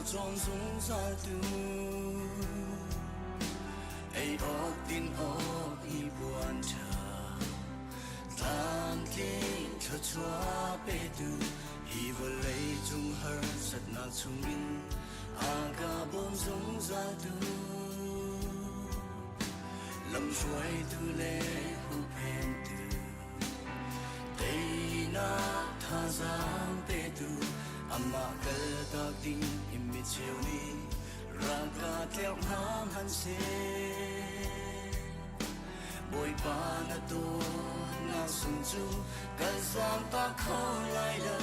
cawm zungzal tu ei awk din awk hnipuan ṭha tlamtling thluachuah petu hi vawlei cung harsatnak chungin a ka bawm zungzal tu lamhruaitu le huhphentu teinak thazaang petu amah kaltak ding in micheu nih ralka tlerh hna hmanhseh Bawipa na dawtnak sung cu kan zaamtak kho lai lo.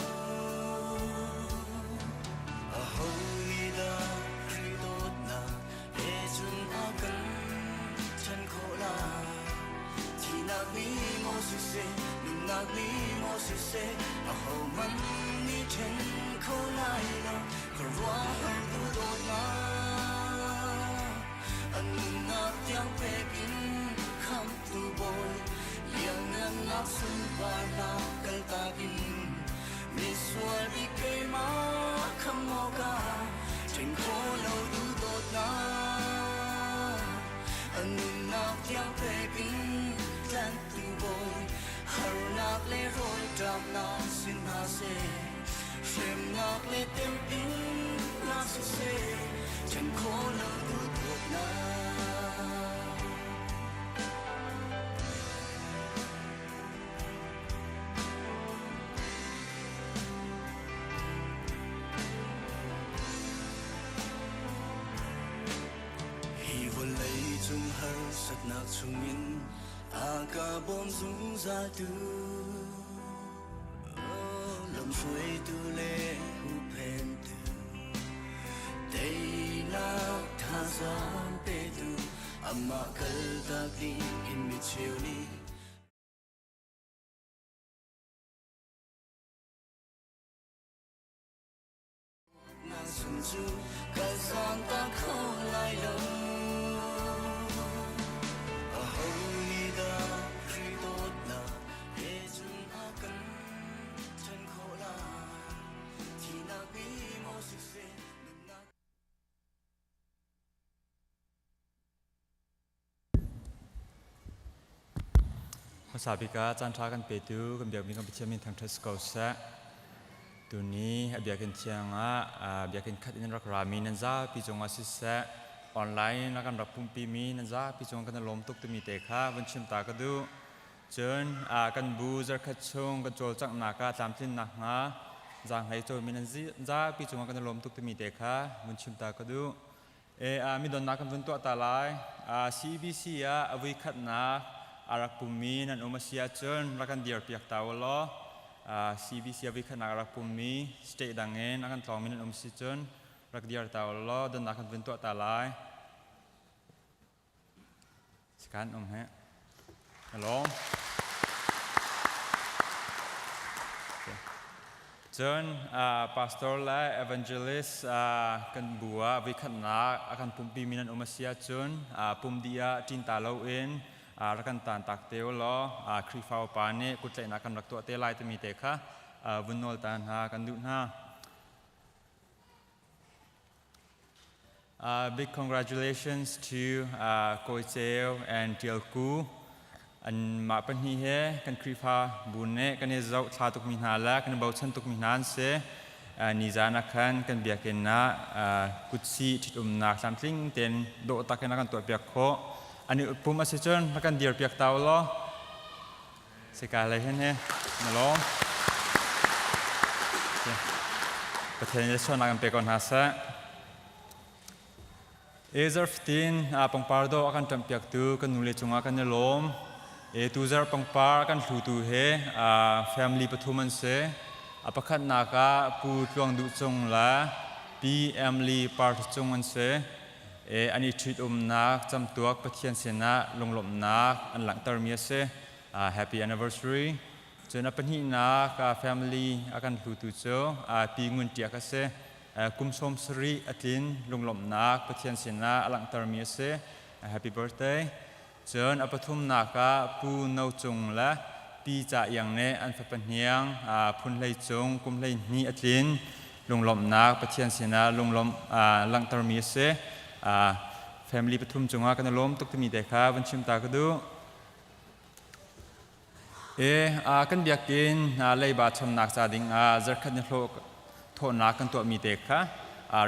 Aho nih dah Khrih dawtnak he cun a kan ṭhen khawh lai? Thihnak nih maw siseh, nunnak nih maw siseh, ahohmanh nih ṭhen kho lai lo. Khuaruahhar duhdawtnak an nunnak tiang pek in khamhtu bawi lianngannak sunparnak kaltak in misual bik keimah khamh awkah ṭhen khawh lo duhdawtnak a nunnak tiang pek in tlanhtu bawi harnak le rawlṭamnak sin hna seh hremnak le temhinnak siseh ṭhen khawh lo duhdawtnak. Hi vawlei cung harsatnak chungin a ka bawm zungzal tu lamhruaitu le huhphentu teinak thazaang petu amah kaltak ding in micheu nih Na sung cu ka zaamtak kho lai lo. Aho nih dah Khrih dawtnak he cun a kan ṭhen khawh lai? Thihnak nih maw siseh, nunnak Hmasa bik ah caanṭha kan petu kan biakmi kan Pathian min thangṭhat si ko seh. Tuni a biakinn thiang ah biakinn khat in rak rami nan zapi cungah siseh, online a kan rak pumhpimi nan zapi cungah kan i lawm tuk timi te kha vun chim ta ka duh. Cun kan bu zarkhat chung kan cawlcanghnak ah tlamtlinnak hnga zaanghlei cawimi nan zapi cungah kan i lawm tuk timi te kha vun chim ta ka duh. Midonnak kan vun tuah ta lai. CBC ah a vui khatnak a rak pummi nan um a si ahcun rak kan dirpiak ta u law CBC a vui khatnak a rak pummi state dang in a kan tlawngmi nan um si cun rak dir ta u law donnak kan vun tuah ta lai. Sikan um he. Hello. Cun pastor le evangelist kan bu ah voikhatnak a kan pumpi mi nan um a si ahcun pum dih ah ṭin ta loin rak kan tan tak te u law Khrihfa upa nih kuttlaihnak kan rak tuah te lai timi te kha vun nawl ta hna kan duh hna. Big congratulations to Kawi Ceu and Tial Ku. An mah pahnih he kan Khrihfa bu nih kan i zoh thla tukmi hna le kan i bochan tukmi hna an si. Nizan ah khan kan biakinn ah kutsi ṭhitumnak tlamtling tein dawh tak in a kan tuahpiak khawh. An i pum a si cun rak kan dirpiak ta u law. Sika lei hin hi na lawm. Pathian nih sualnak in pe ko hna seh. Ezer fatin pangpar dawh a kan ṭamhpiaktu kan nule cungah kan i lawm. E tuzarh pangpar a kan hlutu he family pathum an si. A pakhatnak ah Pu Tluang Duh Cung le Pi Emily Par Cung an si. An i ṭhitumnak camtuak Pathian sinah lunglawmhnak an langhtermi a si. Happy anniversary. Cun a pahnihnak family a kan hlutu cu Pi Ngun Ṭiak a si. Kum 70 a tlin lunglawmhnak Pathian sinah a langhtermi a si. Happy birthday. Cun a pathumnak ah Pu No Cung le Pi Ca Iang nih an fapa hniang phun hlei cung kum 12 a tlin. Lunglawmhnak Pathian sinah lunglawmh langhtermi a si. Family pathum cungah kan i lawm tuk timi te kha van chim ta ka duh. E kan biakinn leiba chomnak ca ding ah zarkhat ni hlawh thawhnak kan tuahmi te kha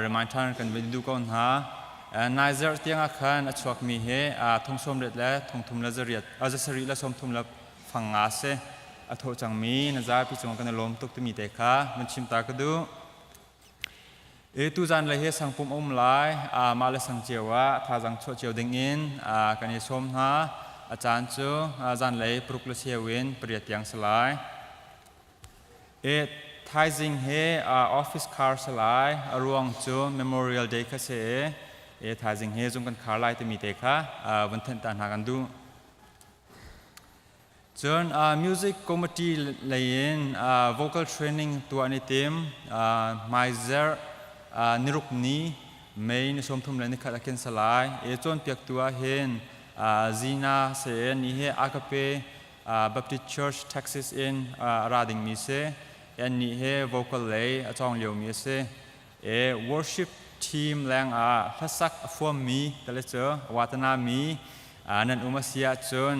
remind ṭhan kan van duh ko hna. Nai zarh tiang ah khan a chuakmi hi thong sawm riat le thong thum le zariat zasarih le sawm thum le fang nga si. A thawh cangmi na zapi cungah kan i lawm tuk timi te kha van chim ta ka duh. E tuzan le hi sangpum a um lai. Mah le sang cio ah thazaang chuah cio ding in kan i sawm hna. A caan cu zanlei paruk le cheu in pariat tiang si lai. E thaizing he office khar si lai. A ruang cu Memorial Day kha si i e thaizing he zung kan khar lai timi te kha vun thanh ta hna kan duh. Cun music committee lei in vocal training tuah an i tim. Hmaizerh niruk ni May ni 31 le nikhat ah khin si lai. I cawnpiaktu ah hin Zina se ni hi Agape Baptist Church Texas in a ra dingmi si. Annih hi vocal lei a cawng liomi a si. E worship team leng ah hlasak a fuammi tale cu watana mi nan um a si ahcun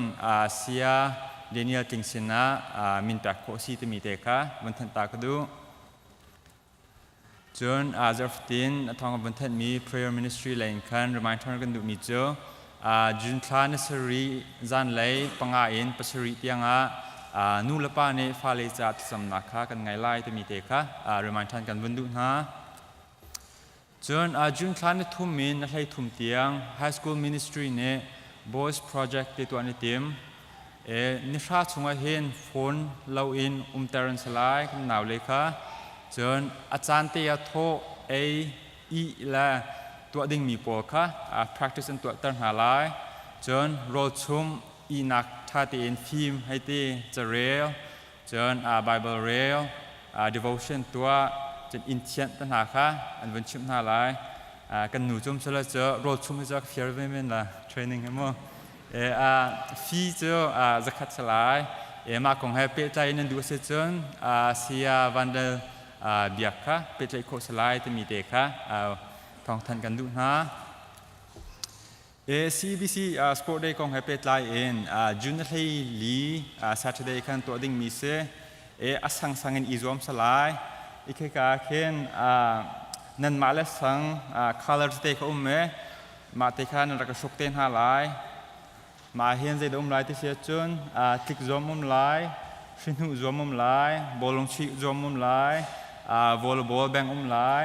sia Daniel Tling sinah min pek khawh si timi te kha vun thanh ta ka duh. Cun zarhfatin a thawng vun thanhmi prayer ministry lei in khan reminder kan duhmi cu June thla ni sarih zanlei panga in pasarih tiangah nu le pa nih fale ca thlacamnak kha kan ngai lai timi te kha remind ṭhan kan vun duh hna. Cun June thla ni thum in a hlei thum tiang high school ministry nih boys project te tuah an i tim. E, ni hra chungah hin phone lo in umter an si lai kan nau le kha. Cun a caan te ah thawh, ei, ih le tuah dingmi pawl kha practice an tuahter hna lai. Cun rawl chum ihnak ṭha tein fim hei ti carel, cun Bible rel, devotion tuah, cun inn thianh te hna kha an vun chimh hna lai. Kan nu cum sala cu rawl chum hi cu ka fiar ve men la training hi mu. Fi cu zakhat si lai. Mah kong he pehtlai in nan duh a si cun Saya Vandal biak kha pehtlaih khawh si lai timi te kha thawngthanh kan duh hna. CBC Sport Day kong he pehtlai in June hlei li Saturday khan tuah dingmi si. A sangsang in i zuam sa lai. Ikheka khin nanmah le sang colors te kha um e mah te kha nan rak i hruk te hna lai. Mah hin zeidah um lai ti si ahcun tlik zuam um lai, hrihnuh zuam um lai, bawlung chuih zuam um lai, volleyball beng um lai,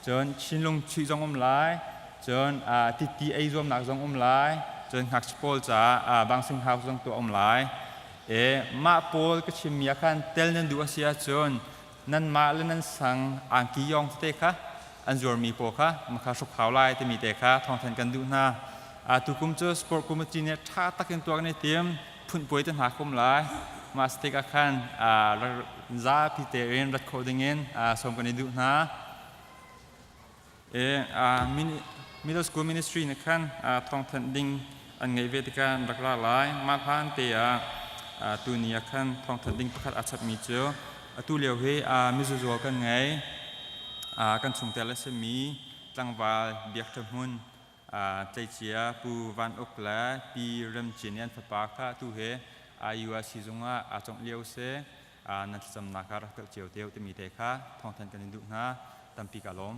cun chinlung chuih zong um lai, cun titi ei zuamnak zong um lai, cun ngakchia pawl caah bouncing house zong tuah um lai. E mah pawl ka chimmi ah khan tel nan duh a si ahcun nanmah le nan sang angki yong tete kha an zuarmi pawl kha makha hruk hau lai timi te kha thawngthan kan duh hna. Tukum cu sport committee nih ṭha takin tuah kan i tim phunhpuai te hna kum lai. Mah stik ah khan zapi tein rat khawh dingin sawm kan i duh hna. E middle school ministry nih khan thawngthanh ding an ngeih ve tikah an rak ra lai. Mah hlan te ah tuni ah khan thawngthanh ding pakhat aa chapmi cu atu lio hi mizuzual kan ngei. Kan chungtel a simi tlangval Biak Ṭha Hmun tleicia Pu Van Uk le Pi Rem Cin i an fapa kha atu hi IUIC zung ah aa congh lio si. Nan thlacamnak ah rak telh cio te timi te kha thawngthanh kan in duh hna. Tampi ka lawm.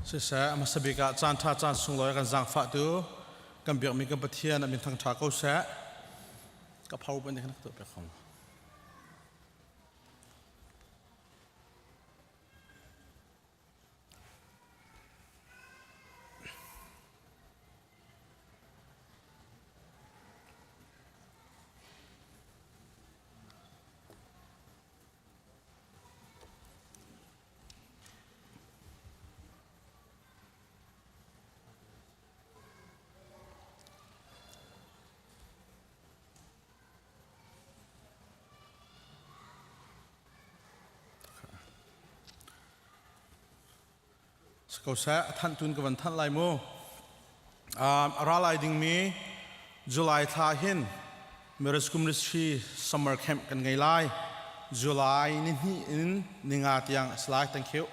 Siseh, a hmasa bik ah caan ṭha caan sunglawi a kan zaangfahtu kan biakmi kan Pathian a min thangṭha ko seh. Ka phau ban nih kan tuah piak ko. Si ko seh, a thanh tun ka van thanh lai mu. A ra lai dingmi July thla hin Marriage Ministry Summer Camp kan ngei lai. July ni hnih in ninga tiang a si lai. Thank you.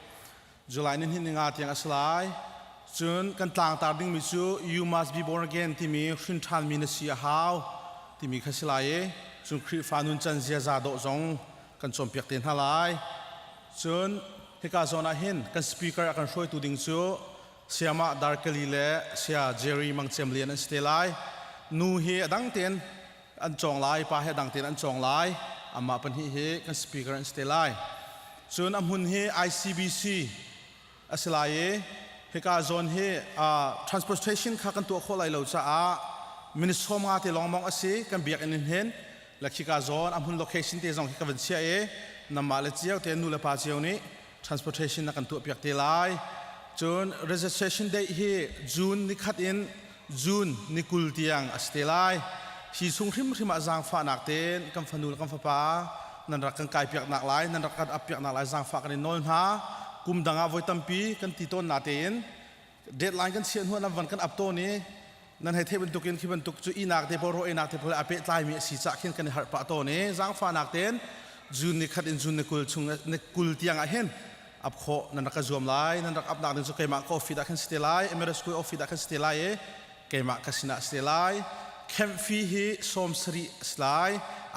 July ni hnih ninga tiang a si lai. Cun kan tlangtar dingmi cu You must be born again timi hrin ṭhanmi na si a hau timi kha si lai i cun Khrihfa nuncan ziaza dawh zong kan cawnpiak te hna lai. Cun hika zawn ah hin kan speaker a kan hruaitu ding cu Sayamah Darkali le Saya Jerry Mang Cem Lian an si te lai. Nu hi a dang tein an cawng lai, pa hi a dang tein an cawng lai. Amah pahnih hi kan speaker an si te lai. Cun a hmun hi ICBC a si lai i hika zawn hi transportation kha kan tuah khawh lai lo caah minute 50 te lawngmawng a si kan biakinn in hin le khika zawn a hmun location te zong khi ka van chiah i namah le cio te nu le pa cio nih transportation na kan tuahpiak te lai. Cun registration date hi June ni khat in June ni 20 tiang a si te lai. Hi chung hrimhrim ah zaangfahnak tein kan fanu le kan fapa nan rak kan kaipiak nak lai, nan rak kan appiak nak lai zaangfah kan in nawl hna. Kum dang ah voi tampi kan ti tawn na tein deadline kan chiah hnu ah nan van kan ap tawn i nan hei theih bantukin khi bantuk cu inak te pawl ro inak te pawl a pehtlaimi a si cah khin kan i harh pah tawn i zaangfahnak tein June ni khat in June ni 20 chung ni 20 tiang ah hin ap khawh nan rak ka zuam lai. Nan rak apnak ding cu keimah ka office ah khan si te lai, Emirates School office ah khan si te lai i keimah ka sinah si te lai. Camp fee hi 70 a si lai,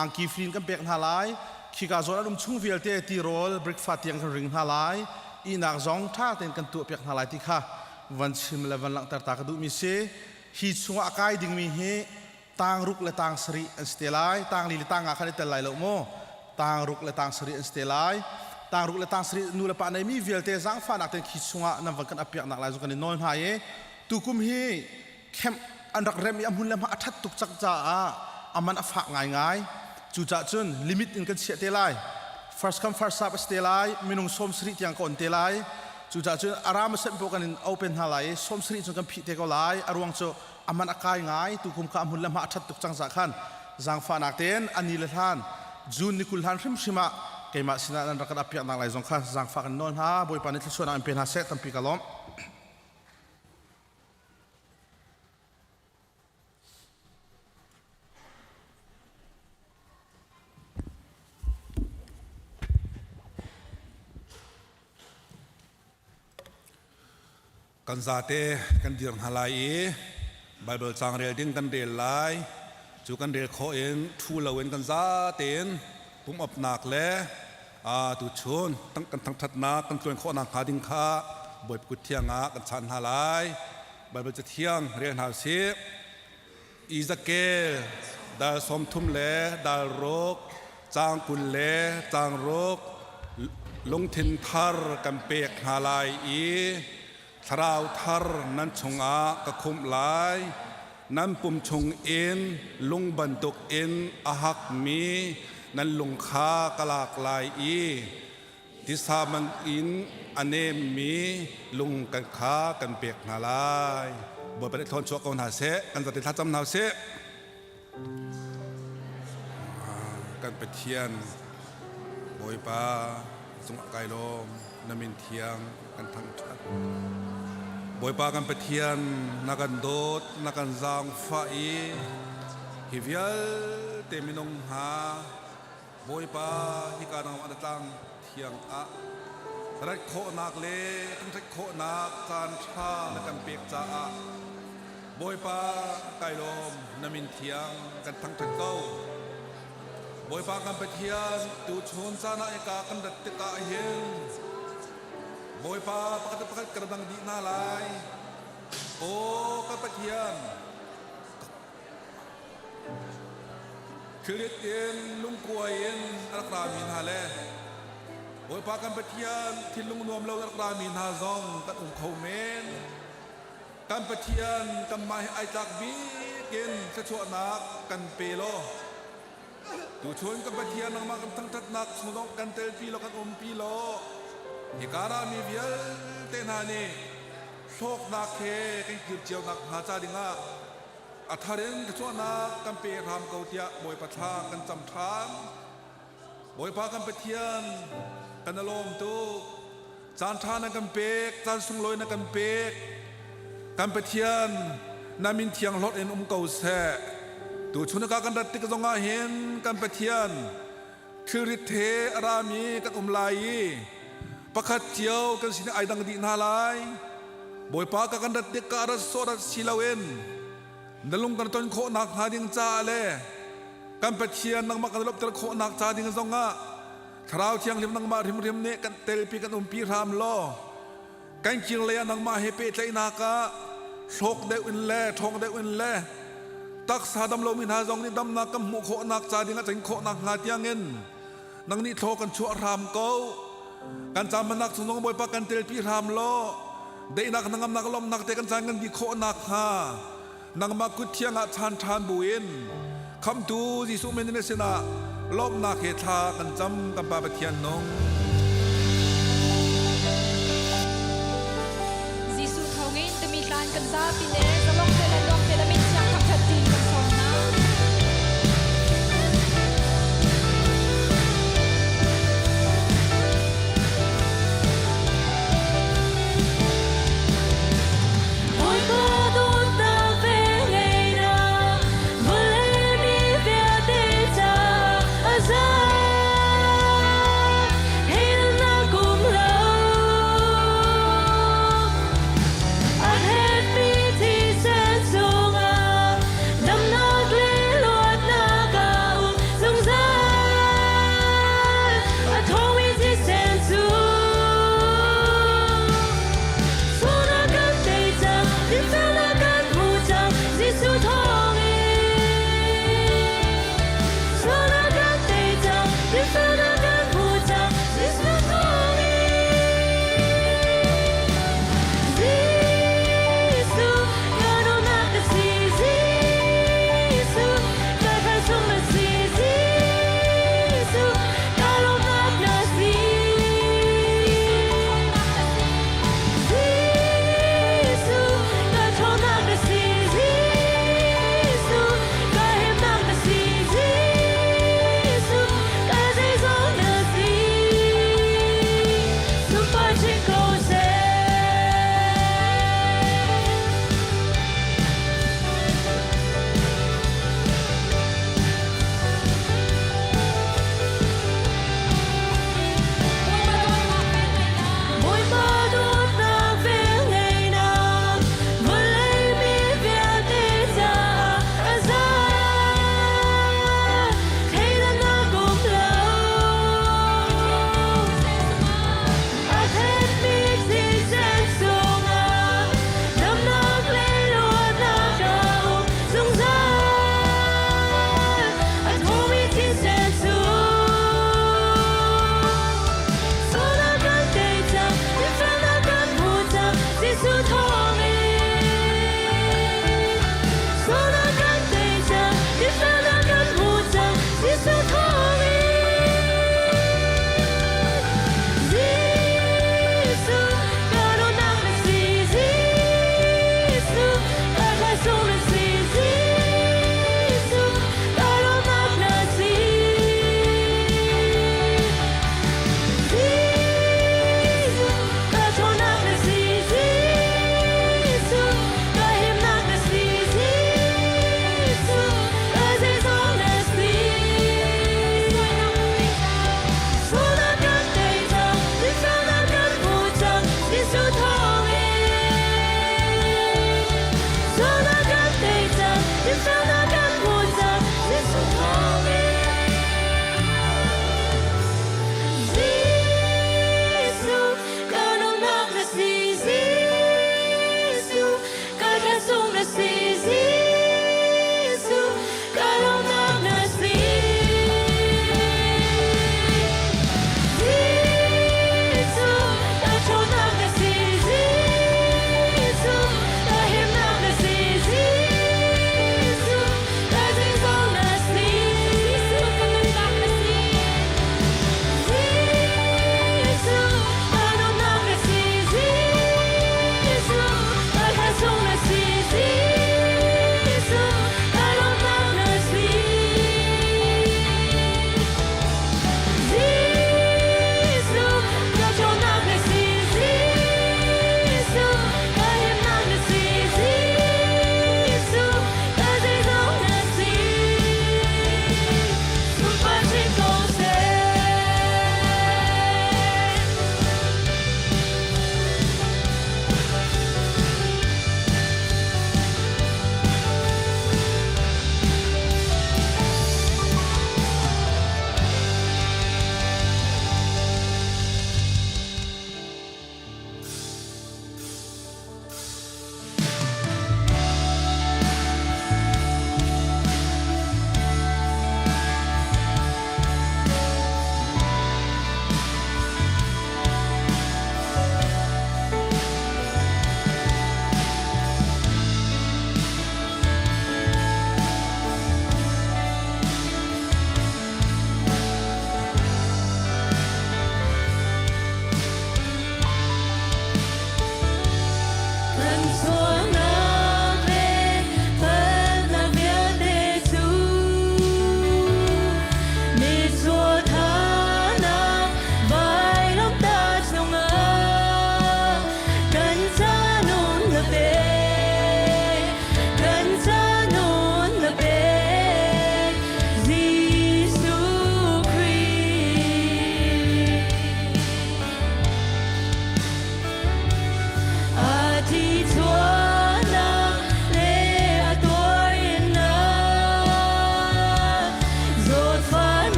angki free in kan pek hna lai. Khika zawn an um chung vialte tirawl breakfast tiang kan ring hna lai, ihnak zong ṭha tein kan tuah piak hna lai ti kha van chim le van langhter ta ka duhmi si. Hi chungah a kai dingmi hi tang ruk le tang sarih an si te lai. Tang li le tang nga khan i tel lai lo mu. Tang ruk le tang sarih an si te lai. Tang ruk le tang sarih nu le pa neimi vialte zaangfahnak tein khi chungah nan van kan apiaknak lai zu kan i nawl hna i tukum hi camp an rak rem i a hmun le hma a ṭhat tuk cak caah a man a fak ngaingai. Cucaah cun limit in kan chiah te lai. First come first serve a si te lai. Minung 70 tiang ka on te lai. Cucaah cun a ram a semh paoh kan in open hna lai i 70 cun kan phih te ko lai. A ruang cu a man a kai ngai. Tukum kha a hmun le hma a ṭhat tuk cang zah khan zaangfahnak tein a ni le hlan June ni 20 hlan hrimhrim ah keimah sinah nan rak kan apiaknak lai zong kha zaangfah kan nawl hna. Bawipa nih thluachuahnak in pe hna seh. Tampi ka lawm. Kan zate kan dir hna lai i Baibal caang rel ding kan rel lai. Cu kan rel khawh in thu loin kan zatein pumapnak le tuchun kan thangṭhatnak kan tluan khawhnak hnga ding kha Bawipa kut thiang ah kan chan hna lai. Baibal cathiang rel hna usih. Ezekiel dal 30 le dal ruk caang 20 le caang ruk lungthin thar kan pek hna lai i thlarau thar nan chungah ka khumh lai. Nan pum chungin lung bantukin a hakmi nan lung kha ka lak lai i tisa in a nemmi lung kan kha kan pek hna lai. Bawipa nih thlawn chuah ko hna seh. Kan zate thlacam hna usih. Kan Pathian Bawipa cungah kai lawm, na min thiang kan thangṭhat. Bawipa kan Pathian, na kan dawt, na kan zaangfah i hi vialte minung hna Bawipa hika nangmah na tlang thiang ah rat khawhnak le kan rat khawhnak caan ṭha na kan pek caah Bawipa kai lawm, na min thiang kan thangṭhat ko. Bawipa kan Pathian, tuchun caan ah hika kan rat tikah hin Bawipa pakhat le pakhat kan dang dih hna lai. Aw ka Pathian, Thilrit in lungkuai in a rak rami hna le Bawipa kan Pathian thinlung nuam lo in a rak rami hna zong kan um kho men. Kan Pathian kanmah he ai tlak bik in thluachuahnak kan pe law tuchun kan Pathian nangmah kan thangṭhatnak chung zong kan telpi law kan umpi law hika rami vialte hna nih hlawknak he kan kir cio nakhnga ca dingah a thar in thluachuahnak kan pe hram ko tiah Bawipa thla kan cam ṭhan. Bawipa kan Pathian, kan i lawm tuk. Caan ṭha na kan pek, caan sunglawi na kan pek. Kan Pathian, na min thiang hlawt in um ko seh. Tu chun ka kan rat tik zongah hin kan Pathian thilrit he a rami kan um lai i pakhat cio kan sin ai dang dih hna lai. Bawipa ka kan rat tik ka rat sawh rat si loin na lung kan ton khawh nak hnga ding caah le kan Pathian nangmah kan lawmhter khawh nak ca ding zongah Thlarau Thianghlim nangmah hrimhrim nih kan telpi kan umpi hram law kan kir lei ah nangmah he pehtlaihnak ah hlawk deuh in le ṭhawng deuh in le taksa dam lomi hna zong nih damnak kan hmuh khawhnak ca ding ah cin khawhnak hnga tiangin nang nih thlaw kan chuah hram ko. Kan caamnak chung zong Bawipa kan telpi hram law daihnak hnangamnak lawmhnak te kan caan kan dih khawhnak hnga nangmah kut thiang ah chan ṭhan buin khamtu Jesuh min na sinah lawmhnak he thla kan cam kan Pa Pathian nung. Jesuh thawngin timi tlan kan zapi ne zalong te le nuam te le min thiang thangṭhat ti kan sawm hna. Bawipa dawtnak ve ngeinak vawlei mi vialte ca a za. Helnak um lo. A hetmi thisen.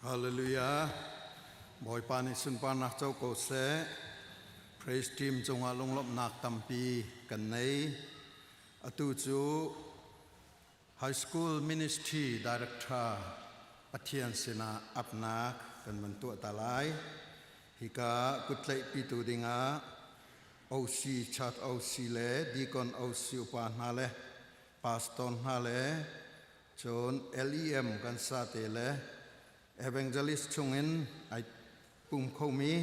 Hallelujah. Bawipa nih sunparnak co ko seh. Praise team cungah lunglawmhnak tampi kan nei. Atu cu High School Ministry Director Pathian sinah apnak kan van tuah ta lai. Hika kuttlaih pitu dingah OC, Church OC le Deacon OC upa hna le pastor hna le cun LEM kan sate le evangelist chungin ai pum khomi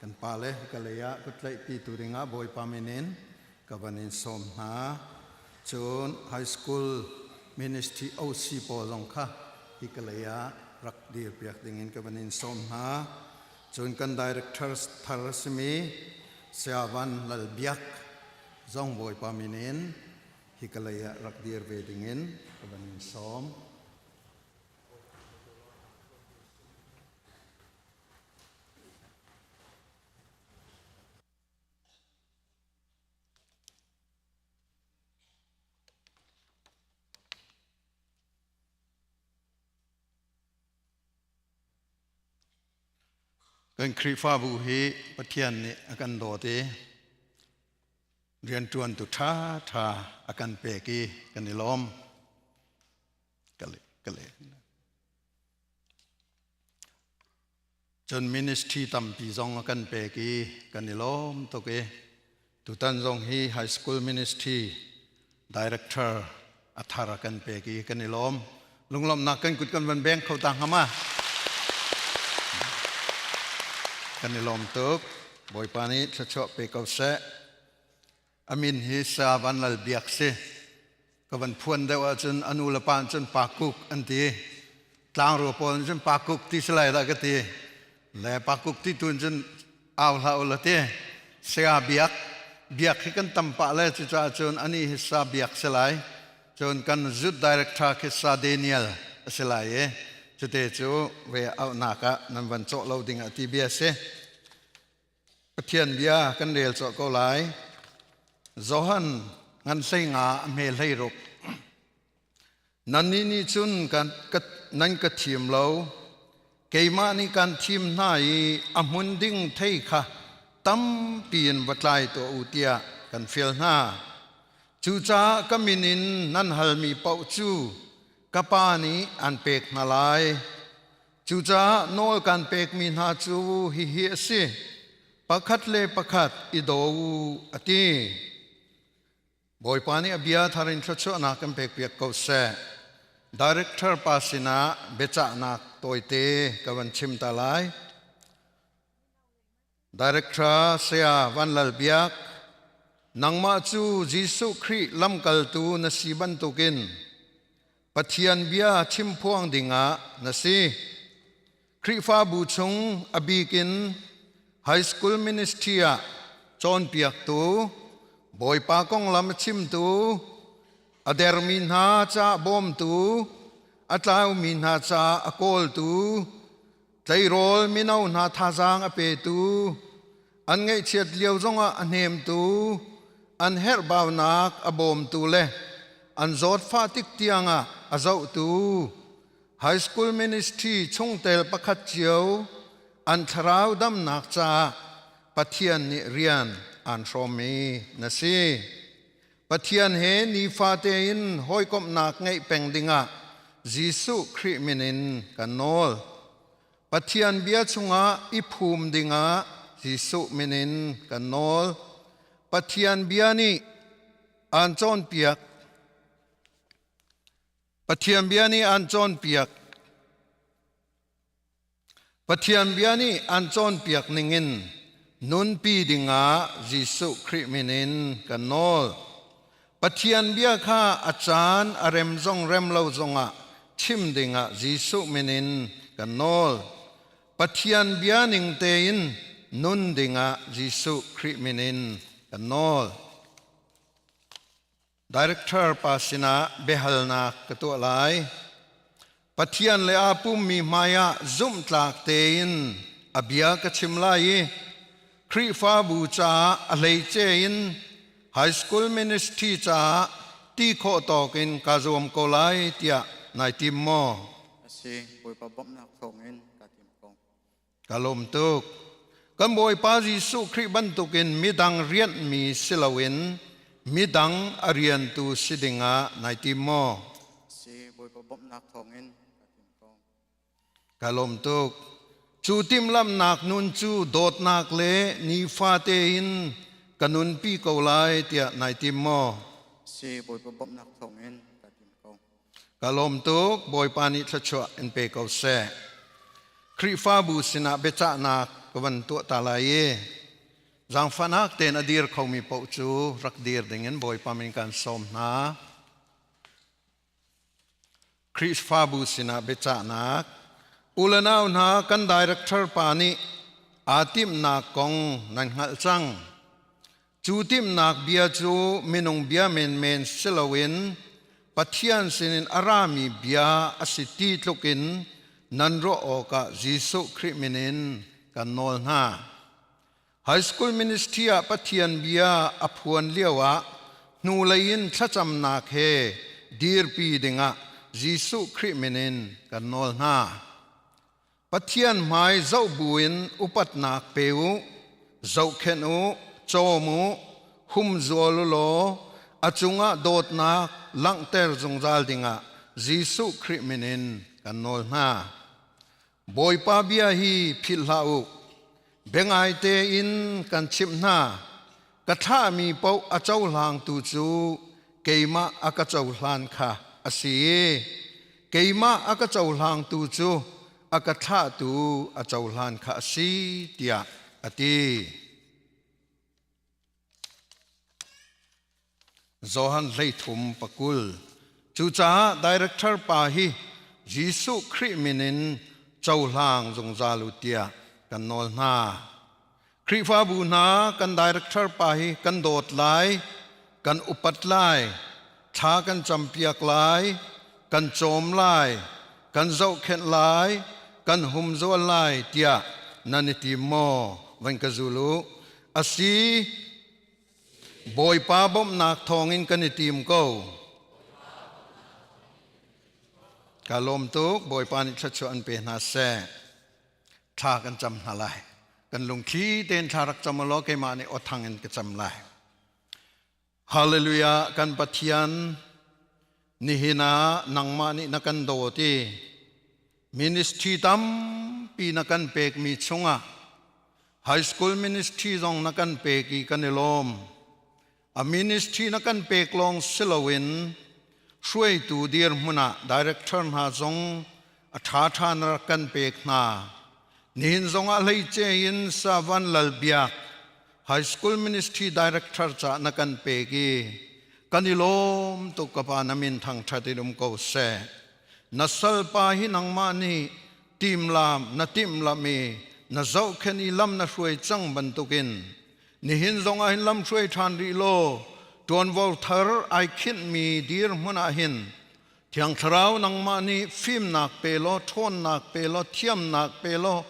kan pale ka lei ah kutlaihpi tu dingah Bawipa min in ka van in sawm hna. Cun high school ministry OC pawl zong kha hi ka lei ah rak dir piak dingin ka van in sawm hna. Cun kan director thar simi Saya Van Lal Biak zong Bawipa min in hi ka lei ah rak dir ve dingin ka van in sawm. Kan Khrihfabu hi Pathian nih a kan dawt i rianṭuantu ṭhaṭha a kan pek i kan i lawm. Ka le. Cun ministry tampi zong a kan pek i kan i lawm tuk i tutan zong hi high school ministry director a thar a kan pek i kan i lawm. Lunglawmhnak kan kut kan van beng kho ta hnga ma? Kan i lawm tuk. Bawipa nih thluachuah pe ko seh. A min hi Sa Van Lal Biak si. Ka van phuan deuh ahcun a nu le pa cun Pa Kuk an ti. Tlangruo pawl nih cun Pa Kuk ti si lai dah ka ti. Le Pa Kuk ti tu cun au hlah u la ti. Saya Biak Biak hi kan tam pah le cucaah cun ani hi Sa Biak si lai. Cun kan zut director khi Sa Daniel a si lai i cute cu ve auhnak ah nan van cawh lo ding ah ti bia si. Pathian bia kan rel cawh ko lai. Johan ngan hlei nga a hme hlei ruk. Nannih nih cun nan ka thim lo. Keimah nih kan thim hna i a hmun ding thei kha tampi in va tlai tuah u tiah kan fial hna. Cucaah ka min in nan halmi paoh cu ka Pa nih an pek hna lai. Cucaah nawl kan pekmi hna cu hihi a si: pakhat le pakhat i daw u, a ti. Bawipa nih a bia thar in thluachuahnak kan pekpiak ko seh. Director pa sinah biacahnak tawite ka van chim ta lai. Director Saya Van Lal Biak, nangmah cu Jesuh Khrih lamkaltu na si bantukin Pathian bia chimphuang dingah na si. Khrihfabu chung a bikin high school ministry ah cawnpiaktu, Bawipa konglam a chimtu, a dermi hna ca bawmtu, a tlaumi hna ca a kawltu, Tleirawl mino hna thazaang a petu, an ngaihchiat lio zongah a hnemtu, an herhbaunak a bawmtu le an zawtfah tik tiangah a zohtu, high school ministry chungtel pakhat cio an thlarau damnak caah Pathian nih rian aan hrawmmi na si. Pathian he nifate in hawikomhnak ngeih peng dingah Jesuh Khrih min in kan nawl. Pathian bia chungah i phum dingah Jesuh min in kan nawl. Pathian bia nih aan cawnpiak. Pathian bia nih aan cawnpiak. Pathian bia nih an cawnpiak ningin nunpi dingah Jesuh Khrih min in kan nawl. Pathian bia kha a caan a rem zong rem lo zongah chim dingah Jesuh min in kan nawl. Pathian bia ning tein nun dingah Jesuh Khrih min in kan nawl. Director pa sinah biahalnak ka tuah lai. Pathian le aa pummi hmaiah zumhtlak tein a bia ka chim lai i Khrihfabu caah a hleice in high school ministry caah ti khawh tawk in kaa zuam ko lai tiah nai tim maw? Si, Bawipa bawmhnak thawngin kaa tim ko. Ka lawm tuk. Kan Bawipa Jesuh Khrih bantukin midang rianhmi si loin midang a riantu si dingah nai tim maw? Si, Bawipa bawmhnak thawngin kaa tim ko. Ka lawm tuk. Cu timhlamhnak nun cu dawtnak le nifate in ka nunpi ko lai tiah nai tim maw? Si, Bawipa bawmhnak thawngin kaa tim ko. Ka lawm tuk. Bawipa nih thluachuah in pe ko seh. Khrihfabu sinah biacahnak ka van tuah ta lai i zaangfahnak tein a dir khomi paoh cu rak dir dingin Bawipa min kan sawm hna. Khrihfabu sinah biacahnak u le nau hna kan director pa nih aa timhnak kong nan hngalh cang. Cu timhnak bia cu minung bia menmen si loin Pathian sinin a rami bia a si ti tlukin nan ruah awkah Jesuh Khrih min in kan nawl hna. High school ministry ah Pathian bia a phuan lioah hnulei in thlacamnak he dirpi dingah Jesuh Khrih min in kan nawl hna. Pathian hmai zoh buin upatnak pe u, zohkhenh u, cawm u, humzual u law a cungah dawtnak langhter zungzal dingah Jesuh Khrih min in kan nawl hna. Bawipa bia hi philh hlah u. Biangai tein kan chimh hna, ka thlahmi paoh a cohlangtu cu keimah a ka cohlan kha a si i keimah a ka cohlangtu cu a ka thlahtu a cohlan kha a si tiah a ti. Johan 13 pakul. Cucaah director pa hi Jesuh Khrih min in cohlang zungzal u tiah kan nawl hna. Khrihfabu hna kan director pa hi kan dawt lai, kan upat lai, thla kan campiak lai, kan cawm lai, kan zohkhenh lai, kan humzual lai tiah nan i tim maw? Van ka zul u. Asi, Bawipa bawmhnak thawngin kan i tim ko. Ka lawm tuk. Bawipa nih thluachuah an pe hna seh. Thla kan cam hna lai. Kan lungthli tein thla rak cam law keimah nih aw thang in ka cam lai. Hallelujah kan Pathian nihin ah nangmah nih na kan dawt i ministry tampi na kan pekmi chungah High school ministry zong na kan pek i kan i lawm. A ministry na kan pek lawng si loin hruaitu dirhmun ah director hna zong a ṭhaṭha na rak kan pek hna. Nihin zong ah hleice in Savan Lal Biak High School Ministry Director ca na kan pek i kan i lawm tuk ka pa na min thangṭhat in um ko seh. Na salpa hi nangmah nih timlam na timhlamh i na zohkhenh i lam na hruai cang bantukin nihin zong ah hin lam hruai ṭhan rih law ṭuanvo thar ai khinhmi dirhmun ah hin Thiang Thlarau nangmah nih fimnak pe law ṭhawnnak pe law thiamnak pe law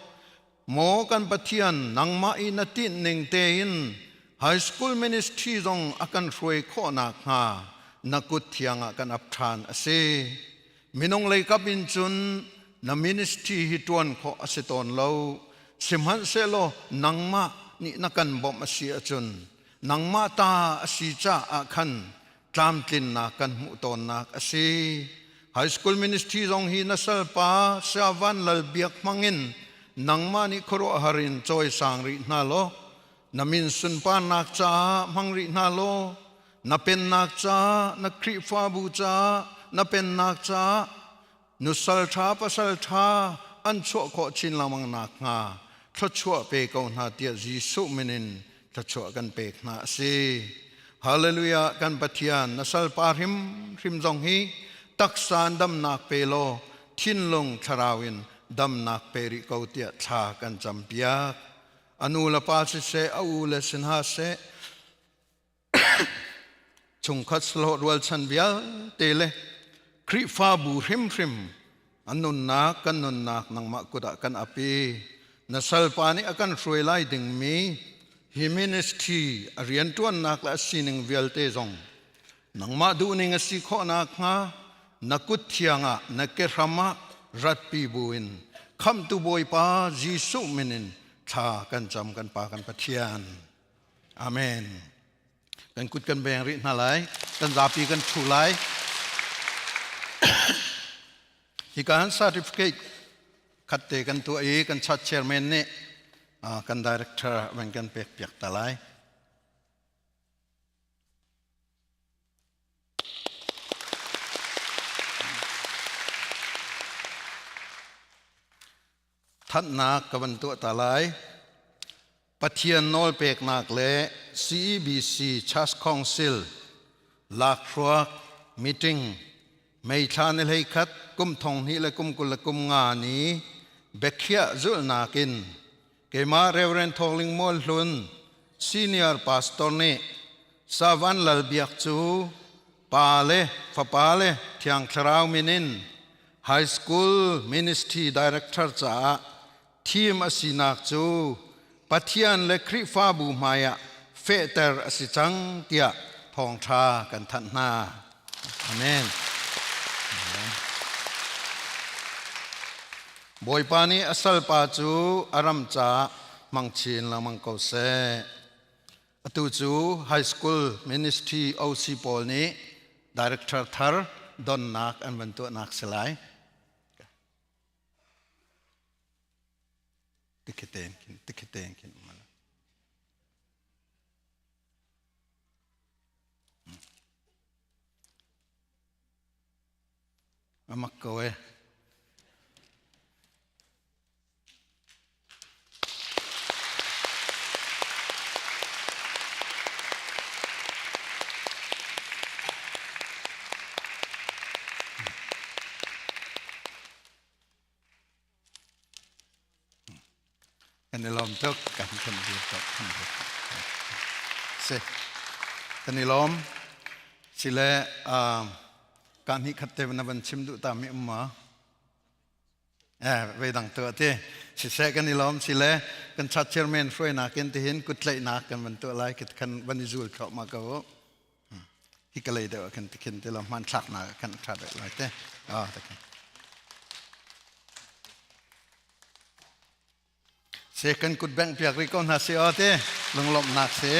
maw kan Pathian nangmah i na tinh ning tein high school ministry zong a kan hruai khawh nakhnga na kut thiang ah kan ap ṭhan a si. Minung leikap in cun na ministry hi ṭuan khawh a si tawn lo. Sihmanhsehlaw nangmah nih na kan bawmh a si ahcun nangmah ta a si caah khan tlamtlinnak kan hmuh tawnnak a si. High school ministry zong hi na salpa Saya Van Lal Biak hmangin nangmah nih khuaruahhar in cawisang rih hna law na min sunparnak caah hmang rih hna law na pennak caah na Khrihfabu caah na pennak caah nusal ṭha pasal ṭha an chuah khawh chin lengmang nakhnga thluachuah pe ko hna tiah Jesuh min in thluachuah kan pek hna a si. Hallelujah kan Pathian na salpa hrimhrim zong hi taksa in damnak pe law thinlung thlarau in damnak pe rih ko tiah thla kan campiak. A nu le pa siseh a u le si hna seh chungkhat sahlawh rualchan vialte le Khrihfabu hrimhrim an nunnak kan nunnak nangmah kut ah kan ap i na salpa nih a kan hruai lai dingmi hi ministry a rianṭuannak le a sining vialte zong nangmah duhning a si khawh nakhnga na kut thiang ah na ke hram ah. ratpi buin khamtu Bawipa Jesuh min in thla kan cam kan Pa kan Pathian. Amen. Kan kut kan beng rih hna lai. Kan zapi kan ṭhu lai. Hika han certificate khatte kan tuah i kan church chairman nih kan director van kan pek piak ta lai. Thanhnak ka van tuah ta lai. Pathian nawlpeknak le CEBC Church Council lakhruak meeting May thla ni 11 kum 20 le kum 25 ni biakhiah zulhnak in keimah Reverend Thawngling Mual Hlun senior pastor nih Savan Lal Biak cu Pa le Fapa le Thiang Thlarau min in High School Ministry Director caah thim a sinak cu Pathian le Khrihfabu hmaiah fehter a si cang tiah thawngṭha kan thanh hna. Amen. Bawipa nih a salpa cu a ram caah hmang chin lengmang ko seh. Atu cu high school ministry OC pawl nih director thar donnak an van tuahnak si lai. Tikhi khin tikhi khin um ala. Amak ko eh. Kan i lawm tuk kan kan dir tuk si kan i lawm sile kan hi khat te na van chim duh ta mi um ma Eh, dang tu ati siseh kan i lawm sile kan chat chairman hruainak in tihin kuttlaihnak kan van tuah lai kan van i zul thluahmah ko hi ka lei deuh kan tikhin ti lo hmanthlaknak kan tha deuh lai te ah takin se kan kut bengh piak rih ko hna si aw te lunglawmhnak si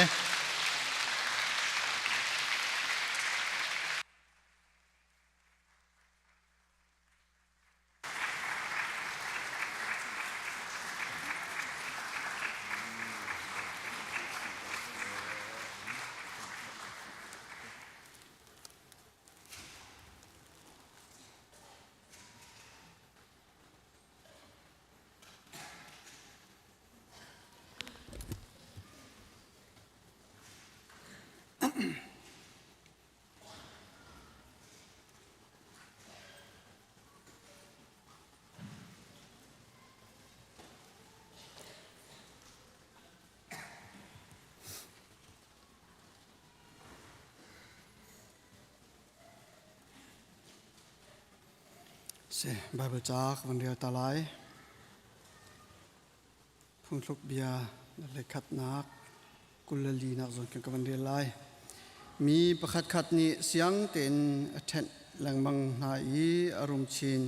Si, Bible ca ka van rel ta lai. Phungthluk bia le khatnak 24 nak zawn kan ka van rel lai. Mi pakhatkhat nih siang tein a ṭhenh lengmang hna i a rum chin.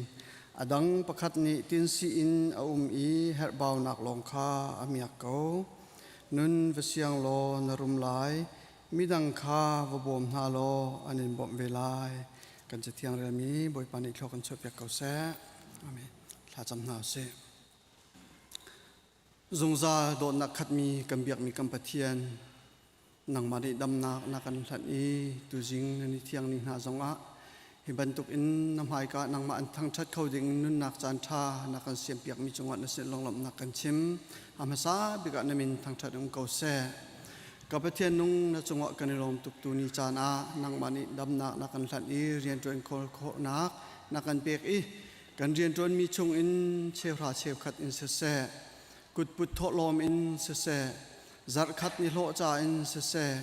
A dang pakhat nih tinsi in a um i herhbaunak lawng kha a miak ko. Nun va siang law na rum lai. Midang kha va bawm hna law an in bawmh ve lai. Kan cathiang relmi Bawipa nih thlua kan chuahpiak ko seh. Amen. Thla cam hna usih. Zungzal dawtnak khatmi kan biakmi kan Pathian, nangmah nih damnak na kan hlanh i tuzing na ni thiang ni hna zongah hi bantuk in na hmaika nangmah an thangṭhat kho ding nunnak caan ṭha na kan siampiakmi cungah na sin lunglawmhnak kan chim. A hmasa bik ah na min thangṭhat um ko seh. Ka Pathian nung na cungah kan i lawm tuk tu ni caan ah nangmah nih damnak na kan hlanh i rianṭuan khawhnak na kan pek i Kan rianṭuanmi chungin cheuhra cheukhat in siseh, kutput thawhlawm in siseh, zarhkhat nihlawh ca in siseh,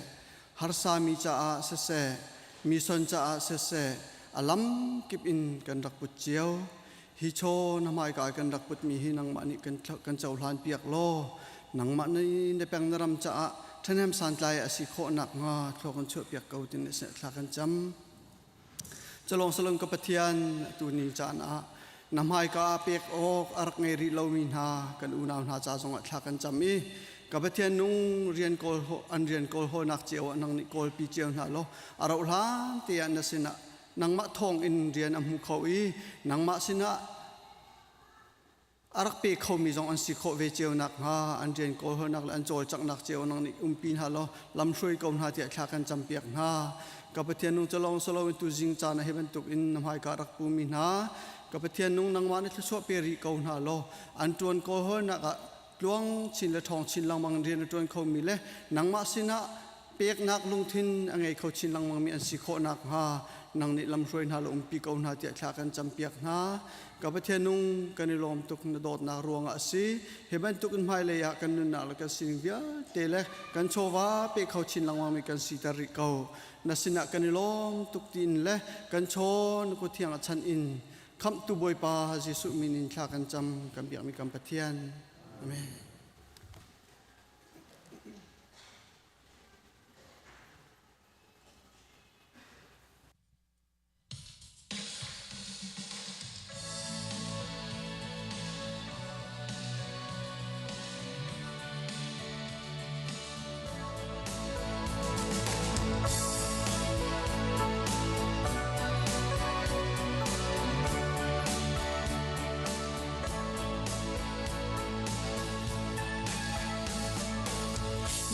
harsami caah siseh, mison caah siseh, a lamkip in kan rak put cio. Hi chaw na hmaika kan rak putmi hi nangmah nih kan cohlan piak law, nangmah nih na peng na ram caah ṭhahnem santlai a si khawh nakhnga thlua kan chuahpiak ko tin thla kan cam. Culawng salon ka Pathian atu ni caan ah Na hmaika ah pek awk a rak ngei rih lomi hna kan unau hna ca zongah thla kan cam i ka Pathian nung rian kawl an rian kawl hawnak cio ah nang nih kawlpi cio hna law a rauh hlan te ah na sinah nangmah thawng in rian a hmu kho i nangmah sinah a rak pe khomi zong an si khawh ve cio nakhnga an rian kawlhawlnak le an cawlcanghnak cio nang nih umpi hna law lamhruai ko hna tiah thla kan campiak hna. Ka Pathian nung calong salo in tuzing caan ah hi bantuk in na hmaika rak pumi hna ka Pathian nung nangmah nih thluachuah pe rih ko hna law an ṭuan kawlhawlnak ah tluang chin le ṭhawng chin lengmang in rian a ṭuan khomi le nangmah sinah peknak lungthin a ngei kho chin lengmangmi an si khawh nakhnga nang nih lamhruai hna law umpi ko hna tiah thla kan campiak hna. Ka Pathian nung kan i lawm tuk na dawtnak ruangah a si. Hi bantuk in hmailei ah kan nunnak le kan sining vialte le kan chawva pe kho chin lengmangmi kan siter rih ko. Na sinah kan i lawm tuk tiin le kan chaw na kut thiang ah chan in Khamhtu Bawipa Jesuh min in thla kan cam kan biakmi kan Pathian. Amen.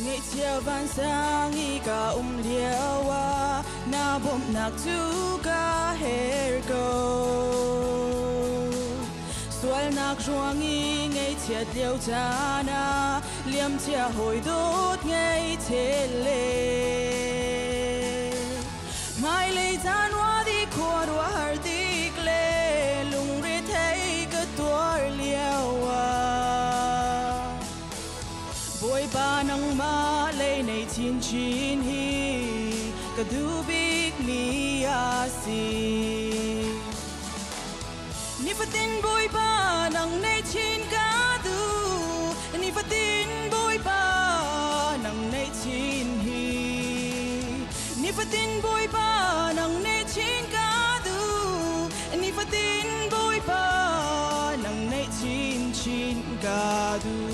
Ngaihchia vansang i ka um lio ah na bawmhnak cu ka her ko. Sualnak ruang i ngaihchiat lio caan ah liamcia hawi dawt ngei le. Hmailei caan rua di khua rua har tik le lungre thei ka tuar lio ah Bawipa nangmah lei nei chinchin hi ka duh bik mi a si. Nifatin Bawipa nang nei chin ka duh Nifatin Bawipa nang nei chin hi Nifatin Bawipa nang nei chin ka duh Nifatin Bawipa nang nei chin chin ka duh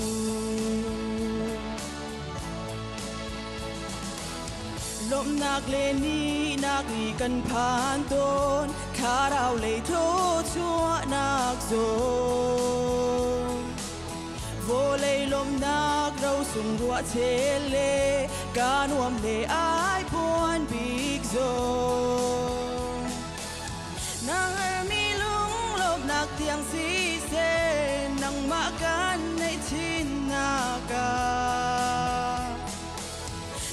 Lawmhnak le nihnak nih kan phan tawn Thlarau lei thawchuahnak zawn Vawlei lawmhnak rosung ruah chel le ka nuam le ai puan bik zawn Nang mi lunglawmhnak tiang siseh nangmah kan neih chinnak ah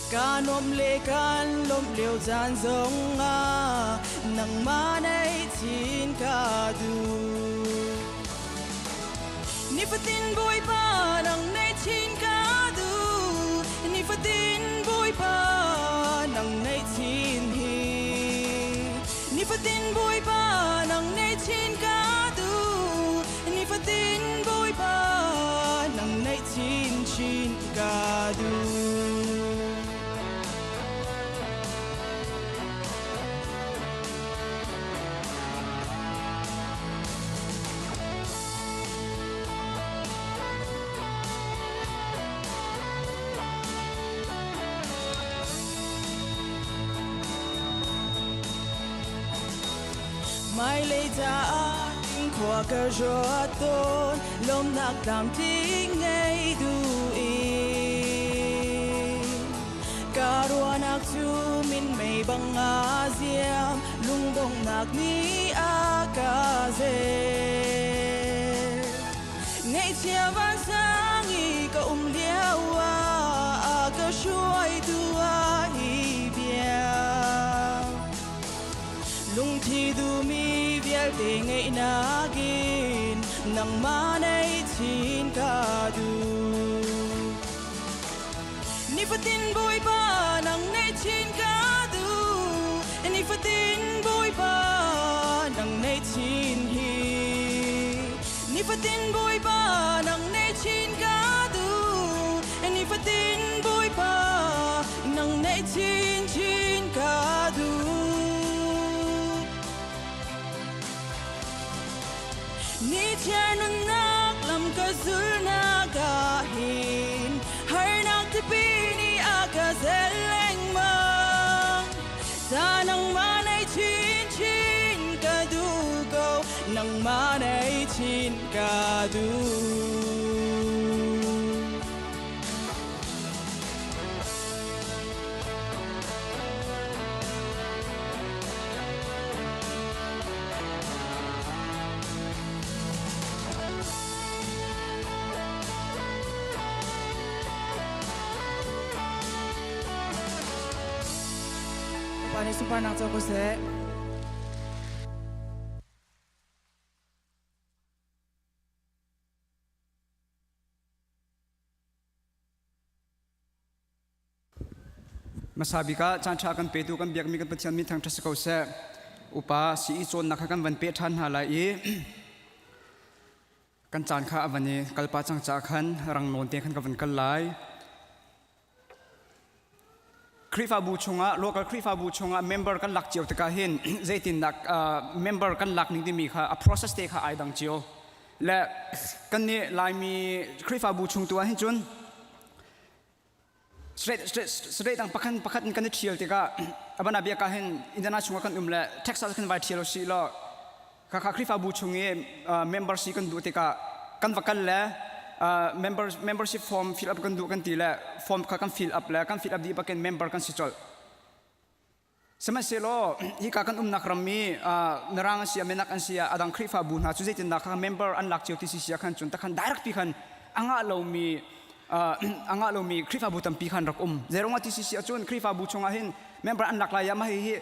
Ka nuam le kan lawmh lio caan zong ah nangmah neih chin ka duh. Nifatin Bawipa nang neih chin ka duh. Nifatin Bawipa nang neih chin hi. Nifatin Bawipa nang neih chin ka duh. Nifatin Bawipa nang neih chin chin ka duh. Hmailei caah khua ka ruat tawn lawmnak tlamtling ngei duh in ka ruahnak cu minmei bang a ziam lungdonghnak nih a ka zel ngaihchia vansang i ka um lio ah a ka hruaitu ah hi bia Lungthi duhmi vialte ngeihnak in nangmah nei chin ka duh. Nifatin Bawipa nang nei chin ka duh. Nifatin Bawipa nang nei chin hi. Nifatin Bawipa nang nei chin ka duh. Nifatin Bawipa nang nei chin chin ka duh. duh. Pa nih sunparnak co ko seh. Hmasa bik ah caan ṭha kan petu kan biakmi kan Pathian min thangṭhat si ko seh. Upa sii cawnnak kha kan van peh ṭhan hna lai i kan caan kha a van i kalpa cang caah khan rang nawn te khan ka van kal lai. Khrihfabu chungah local Khrihfabu chungah member kan lak cio tikah hin zeitindah member kan lak ning timi kha a process te kha ai dang cio. Le kan nih Laimi Khrihfabu chung tu ah hin cun State dang pakhat pakhat in kan i ṭhial tikah abana bia ka hin Indiana chungah kan um le Texas kan vai ṭhial si law khakha Khrihfabu chung i member si kan duh tikah kan va kal le member membership form fill up kan duh kan ti le form kha kan fill up le kan fill up dih bakin member kan si colh. Sihmanhsehlaw hika kan umnak ram i Mirang an si ah Minak an si ah adang Khrihfabu hna cu zeitindah kha member an lak cio ti si si ah khan cun takhan direct pi khan a ngah lomi a ngah lomi Khrihfabu tampi khan rak um. Zeirong ah ti si si ahcun Khrihfabu chungah hin member an lak lai ah mah hihi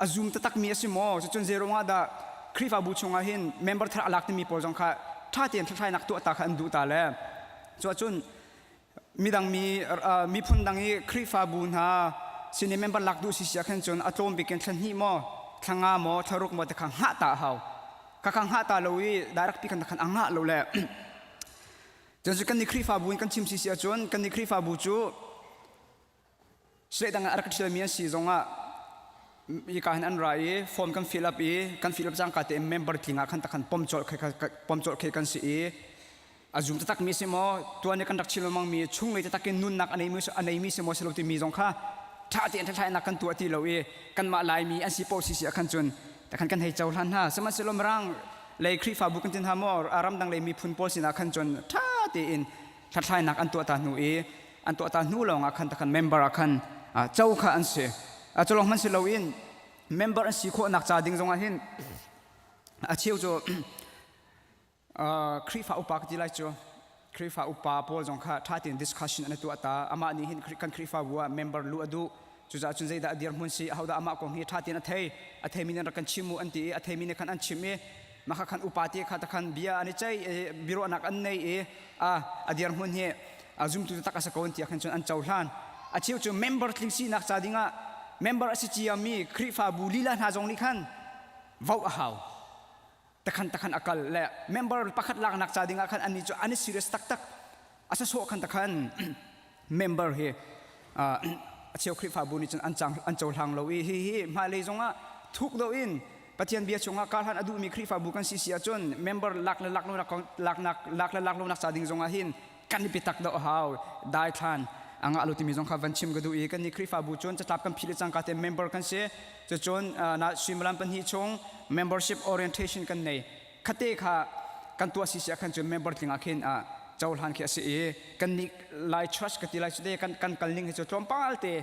a zum taktak mi a si maw? Cucun zeirong ah dah Khrihfabu chungah hin member thar a lak timi pawl zong kha ṭha tein hlathlainak tuah ta kha an duh ta le cuahcun midang mi miphun dang i Khrihfabu hna sin i member lak duh si si ah khan cun a tlawm bik in thla hnih maw thla nga maw thla ruk maw te kha hngah ta a hau kha kha hngah ta lo i direct pi khan khan a ngah lo le cun kan ni Khrihfabu in kan chim si si ahcun kan ni Khrihfabu cu State dang ah a rak ṭhialmi an si zongah hika hin an ra i form kan fill up i kan fill up cangka tein member tling ah khan takhan pom colh khi pom colh khi kan si i a zum taktak mi si maw tuan i kan rak chim lengmang mi chunglei taktak in nunnak a neimi a neimi si maw si lo timi zong kha ṭha tein hlathlainak kan tuah ti lo i kanmah Laimi an si paoh si si ah khan cun takhan kan hei cohlan hna sihmanhsehlaw Mirang lei Khrihfabu kan tin hna maw ramdang lei miphun pawl sinah khan cun ṭha tein hlathlainak an tuah ta hnu i an tuah ta hnu lawng ah khan takhan member ah khan co kha an si. Cu lawng hmanh si loin member an si khawhnak ca ding zongah hin a cheu cu Khrihfa upa ka ti lai cu Khrihfa upa pawl zong kha ṭha tein discussion an tuah ta. Amah nih hin kan Khrihfabu ah member luh a duh. Cucaah cun zeidah a dirhmun si, ahodah amah kong hi ṭha tein a thei, a theimi nih rak kan chim u an ti i a theimi nih khan an chim i mah khan upa te kha khan bia an i ceih i biaruahnak an nei i a a dirhmun hi a zumtu tak a si ko an ti ah khan cun an cohlan. A cheu cu member tling sinak ca dingah member a si ciami Khrihfabu lila hna zong nih khan vote a hau. Takhan takhan a kal le member pakhat laknak ca dingah khan annih cu an i serious taktak. A sasawh khan takhan member hi a cheu Khrihfabu nih cun an cang an cohlang lo i hihi hmailei zongah thuk deuh in Pathian bia chungah karhlan a duhmi Khrihfabu kan si si ahcun member lak le lak lonak laknak lak le lak lonak ca ding zongah hin kan i biatak deuh a hau. Daithlan a ngah lo timi zong kha van chim ka duh i kan nih Khrihfabu cun catlap kan phih le cangka te member kan si. Cucun na suimilam pahnih chung membership orientation kan nei. Khate kha kan tuah si si ah khan cun member tling ah khin cohlan khi a si i kan nih Lai church ka ti lai cu te kan kan kal ning hi cu tlawmpal te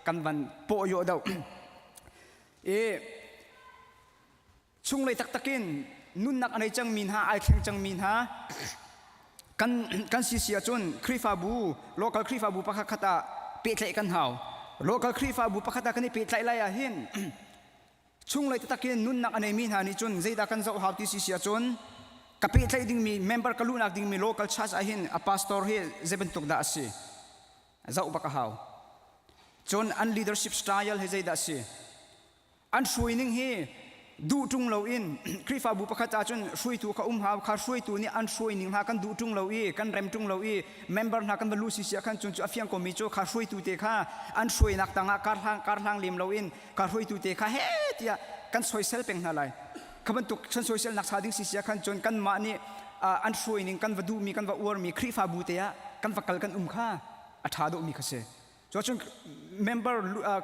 kan van pawh yo deuh. I chunglei taktak in nunnak a nei cangmi hna ai thleng cangmi hna kan kan si si ahcun Khrihfabu local Khrihfabu pakhat khat ah pehtlaih kan hau. Local Khrihfabu pakhat ah kan i pehtlaih lai ah hin chunglei taktak in nunnak a neimi hna nih cun zeidah kan zoh hau ti si si ahcun ka pehtlaih dingmi member ka luhnak dingmi local church ah hin a pastor hi zei bantuk dah a si zoh bak a hau. Cun an leadership style hi zeidah a si? An hruaining hi duh ṭung loin Khrihfabu pakhat ah cun hruaitu kha um hau. Kha hruaitu nih an hruaining hna kan duh ṭung lo i kan rem ṭung lo i member hna kan va luh si si ah khan cun cu a fiang komi cu kha hruaitu te kha an hruainak tangah karhlang karhlang lem loin kha hruaitu te kha he tiah kan soisel peng hna lai. Kha bantuk kan soiselnak cha ding si si ah khan cun kanmah nih an hruaining kan va duhmi kan va uarmi Khrihfabu te ah kan va kal kan um kha a ṭha deuhmi kha si. Cuacun member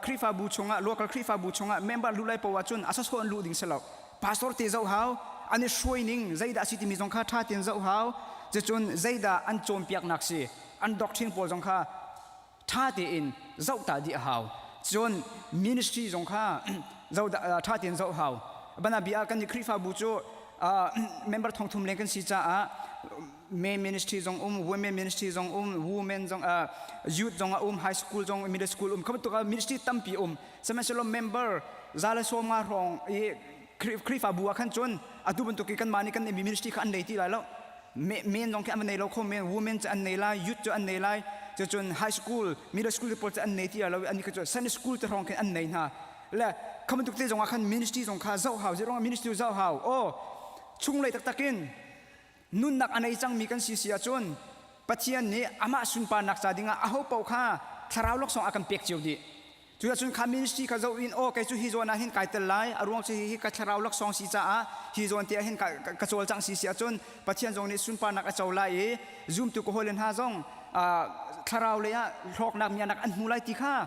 Khrihfabu chungah local Khrihfabu chungah member luh lai poah cun a sasawh an luh ding si lo. Pastor te zoh hau, an i hruai ning zeidah a si timi zong kha ṭha tein zoh hau. Cucun zeidah an cawnpiaknak si, an doctrine pawl zong kha ṭha tein zoh ta dih a hau. Cun ministry zong kha zoh ṭha tein zoh hau. Bana bia kan i Khrihfabu cu member thongthum leng kan si caah men ministry zong um, women ministry zong um, women zong youth zong a um, high school zong, middle school um, kha bantuk ministry tampi um. Sihmanhsehlaw member za le sawm nga hrawng i Khrihfabu ah khan cun atu bantuk i kanmah nih kan neihmi ministry kha an nei ti lai lo. Men zong khi an va nei lo kho men, women cu an nei lai, youth cu an nei lai, cucun high school, middle school te pawl cu an nei ti lai lo. An cu Sunday school te hrawng khin an nei hna. Le kha bantuk te zong ah khan ministry zong kha zoh hau, zeiruangah ministry zoh hau? Aw, chunglei taktak in nunnak a nei cangmi kan si si ahcun Pathian nih amah sunparnak ca dingah aho paoh kha thlarau laksawng a kan pek cio dih. Cucun kha ministry kha zoh in aw kei cu hi zawn ah hin kai tel lai a ruang cu hi ka thlarau laksawng si caah hi zawn te ah hin ka cawlcangh si si ahcun Pathian zong nih sunparnak a co lai i zumtu ka hawile hna zong thlarau lei ah hlawknak mianak an hmu lai ti kha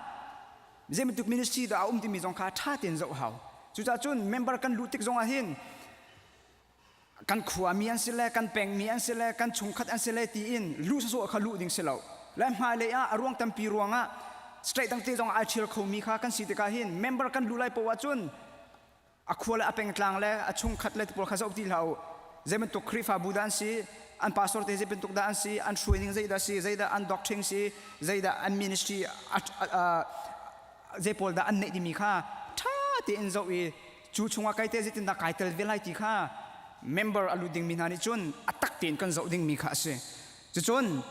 zei bantuk ministry dah a um timi zong kha ṭha tein zoh hau. Cucaah cun member kan luh tik zong ah hin kan khuami an si le kan pengmi an si le kan chungkhat an si le tiin luh sawsawh kha luh ding si lo le hmailei ah a ruang tampi ruangah state dangte zong ai ṭhial khomi kha kan si tikah hin member kan luh lai poah ahcun a khua le a pengtlang le a chungkhat le pawl kha zoh ti hlah u. Zei bantuk Khrihfabu dah an si, an pastor te zei bantuk dah an si, an hruaining zeidah si, zeidah an doctrine si, zeidah an ministry zei pawl dah an neih timi kha ṭha tein zoh i cu chungah kai te zeitindah kai tel ve lai ti kha member a lut dingmi hna nih cun a tak tein kan zoh dingmi kha a si. Cucun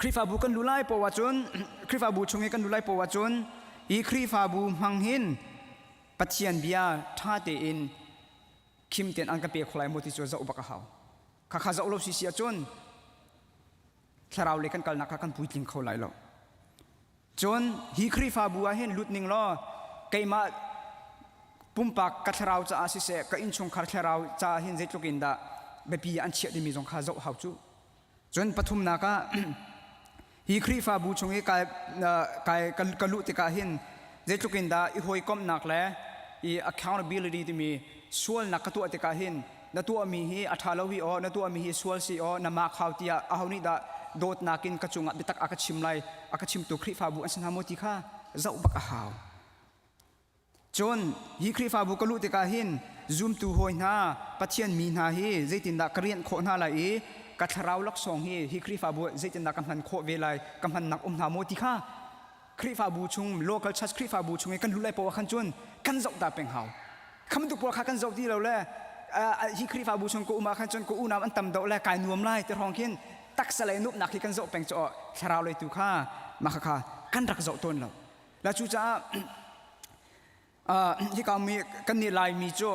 Khrihfabu kan lu lai poah cun Khrihfabu chung i kan lu lai poah cun hi Khrihfabu hmang hin Pathian bia ṭha tein khim tein an kan pe kho lai maw ti cu zoh bak a hau. Khakha zoh lo si si ahcun thlarau lei kan kalnak kha kan puitling kho lai lo. Cun hi Khrihfabu ah hin lut ning law keimah pumpak ka thlarau caah siseh ka innchungkhar thlarau caah hin zeitluk in dah biapi an chiah timi zong kha zoh hau cu. Cun pathumnak ah hi Khrihfabu chung i kai, kai, ka luh tikah hin zeitluk in dah i hawikomhnak le i accountability timi sualnak ka tuah tikah hin na tuahmi hi a ṭha lo hi aw na tuahmi hi sual si aw na mah khau tiah aho nih dah dawtnak in ka cungah biatak a ka chim lai a ka chimtu Khrihfabu an si hna maw ti kha zoh bak a hau. Cun hi Khrihfabu ka luh tikah hin zumtu hawi hna Pathian mi hna hi zeitindah ka rianh khawh hna lai i ka thlarau laksawng hi hi Khrihfabu zeitindah ka hman khawh ve lai ka hmannak um hna maw ti kha Khrihfabu chung local church Khrihfabu chung i kan luh lai poah khan cun kan zoh ta peng hau. Kham tu pawl kha kan zoh ti lo le hi Khrihfabu chung ka um ah khan cun ka unau an tam deuh le kai nuam lai ti hrawng khin taksa lei nuamnak hi kan zoh peng cu thlarau lei tu kha mah kha kan rak zoh tawn lo. La cu caah hika mi kan nih Laimi cu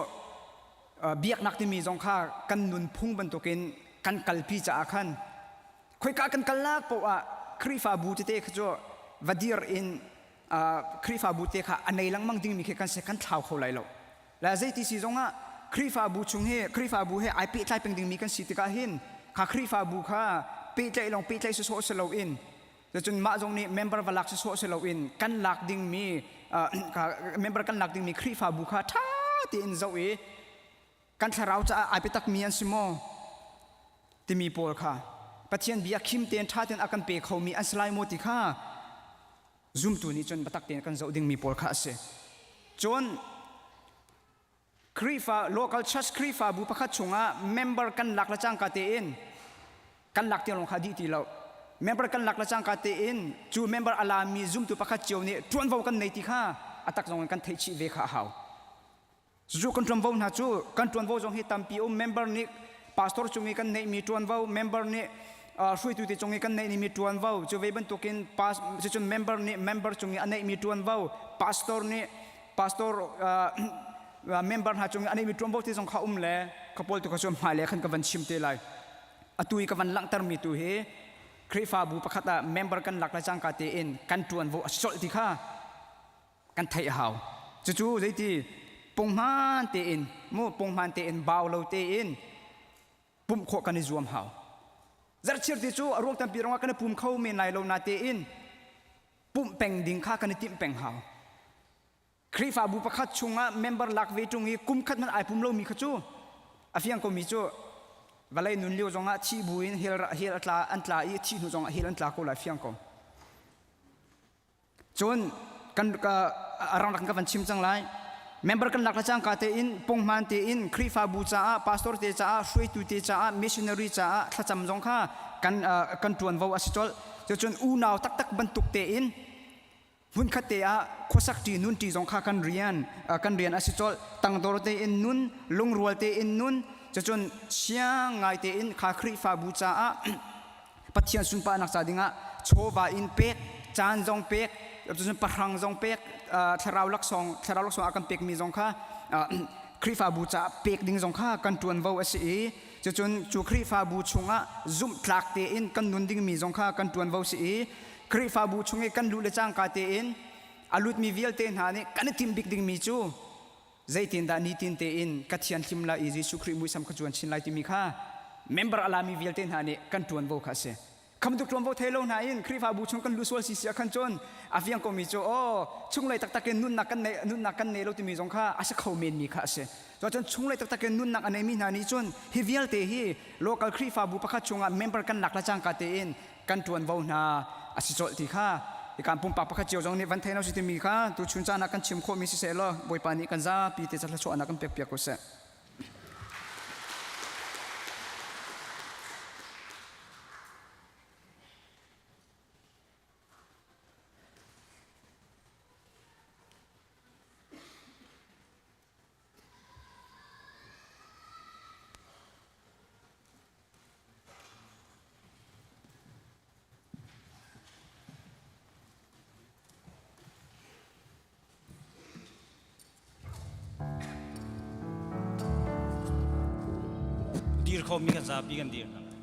biaknak timi zong kha kan nunphung bantukin kan kalpi caah khan khoika kan kalnak paoh ah Khrihfabu tete kha cu va dir in Khrihfabu te kha a nei lengmang dingmi khi kan si kan thlau kho lai lo. La zeiti si zongah Khrihfabu chung hi Khrihfabu he ai pehtlai peng dingmi kan si tikah hin kha Khrihfabu kha pehtlaih lawng pehtlaih sawsawh si loin cun mah zong nih member va lak sawsawh si loin kan lak dingmi member kan lak dingmi Khrihfabu kha ṭha tein zoh i kan thlarau caah ai biatakmi an si maw timi pawl kha Pathian bia khim tein ṭha tein a kan pe khomi an si lai maw ti kha zumtu nih cun biatak tein kan zoh dingmi pawl kha a si. Cun Khrihfa local church Khrihfabu pakhat chungah member kan lak le cangka tein kan lak tiang lawng kha dih ti lo. Member kan lak le cangka tein cu member a lami zumtu pakhat cio nih ṭuanvo kan nei ti kha a tak zong in kan theih chih ve kha a hau. Cucu kan ṭuanvo hna cu kan ṭuanvo zong hi tampi um. Member nih pastor cung i kan neihmi ṭuanvo, member nih hruaitu te cung i kan neihmi ṭuanvo, cu ve bantukin cucun member nih member cung i a neihmi ṭuanvo, pastor nih pastor member hna cung i a neihmi ṭuanvo te zong kha um le ka pawl tu kha cu hmailei khan ka van chim te lai. Atu i ka van langhtermi tu hi Khrihfabu pakhat ah member kan lak le cangka tein kan ṭuanvo a si colh ti kha kan theih a hau. Cucu zeiti punghman tein mu punghman tein bau lo tein pumh khawh kan i zuam hau. Zarhchir ti cu a ruang tampi ruangah kan i pum kho men lai lo na tein pumh peng ding kha kan i timh peng hau. Khrihfabu pakhat chungah member lak ve ṭung i kum khat hmanh ai pum lomi kha cu a fiang komi cu. Vawlei nun lio zongah thi buin hell hell a tla an tla i thi hnu zongah hell an tla ko lai fiang ko. Cun kan ka arang rak ka van chim cang lai. Member kan lak le cangka tein punghman tein Khrihfabu caah pastor te caah hruaitu te caah missionary caah thlacam zong kha kan kan tuanvo a si colh. Cucun unau taktak bantuk tein hmunkhat te ah khuasak ṭi nun ṭi zong kha kan rian kan rian a si colh. Tangdor tein nun, lungrual tein nun, cucun siang ngai tein kha Khrihfabu caah Pathian sunparnak ca dingah chawva in pek, caan zong pek, cun pahrang zong pek, thlarau laksawng thlarau laksawng a kan pekmi zong kha Khrihfabu caah pek ding zong kha kan ṭuanvo a si i cucun cu Khrihfabu chungah zumhtlak tein kan nun dingmi zong kha kan ṭuanvo si i Khrihfabu chung i kan luh le cangka tein a lutmi vialte hna nih kan i timh bik dingmi cu zeitindah nitin tein ka thianhlim lai i Jesuh Khrih muisam ka cuan chin lai timi kha member a lami vialte hna nih kan ṭuanvo kha a si. Khamtuk ṭuanvo thei lo hna in Khrihfabu chung kan luh sual si si ah khan cun a fiang komi cu aw chunglei taktak in nunnak kan nei nunnak kan nei lo timi zong kha a si kho menmi kha a si. Cun chunglei taktak in nunnak a neimi hna nih cun hi vialte hi local Khrihfabu pakhat chungah member kan lak le cangka tein kan ṭuanvo hna a si colh ti kha ikan pumpak pakhat cio zong nih van thei no si timi kha tuchun caan ah kan chim khawhmi si seh law Bawipa nih kan zapi te thluachuahnak kan pek piak ko seh. Dir khomi kan zapi kan dir hna lai.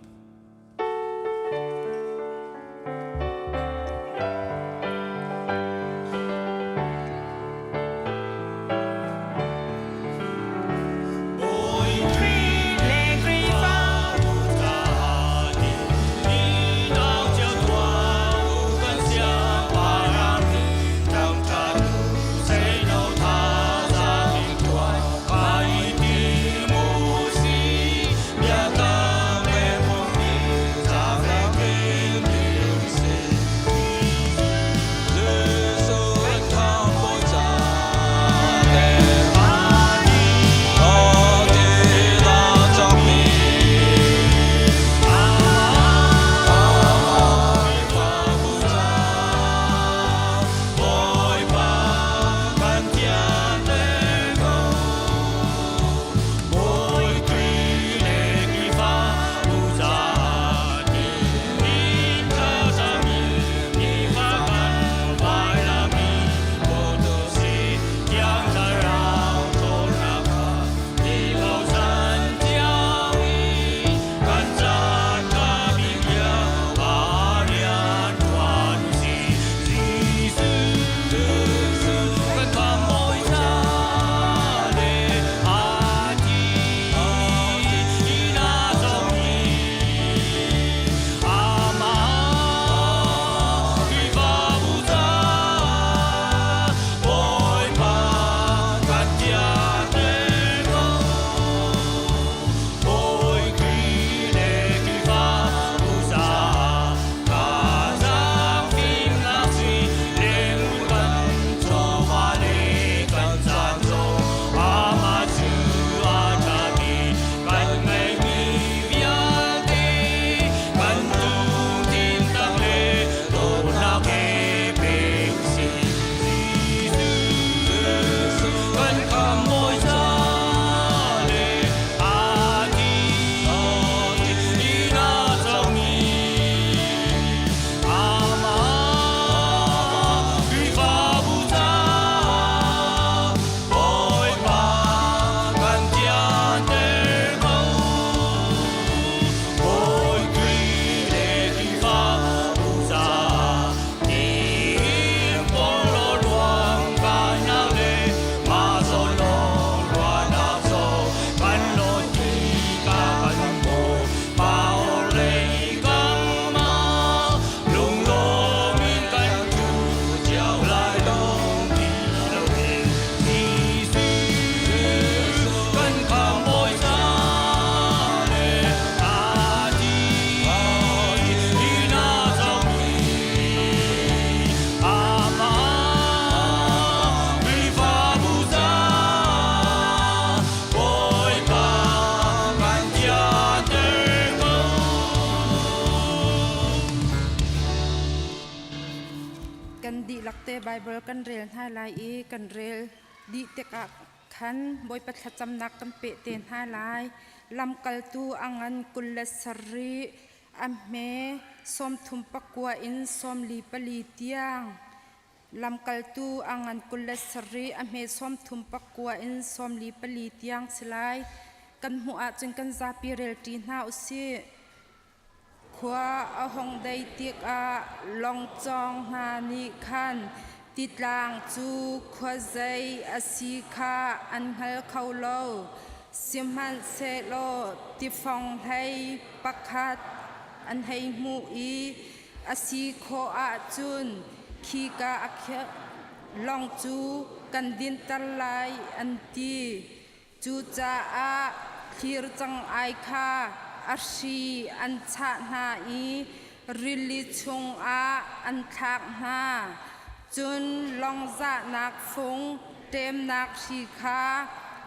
Kan dihlak te Baibal kan rel hna lai i kan rel dih tikah khan Bawipa thlacamnak kan peh te hna lai. Lamkaltu a ngan 27 a hme 39 in 44 tiang. Lamkaltu a ngan 27 a hme 39 in 44 tiang si lai. Kan hmuh ahcun kan zapi relṭi hna u sih. Khua a hung dei tikah lawngcawng hna nih khan titlang cu khuazei a si kha an hngal kho lo. Sihmanhsehlaw tifong hlei pakhat an hei hmuh i a si khawh ahcun khika lawng cu kan dinter lai an ti. Cucaah thir cangai kha a hri an chah hna i rili chungah an thlak hna. Cun lawng zahnak fung ṭemnak hri kha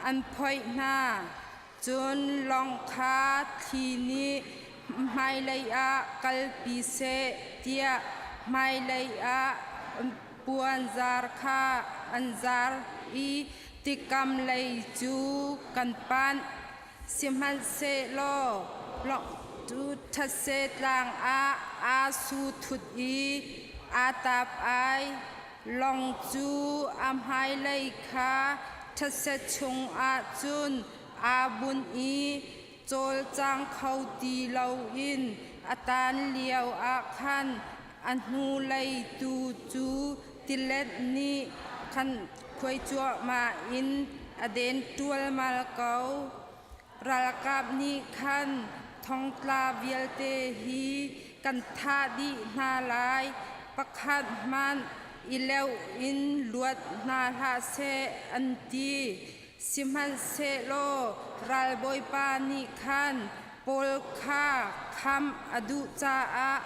an phoih hna. Cun lawng kha thli nih hmailei ah kalpi seh tiah hmailei ah puanzar kha an zar i tikam lei cu kan panh. Sihmanhsehlaw cu thetse tlang ah aa su thut i aa tap ai. Lawng cu a hmailei kha thetse chungah cun aa bunh i cawlcang kho ti loin a tan lio ah khan a hnulei tu cu tilet nih khan khuai cuahmah in a den ṭualmal ko. Ralkap nih khan thongtla vialte hi kan thah dih hna lai, pakhat hmanh i leuh in luat hna hlah seh an ti. Sihmanhsehlaw ralbawipa nih khan Paul kha khamh a duh caah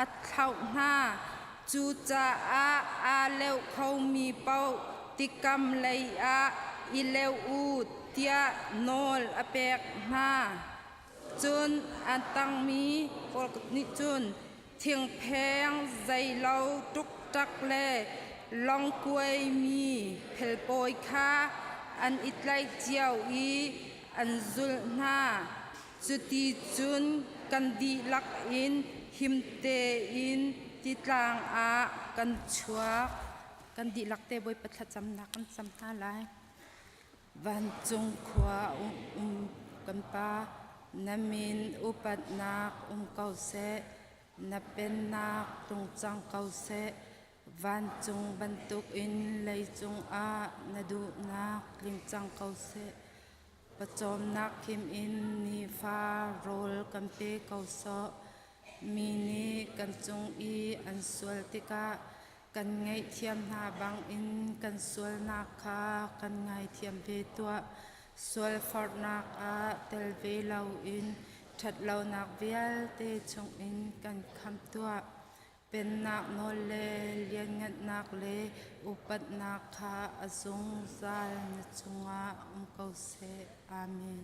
a thlauh hna. Cucaah aa leuh khomi paoh tikam lei ah i leuh u tiah nawl a pek hna. Cun a tangmi pawl nih cun thingpheng zeilo ṭukṭak le lawngkuaimi phelpawi kha an i tlaih cio i an zulh hna. Cuti cun kan dihlak in him tein titlang ah kan chuak. Kan dihlak te Bawipa thlacamnak kan cam hna lai. Vancung khua um kan Pa, na min upatnak um ko seh, na pennak tlung cang ko seh. Vancung bantukin leicung ah na duhnak tling cang ko seh. Pawcawmnak khim in nifa rawl kan pe ko sawh. Mi nih kan cung i an sual tikah kan ngaihthiam hna bangin kan sualnak kha kan ngaithiam ve tuah. Sualforhnak ah tel ve loin ṭhatlonak vialte chungin kan khamh tuah. Pennak nawl le lianngannak le upatnak kha a zungzal na cungah um ko seh. Amen.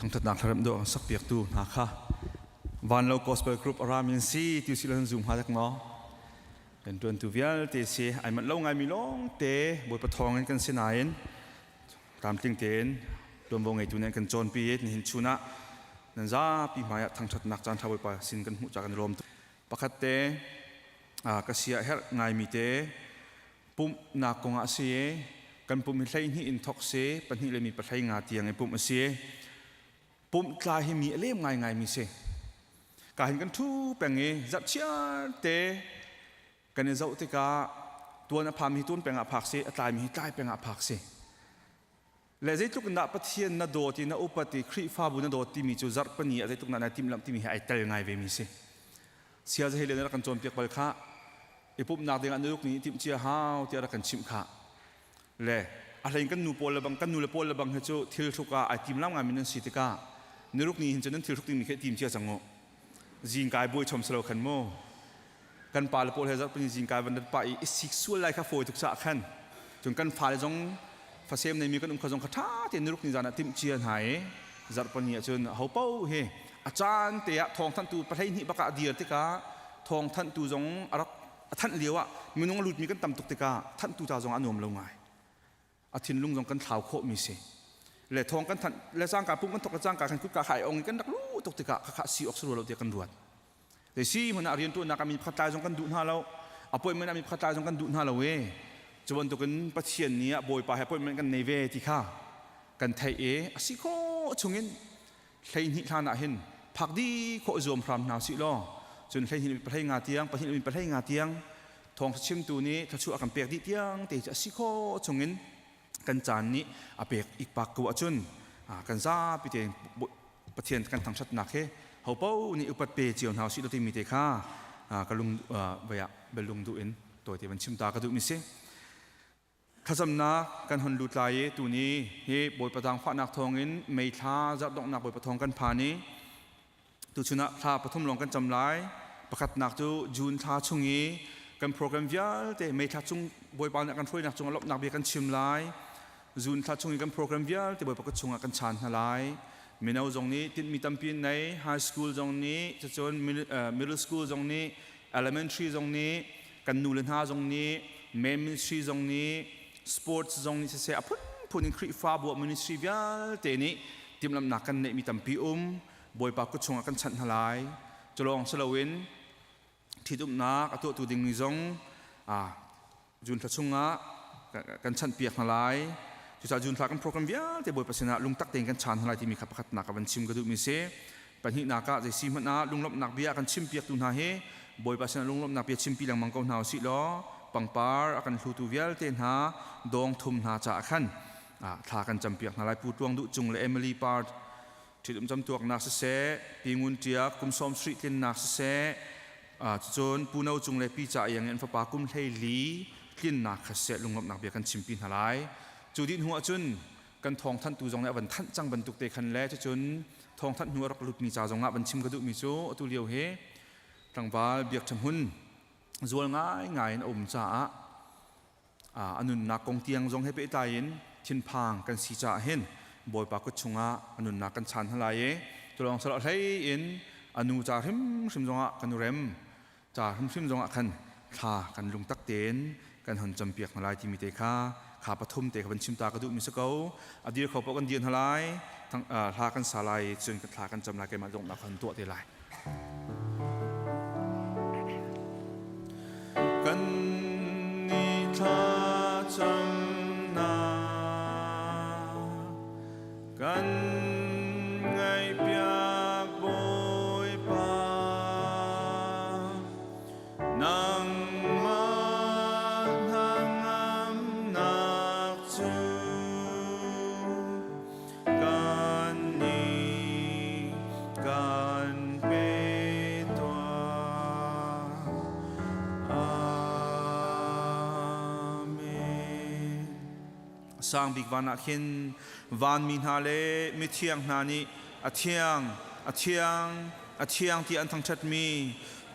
Thangthatnak thlarem do sak piaktu hna kha Vanlo Gospel Group aramin si tu si lan zoom ha dak maw kan tuan tu vialte si ai mat lo ngai mi long te Bawipa thawng in kan si nain tlamtling tein tuanvo ngeitu nih kan cawnpi i nihin chun ah nan zapi hmai ah thangthatnak caan ṭha Bawipa sin kan hmuh ca kan i lawm pakhat te ka sia herh ngaimi te pumhnak kong ah si kan pum hi 12 in thok si pahnih le mi pahlei nga tiang i pumh a si. Pumh tla hi mi a lem ngaingai mi si. Ka hin kan ṭhu peng i zarhchiar te kan i zoh tikah tuan a phami hi tuan peng ah phak si, a tlaimi hi tlai peng ah phak si. Le zeitluk in dah Pathian na dawt i na upat i Khrihfabu na dawt timi cu zarhpini ah zeitluk dah nai timhlamh timi hi ai tel ngai ve mi si. Sia zahei le na rak kan cawnpiak bal khah. I pumhnak ding ah na ruk ni i timh cia hau tiah rak kan chimh khah. Le a hlein kan nu pawl le bang kan nu le pawl le bang hi cu thil hruk ah ai timlam ngai mi nan si tikah niruk ni hin cun nan thil hruk ding mi khi tim cia cang u. Zingkai buai chom silo khan mu. Kan pa le pawl he zarhpini zingkai van rat pah i i sik sual lai kha fawi tuk caah khan cun kan fale zong fasem neimi kan um kha zong kha ṭha tein niruk ni zan ah timh cia hna i zarhpini ah cun ho paoh hi a caan te ah thawngthanhtu 12 bak ah a dir tikah thawngthanhtu zong a rak a thanh lio ah minung a lutmi kan tam tuk tikah thanhtu ca zong a nuam lo ngai. A thinlung zong kan thlau khawhmi si le thawng kan thanh le cangka pum kan thok le cangka kan kutka khai ong kan rak lu tuk tikah khakha si ok lo tiah kan ruat. Te si hmun ah riantuannak ah mi pakhat tlai zong kan duh hna lo, appointment ah mi pakhat tlai zong kan duh hna lo e. Cu bantukin Pathian nih ah Bawipa he appointment kan nei ve ti kha kan theih i a si khawh chungin 12 hlan ah hin phak di khawh zuam hram hna sih law cun 12 pahlei nga tiang pahnih pahlei nga tiang thawng chimtu nih thluachuah a kan pek dih tiang te cu a si khawh chungin kan caan nih a pek ikpak ko ahcun kan zapi tein Pathian kan thangṭhatnak he hopo nih upat pe cio hna usih timi te kha ka lung vei ah belung duh in tawite van chim ta ka duh mi si. Thlacamnak kan hon lut lai i tuni hi Bawipa zaangfahnak thawngin May thla zarh donghnak Bawipa thawng kan phan i tuchun ah thla pathum lawng kan cam lai. Pakhatnak cu June thla chung i kan program vialte May thla chung Bawipa nih a kan hruainak cungah lawmhnak bia kan chim lai. June thla chung i kan program vialte Bawipa kut chungah kan chaan hna lai. Mino zong nih tinhmi tampi an nei, high school zong nih, cucun middle school zong nih, elementary zong nih, kan nu le hna zong nih men ministry zong nih sports zong nih siseh a phunphun in Khrihfabu ah ministry vialte nih timhlamhnak kan neihmi tampi um. Bawipa kut chungah kan chanh hna lai. Culawng si loin ṭhitumnak a tuahtu dingmi zong June thla chungah kan chanhpiak hna lai. Cucaah June thla kan program vialte Bawipa sinah lungtak tein kan chaan hna lai timi kha pakhatnak ka van chim ka duhmi si. Pahnihnak ah zei si hmanh ah lunglawmhnak bia a kan chimpiaktu hna hi Bawipa sinah lunglawmhnak bia chimpi lengmang ko hna usih law pangpar a kan hlutu vialte hna dawng thum hna caah khan thla kan campiak hna lai. Pu Tluang Duh Cung le Emily Par ṭhitum camtuaknak siseh, Pi Ngun Ṭiak kum 70 tlinnak siseh, cucun Pu No Cung le Pi Ca Iang in an fapa kum 14 tlinnak kha siseh lunglawmhnak bia kan chimpi hna lai. Cu dih hnu ahcun kan thawngthanhtu zong nih a van thanh cang bantuk te khan le cucun thawngthanh hnu a rak lutmi ca zong ah van chim ka duhmi cu atu lio hi tlangval Biak Ṭha Hmun zual ngaingai in a um caah a nunnak kong tiang zong he pehtlai in thinphang kan si caah hin Bawipa kut chungah a nunnak kan chaan hna lai i tulawng salo hlei in a nu ca hrimhrim zongah kan rem ca hrimhrim zongah khan thla kan lungtak tein kan hon campiak hna lai timi te kha kha pathum te kha van chim ta ka duhmi si ko. A dir kho paoh kan dir hna lai, hla kan sa lai, cun thla kan cam lai. Keimah donghnak kan tuah te lai. Kan ni thla camnak kan ngaihpiak Bawipa, nangmah hnangamnak cu kan nih kan pe tuah. Amen. Sang bik van ah khin vanmi hna le mithiang hna nih a thiang, a thiang, a thiang tiah an thangṭhatmi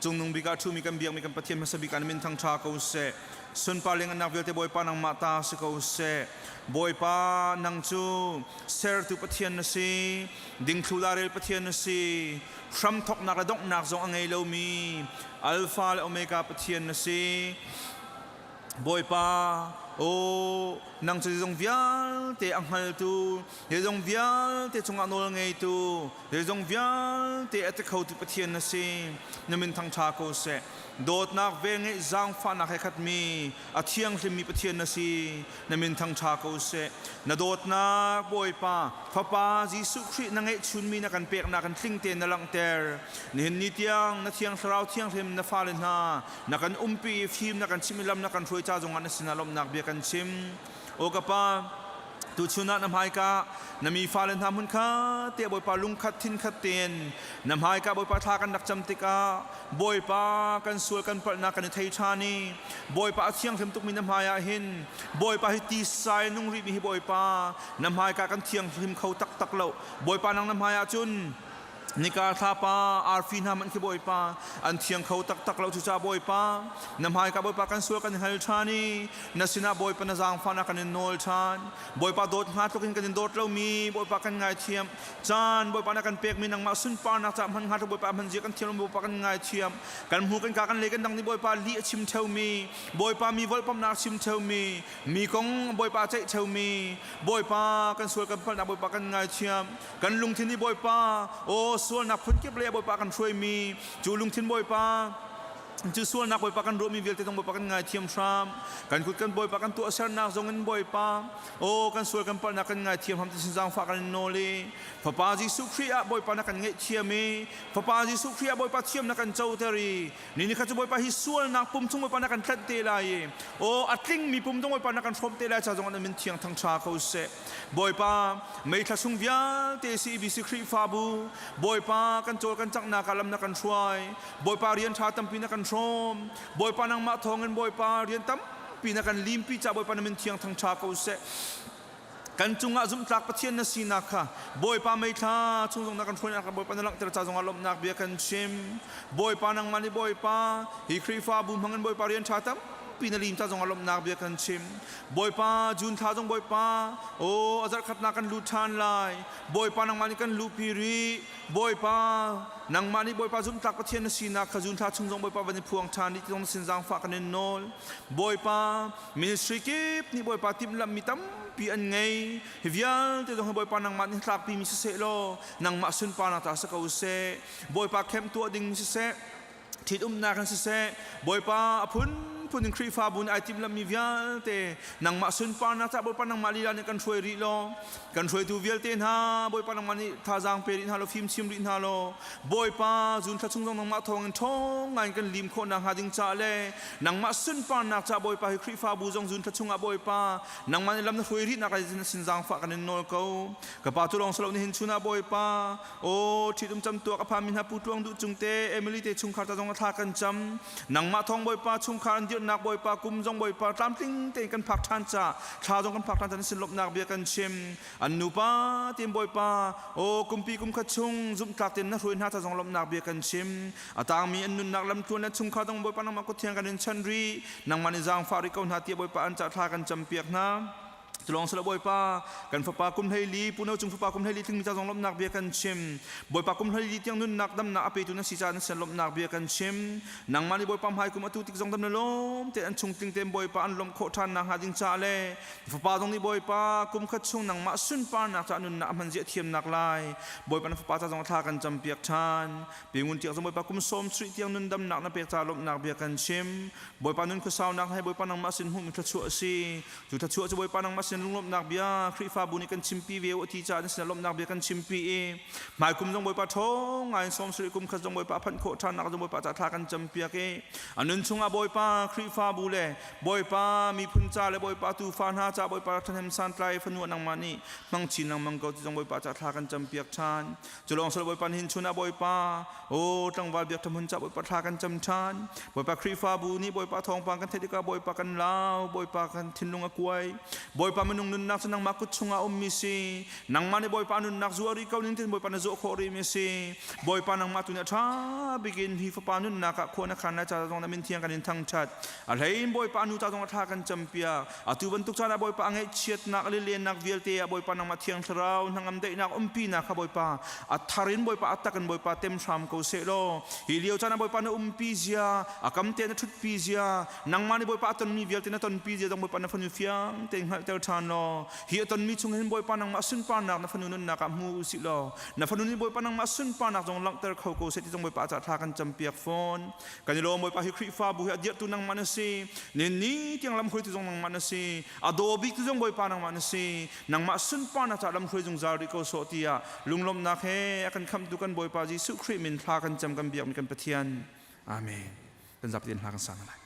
Cungnung bik ah ṭhumi kan biakmi kan Pathian hmasa bik ah na min thangṭha ko seh. Sunpar le ngannak vialte Bawipa nangmah ta si ko seh. Bawipa nang cu sertu Pathian na si, dingthlu larel Pathian na si, hramthawknak le donghnak zong a ngei lomi Alpha le Omega Pathian na si. Bawipa, aw, nang cu zeizong vialte a hngaltu, zeizong vialte cungah nawl ngeitu, zeizong vialte a ti khotu Pathian na si. Na min thangṭha ko seh. Dawtnak, velngeih, zaangfahnak he khatmi, a thianghlimmi Pathian na si. Na min thangṭha ko seh. Na dawtnak, Bawipa, Fapa Jesuh Khrih na ngeihchunmi na kan peknak in tling tein na langhter. Nihin ni tiang na Thiang Thlarau Thianghlim na fale hna na kan umpi i fim na kan chimh i lam na kan hruai ca zongah na sinah lawmhnak bia kan chim. Aw ka Pa, tuchun ah na hmaika na mi fale hna hmun kha te Bawipa lungkhat thinkhat tein na hmaika Bawipa thla kan rak cam tikah Bawipa kan sual kan palhnak kan i thei ṭhan i Bawipa a thianghlim tukmi na hmai ah hin Bawipa hi tisa in nung rihmi hi Bawipa na hmaika kan thianghlim kho taktak lo Bawipa nang na hmai ah cun Nika thlapa arfi hna hmanh khi Bawipa an thiang kho taktak lo. Cucaah Bawipa na hmaika Bawipa kan sual kan hal ṭhan i na sinah Bawipa na zaangfahnak kan in nawl ṭhan. Bawipa dawt hnga tluk in kan in dawt lomi Bawipa kan ngaithiam. Caan Bawipa na kan pekmi nangmah sunparnak caah hman hnga tluk Bawipa hman zia kan thiam lo Bawipa kan ngaithiam. Kan hmu kan ka kan le kan dang nih Bawipa lih a chim ṭheumi Bawipa mi volhpamnak a chim ṭheumi mi kong Bawipa a ceih ṭheumi Bawipa kan sual kan palhnak Bawipa kan ngaithiam. Kan lungthin i Bawipa, aw sualnak phunkip le Bawipa kan hruaimi, cu lungthin Bawipa, cu sualnak Bawipa kan ruahmi vialte zong Bawipa kan ngaithiam hram. Kan kut kan Bawipa kan tuahsernak zong in Bawipa, aw kan sual kan palhnak kan ngaithiam hram ti sin zaangfah kan in nawl i Fapa Jesuh Khrih ah Bawipa na kan ngaihthiam i Fapa Jesuh Khrih ah Bawipa thiam na kan coter i ni ni kha cu Bawipa hi sualnak pum chung Bawipa na kan tlanh te lai i aw a tlingmi pum zong Bawipa na kan hrawm te lai ca zong an min thiang thangṭha ko seh. Bawipa meithla chung vialte CBC Khrihfabu Bawipa kan cawl kan canghnak ah lam na kan hruai. Bawipa rian ṭha tampi na kan hrawm. Bawipa nangmah thawngin Bawipa rian tampi na kan limpi ca Bawipa na min thiang thangṭha ko seh. Kan cungah zumhtlak Pathian na sinak kha Bawipa meithla chung zong na kan hruainak Bawipa na langhter ca zongah lawmhnak bia kan chim. Bawipa nangmah nih Bawipa hi Khrihfabu hmangin Bawipa rian ṭha tampi na lim ca zongah lawmhnak bia kan chim. Bawipa June thla zong Bawipa aw a zarhkhatnak kan lut ṭhan lai. Bawipa nangmah nih kan luhpi rih. Bawipa nangmah nih Bawipa zumhtlak Pathian na sinak kha June thla chung zong Bawipa van i phuang ṭhan rih ti zong na sin zaangfah kan in nawl. Bawipa ministry kip nih Bawipa timhlamhmi tampi an ngei. Hi vialte zong hi Bawipa nangmah nih tlakpimi siseh law nangmah sunparnak ta si ko seh. Bawipa camp tuah ding siseh ṭhitumnak in siseh Bawipa a phunphun in Khrihfabu nih ai timhlamhmi vialte nangmah sunparnak caah Bawipa nangmah lila nih kan hruai rih law kan hruaitu vialte hna Bawipa nangmah nih thazaang pe rih hna law fimchim rih hna law Bawipa zun thla chung zong nangmah thawngin ṭhawng ngaiin kan lim khawh nakhnga ding caah le nangmah sunparnak caah Bawipa hi Khrihfabu zong zun thla chungah Bawipa nangmah nih lam na hruai rih nak lai sin zaangfah kan in nawl ko ka pa cu lawng si lo nihin chun ah Bawipa Aw ṭhitum camtuak a phanmi hna Pu Tluang Duh Cung te Emily te chungkhar ta zong a thla kan cam. Nangmah thawng Bawipa chungkhar an dirhnak Bawipa kum zong Bawipa tlamtling tein kan phak ṭhan ca thla zong kan phak ṭhan ca sin lawmhnak bia kan chim. An nupa tein Bawipa aw kumpi kum khat chung zumhtlak tein na hruai hna ca zong lawmhnak bia kan chim. A tangmi an nunnak lamtluan le chungkhar zong Bawipa nangmah kut thiang kan in chan rih. Nangmah nih zaangfah rih ko hna tiah Bawipa an ca thla kan campiak hna. Tulawng sila Bawipa kan fapa kum 14 Puno cung fapa kum 14 tlingmi ca zong lawmhnak bia kan chim. Bawipa kum 14 tiang nunnak damnak a petu na si caah na sin lawmhnak bia kan chim. Nangmah nih Bawipa hmai kum atu tik zong dam na lawm te an chung tling tein Bawipa an lawmh khawh ṭhan nakhnga ding caah le fapa zong nih Bawipa kum khat chung nangmah sunparnak caah nunnak a hman zia thiamnak lai Bawipa na fapa ca zong thla kan campiak ṭhan. Pi Ngun Tiak zong Bawipa kum sawm sarih tiang nun damnak na pek caah lawmhnak bia kan chim. Bawipa nun khuasaunak he Bawipa nangmah sin hmuhmi thluachuah a si. Cu thluachuah cu Bawipa nangmah sin lunglawmhnak bia Khrihfabu nih kan chimpi ve u ti caah na sinah lawmhnak bia kan chimpi i hmaikum zong Bawipa ṭhawng ngai in sawm sarih kum khat zong Bawipa a phanh khawh ṭhannak zong Bawipa ca thla kan campiak i a nun chungah Bawipa Khrihfabu le Bawipa miphun ca le Bawipa tuufa hna ca Bawipa ṭhahnem santlai fanu nangmah nih hmang chin lengmang ko ti zong Bawipa ca thla kan campiak ṭhan. Cu lawng sal Bawipa nihin chun ah Bawipa aw tlangval biak ṭhahmun ca Bawipa thla kan cam ṭhan. Bawipa Khrihfabu nih Bawipa thawngpang kan theih tikah Bawipa kan lau, Bawipa kan thinlung a kuai. Bawipa. Minung nunnak cu nangmah kut chungah ummi si. Nangmah nih Bawipa nunnak zuah rih ko ning tin Bawipa na zuah khawh rihmi si. Bawipa nangmah tu nih a ṭha bikin hi fapa nunnak ah khua na khan lai ca zong na min thiang kan in thangṭhat. A hlei in Bawipa nu ca zong a thla kan campiak. Atu bantuk caan ah Bawipa a ngaihchiatnak, a lilennak vialte ah Bawipa nangmah Thiang Thlarau hnangam daihnak umpinak kha Bawipa a thar in Bawipa a tak in Bawipa tem hram ko seh law hi lio caan ah Bawipa na umpi zia, a kam te na ṭhutpi zia, nangmah nih Bawipa a tonmi vialte na tonpi zia zong Bawipa na fanu fiang tein hngalhter ṭhan law hi a tonmi chung hin Bawipa nangmah sunparnak na fanu nunnak ah hmu usih law na fanu nih Bawipa nangmah sunparnak zong langhter kho ko seh ti zong Bawipa ca thla kan campiak fawn. Kan i lawm Bawipa, hi Khrihfabu hi a dirhtu nangmah na si, ni ni tiang lamhruaitu zong nangmah na si, a daw bik tu zong Bawipa nangmah na si. Nangmah sunparnak caah lamhruai zungzal rih ko sawh tiah lunglawmhnak he a kan khamhtu kan Bawipa Jesuh Khrih min thla kan cam kan biakmi kan Pathian. Amen. Kan zapi in hla kan sa hna lai.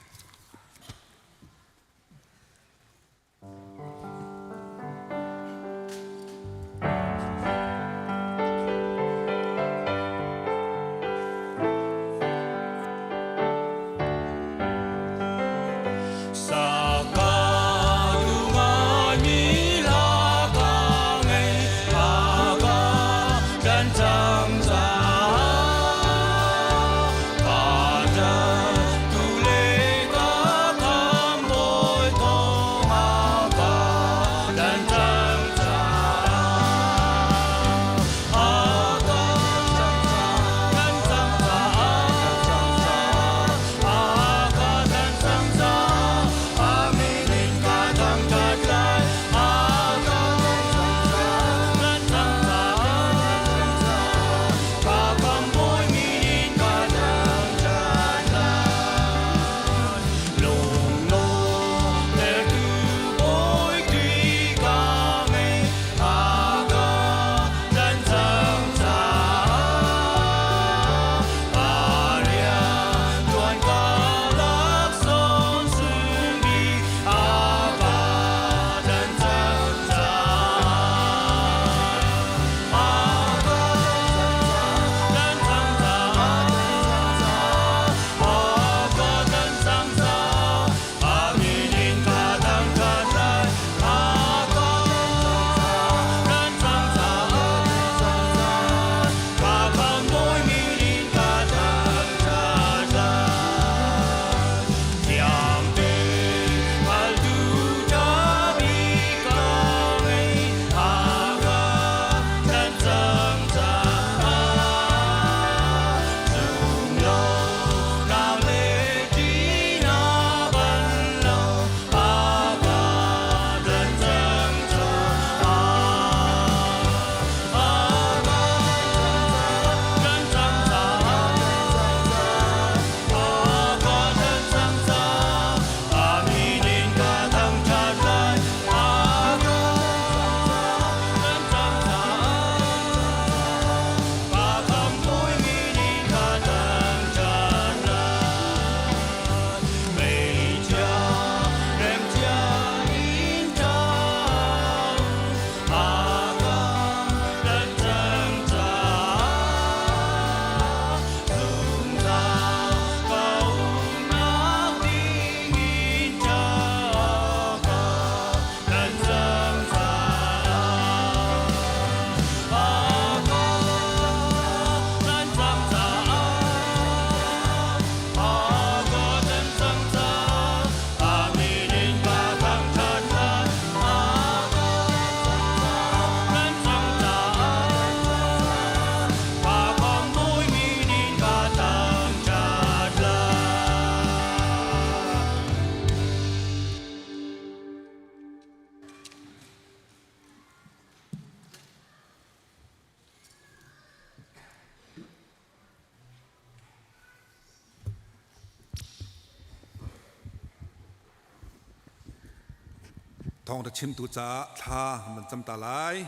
Thawngtha chimtu caah thla man cam ta lai.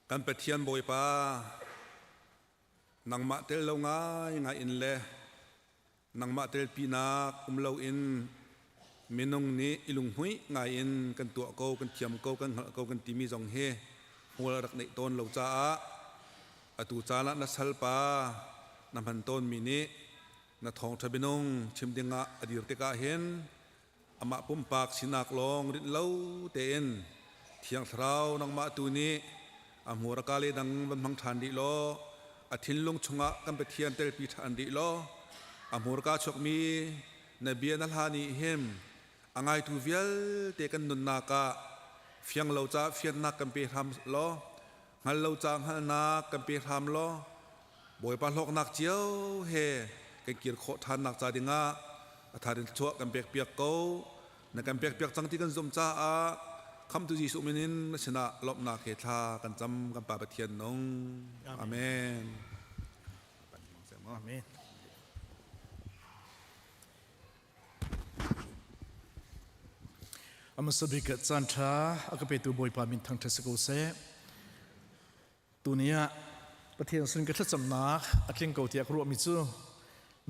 Kan Pathian Bawipa, nangmah tel lo ngai ngai in le nangmah telpinak um loin minung nih i lunghmuih ngai in kan tuah ko, kan thiam ko, kan hngalh ko kan timi zong hi hmual rak neih tawn lo caah atu caan ah na salpa na hman tawnmi nih na thawngṭha minung chim dingah a dir tikah hin. Amah pumpak sinak lawng rinh lo tein Thiang Thlarau nangmah tu nih a hmurka le dang van hmang ṭhan rih law a thinlung chungah kan Pathian telpi ṭhan rih law a hmurka chuakmi na bia na hla nih hin a ngaitu vialte kan nunnak ah fiang lo ca fiannak kan pe hram law hngal lo ca hngalhnak kan pe hram law Bawipa hlawknak cio he kan kir khawh ṭhannak ca dingah a thar in thluachuah kan pek piak ko. Na kan pek piak cang ti kan zumh caah Khamhtu Jesuh min in na sinah lawmhnak he thla kan cam kan Pa Pathian nung. Amen. Amen. Amasa bik caan ṭha a ka petu Bawipa min thangṭhat si ko seh. Tuni ah Pathian sin ka thlacamnak a tling ko tiah ka ruahmi cu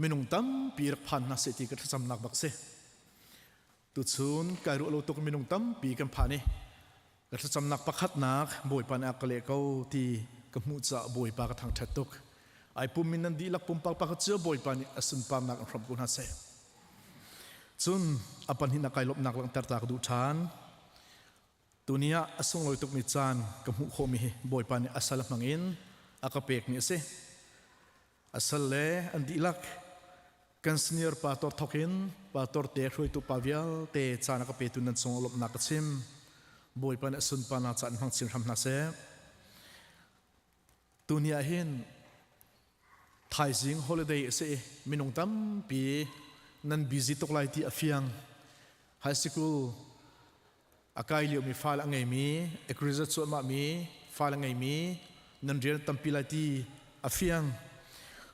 minung tampi rak phan hna seh ti ka thlacamnak bak si. Tuchun kai ruah lo tuk minung tampi kan phan i ka thlacamnak pakhatnak Bawipa nih a ka leh ko ti ka hmuh caah Bawipa ka thangṭhat tuk. Ai pum in nan dihlak pumpak pakhat cio Bawipa nih a sunparnak in hramh ko hna seh. Cun a panhin a kai lawmhnak langhter ta ka duh ṭhan. Tuni ah a sunglawi tukmi caan ka hmuh khawhmi hi Bawipa nih a sal hmang in a ka pekmi a si. A sal le an dihlak kan senior pastor thawk in pastor te hruaitu pa vialte caan a ka petu nan cung lawmhnak ka chim. Bawipa nih a sunparnak caan hmang chin hram hna seh. Tuni ah hin thaizing holiday a si i minung tampi nan busy tuk lai ti a fiang. High school a kai liomi fale a ngeimi a graduate cuahmahmi fale a ngeimi nan rian tampi lai ti a fiang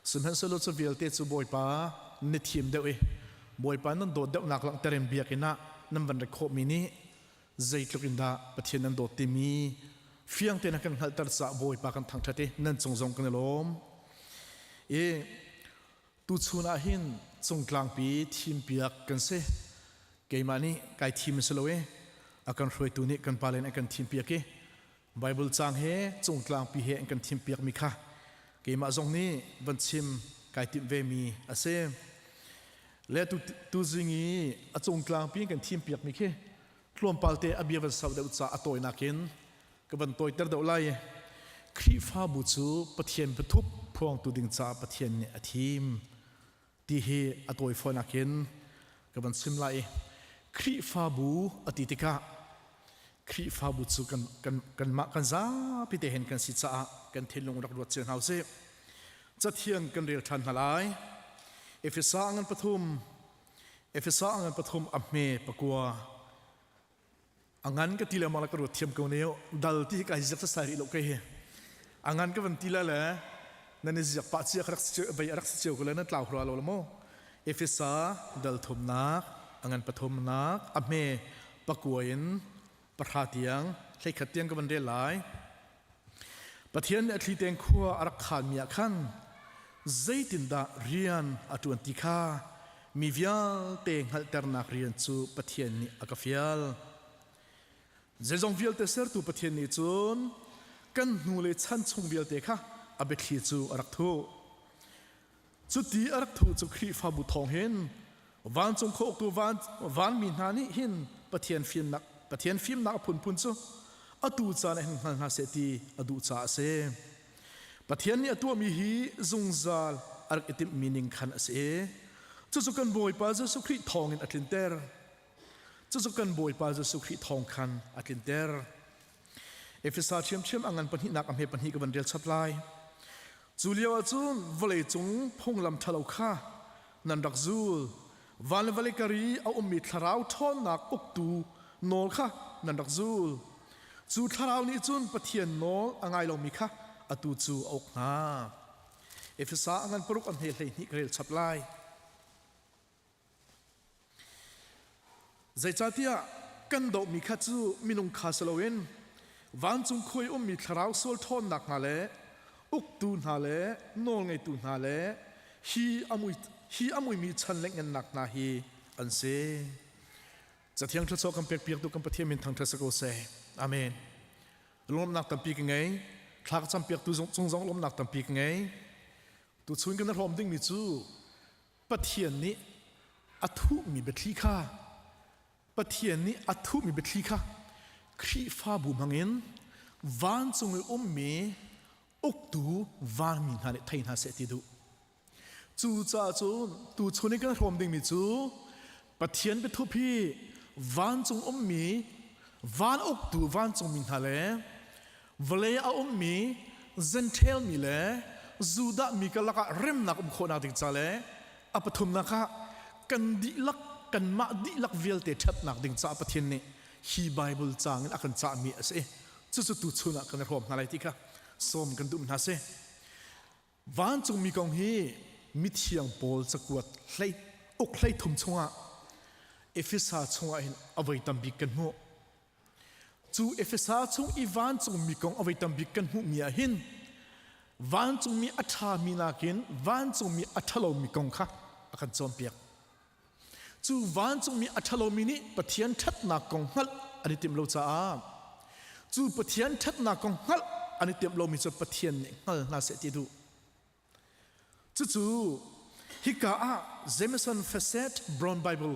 sihmanhsehlaw cu vialte cu Bawipa na thiam deuh i Bawipa nan dawt deuhnak langhter in biakinn ah nan van rat khawhmi nih zeitluk in dah Pathian nan dawt timi fiang tein a kan hngalhter caah Bawipa kan thangṭhat i nan cung zong kan i lawm i Tuchun ah hin cungtlangpi thimpiak kan si. Keimah nih kai thim a si lo i a kan hruaitu nih kan pale nih an kan thimpiak i Bible caang he cungtlangpi he an kan thimpiakmi kha keimah zong nih van chim kai timh vemi a si. Le tuzing i a cungtlangpi in kan thimpiakmi khi tlawmpal te a bia van sau deuh ca a tawinak in ka van tawiter deuh lai. Khrihfabu cu Pathian biathup phuangtu ding caah Pathian nih a thim ti hi a tawi fawinak in ka van chim lai. Khrihfabu a ti tikah Khrihfabu cu kan kan kanmah kan zapi te hen kan si caah kan thinlung rak ruat cio hna usih. Cathiang kan rel ṭhan hna lai. Efesa ngan pathum Efesa ngan pathum a hme pakua A ngan ka ti le mah ka ruat thiam ko ne dal ti hi kai ziak sasai rih lo kai hi. A ngan ka van ti la le nan i ziak pah cia rak vei rak si cio ko le nan tlau hra lo la mu. Efesa dal thumnak a ngan pathumnak a hme pakua in pahra tiang hleikhat tiang ka van rel lai. Pathian nih a thli tein khua a rak khanmi ah khan zeitindah rian a ṭuan ti kha mi vialte hngalhternak rian cu Pathian nih a ka fial. Zeizong vialte sertu Pathian nih cun kan hnu le chan chung vialte kha a biathli cu a rak thuh. Cuti a rak thuh cu Khrihfabu thawng hin vancung khua uktu van, vanmi hna nih hin Pathian fimnak Pathian fimnak a phunphun cu atu caan ah hin hngal hna seh ti a duh caah a si. Pathian nih a tuahmi hi zungzal a rak i timhmi ning khan a si i cucu kan Bawipa Jesuh Khrih thawngin a tlinter. Cucu kan Bawipa Jesuh Khrih thawng khan a tlinter. Efesa ṭhiamṭhiam a ngan pahnihnak a hme pahnih ka van rel chap lai. Cu lio ahcun vawleicung phunglam ṭhalo kha nan rak zul. Van le vawlei kar i a ummi thlarau ṭhawnnak uktu nawl kha nan rak zul. Cu thlarau nih cun Pathian nawl a ngai lomi kha atu cu a uk hna. Efesa a ngan paruk a hme 12 ka rel chap lai. Zeicahtiah kan dohmi kha cu minung kha si loin vancung khua i ummi thlarau sual ṭhawnnak hna le uktu hna le nawlngeitu hna le hi a mui hi a muimi chan lengngannak hna hi an si. Cathiang thluachuah kan pekpiaktu kan Pathian min thangṭhat si ko seh. Amen. Lawmhnak tampi ka ngei. Thla ka campiaktu cung zong lawmhnak tampi ka ngei. Tuchun kan i hrawm dingmi cu Pathian nih a thuhmi biathli kha Pathian nih a thuhmi biathli kha Khrihfabu hmangin vancung i ummi uktu vanmi hna nih thei hna seh ti duh. Cucaah cun tuchun i kan hrawm dingmi cu Pathian biathup hi vancung ummi van uktu vancungmi hna le vawlei a ummi Gentile mi le Judah mi karlak ah remnak um khawhnak ding ca le a pathumnak ah kan dihlak kanmah dihlak vialte ṭhatnak ding caah Pathian nih hi Bible caang in a kan cahmi a si. Cucu tuchun ah kan i hrawm hna lai ti kha sawm kan duh hna si. Vancungmi kong hi mithiang Paul cakuat hlei uk hlei thum chungah Efesa chungah hin a voi tam bik kan hmuh. Cu Efesa chung i vancungmi kong a voi tam bik kan hmuhmi ah hin vancungmi a ṭhami nakin vancungmi a ṭhalomi kong kha a kan cawnpiak. Cu vancungmi a ṭhalomi nih Pathian ṭhatnak kong hngalh an i timh lo caah cu Pathian ṭhatnak kong hngalh an i timh lomi cu Pathian nih hngal hna seh ti a duh. Cucu hika ah Jameson Facet Brown Bible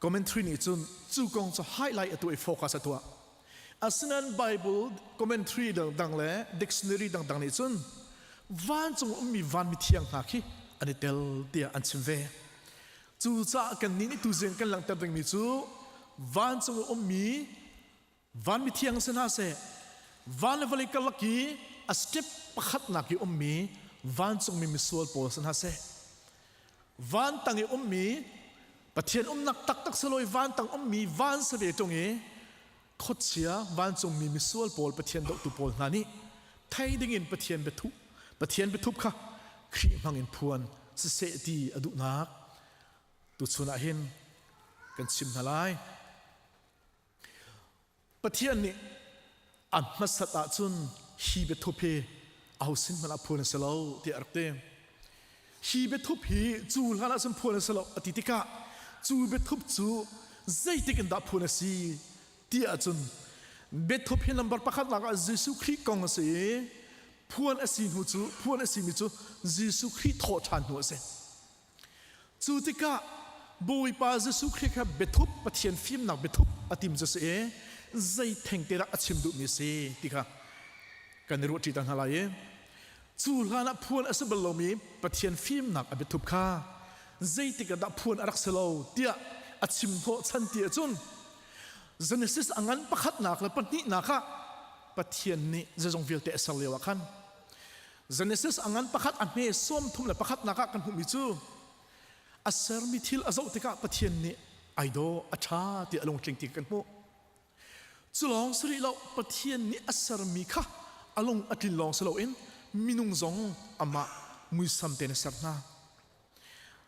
commentary nih cun cu kong cu highlight a tuah i focus a tuah. Asinain Bible commentary dangdang le dictionary dangdang nih cun vancung ummi van mithiang hna khi an i tel tiah an chim ve. Cucaah kannih nih tuzing kan langhter dingmi cu vancung i ummi van mithiang si hna seh, van le vawlei karlak i a step pakhatnak i ummi vancungmi misual pawl si hna seh, van tang i ummi Pathian umnak taktak selawi van tang ummi van si ve ṭung i khuachia vancungmi misual pawl Pathian dohtu pawl hna nih thei dingin Pathian biathup Pathian biathup kha Khrih hmangin phuan siseh ti a duhnak tuchun ah hin kan chim hna lai. Pathian nih a hmasat ahcun hi biathup hi aho sin hmanh ah phuan a si lo tiah a rak ti. Hi biathup hi cu hlan ahcun phuan a si lo a ti tikah cu biathup cu zeitik in dah phuan a si ti ahcun biathup hi number pakhatnak ah Jesuh Khrih kong a si i phuan a si hnu cu phuan a simi cu Jesuh Khrih thawhṭhan hnu a si. Cu tikah Bawipa Jesuh Khrih kha biathup Pathian fimnak biathup a tim cu a si i zei thengte dah a chim duhmi a si ti kha kan i ruahṭi ta hna lai i cu hlan ah phuan a si bal lomi Pathian fimnak a biathup kha zeitik ah dah phuan a rak si lo tiah a chim hnawhchan ti ahcun Genesis a ngan pakhatnak le pahnihnak ah Pathian nih zeizong vialte a ser lio ah khan Genesis a ngan pakhat a hme 31 nak ah kan hmuhmi cu a sermi thil a zoh tikah Pathian nih ai daw a ṭha ti a lungtling ti kan hmuh. Cu lawng si rih lo Pathian nih a sermi kha a lung a tlin lawng si loin minung zong amah muisam tein a ser hna.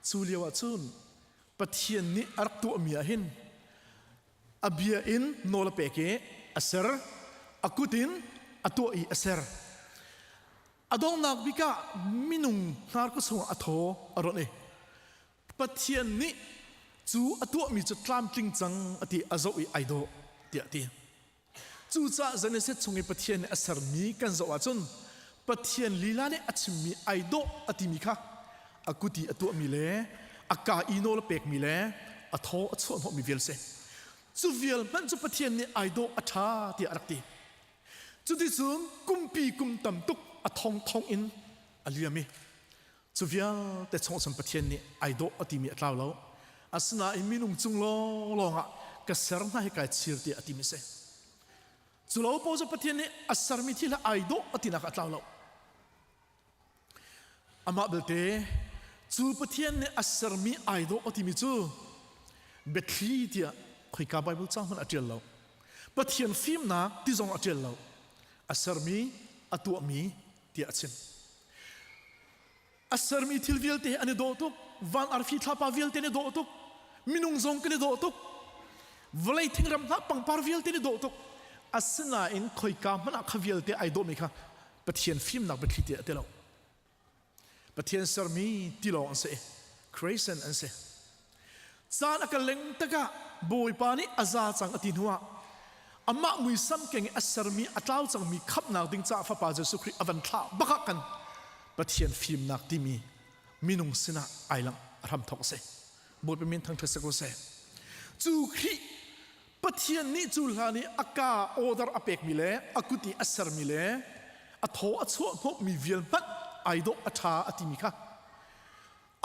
Cu lio ah cun Pathian nih a rak tuahmi ah hin a bia in nawl a pek i a ser a kut in a tuah i a ser a donghnak bik ah minung hnarku chungah a thaw a ronh i Pathian nih cu a tuahmi cu tlamtling cang a ti a zoh i ai dawh tiah a ti cucaah Genesis chung i Pathian nih a sermi kan zoh ahcun Pathian lila nih a chimmi ai dawh a timi kha a kut i a tuahmi le a ka i nawl a pekmi le a thaw a chuahhnawhmi vial si. Cu vial hmanh cu Pathian nih ai dawh a ṭha tiah a rak ti. Cuticun kumpi kum tam tuk a thongthong in a liam i cu vialte chung cun Pathian nih ai dawh a timi a tlau lo. Asinain minung cung lawnglawng ah ka ser hna hi kai chir tiah a timi si. Cu lo paoh cu Pathian nih a sermi thil hi ai dawh a tinak a tlau lo. Amah belte cu Pathian nih a sermi ai dawh a timi cu biathli tiah khoika Bible ca hmanh a ṭial lo. Pathian fimnak ti zong a ṭial lo. A sermi, a tuahmi tiah a chim. A sermi thil vialte hi an i dawh tuk. Van arfi thlapa vialte an i dawh tuk. Minung zong kan i dawh tuk. Vawlei thingram hna pangpar vialte an i dawh tuk. Asinain khoika hmanh ah kha vialte ai dawhmi kha Pathian fimnak biathli te a ti lo. Pathian sermi tilawng an si. Creation an si. Caan a kal leng takah Bawipa nih a za cang a ti hnuah amah muisam keng i a sermi a tlau cangmi khamhnak ding caah Fapa Jesuh Khrih a van thlah bak ah kan Pathian fimnak timi minung sinah ai langh a hram thawk a si. Bawipa min thangṭhat si ko seh. Cu Khrih Pathian nih cu hlan i a ka order a pekmi le a kut i a sermi le a thaw a chuah hnawhmi vial hmanh ai dawh a ṭha a timi kha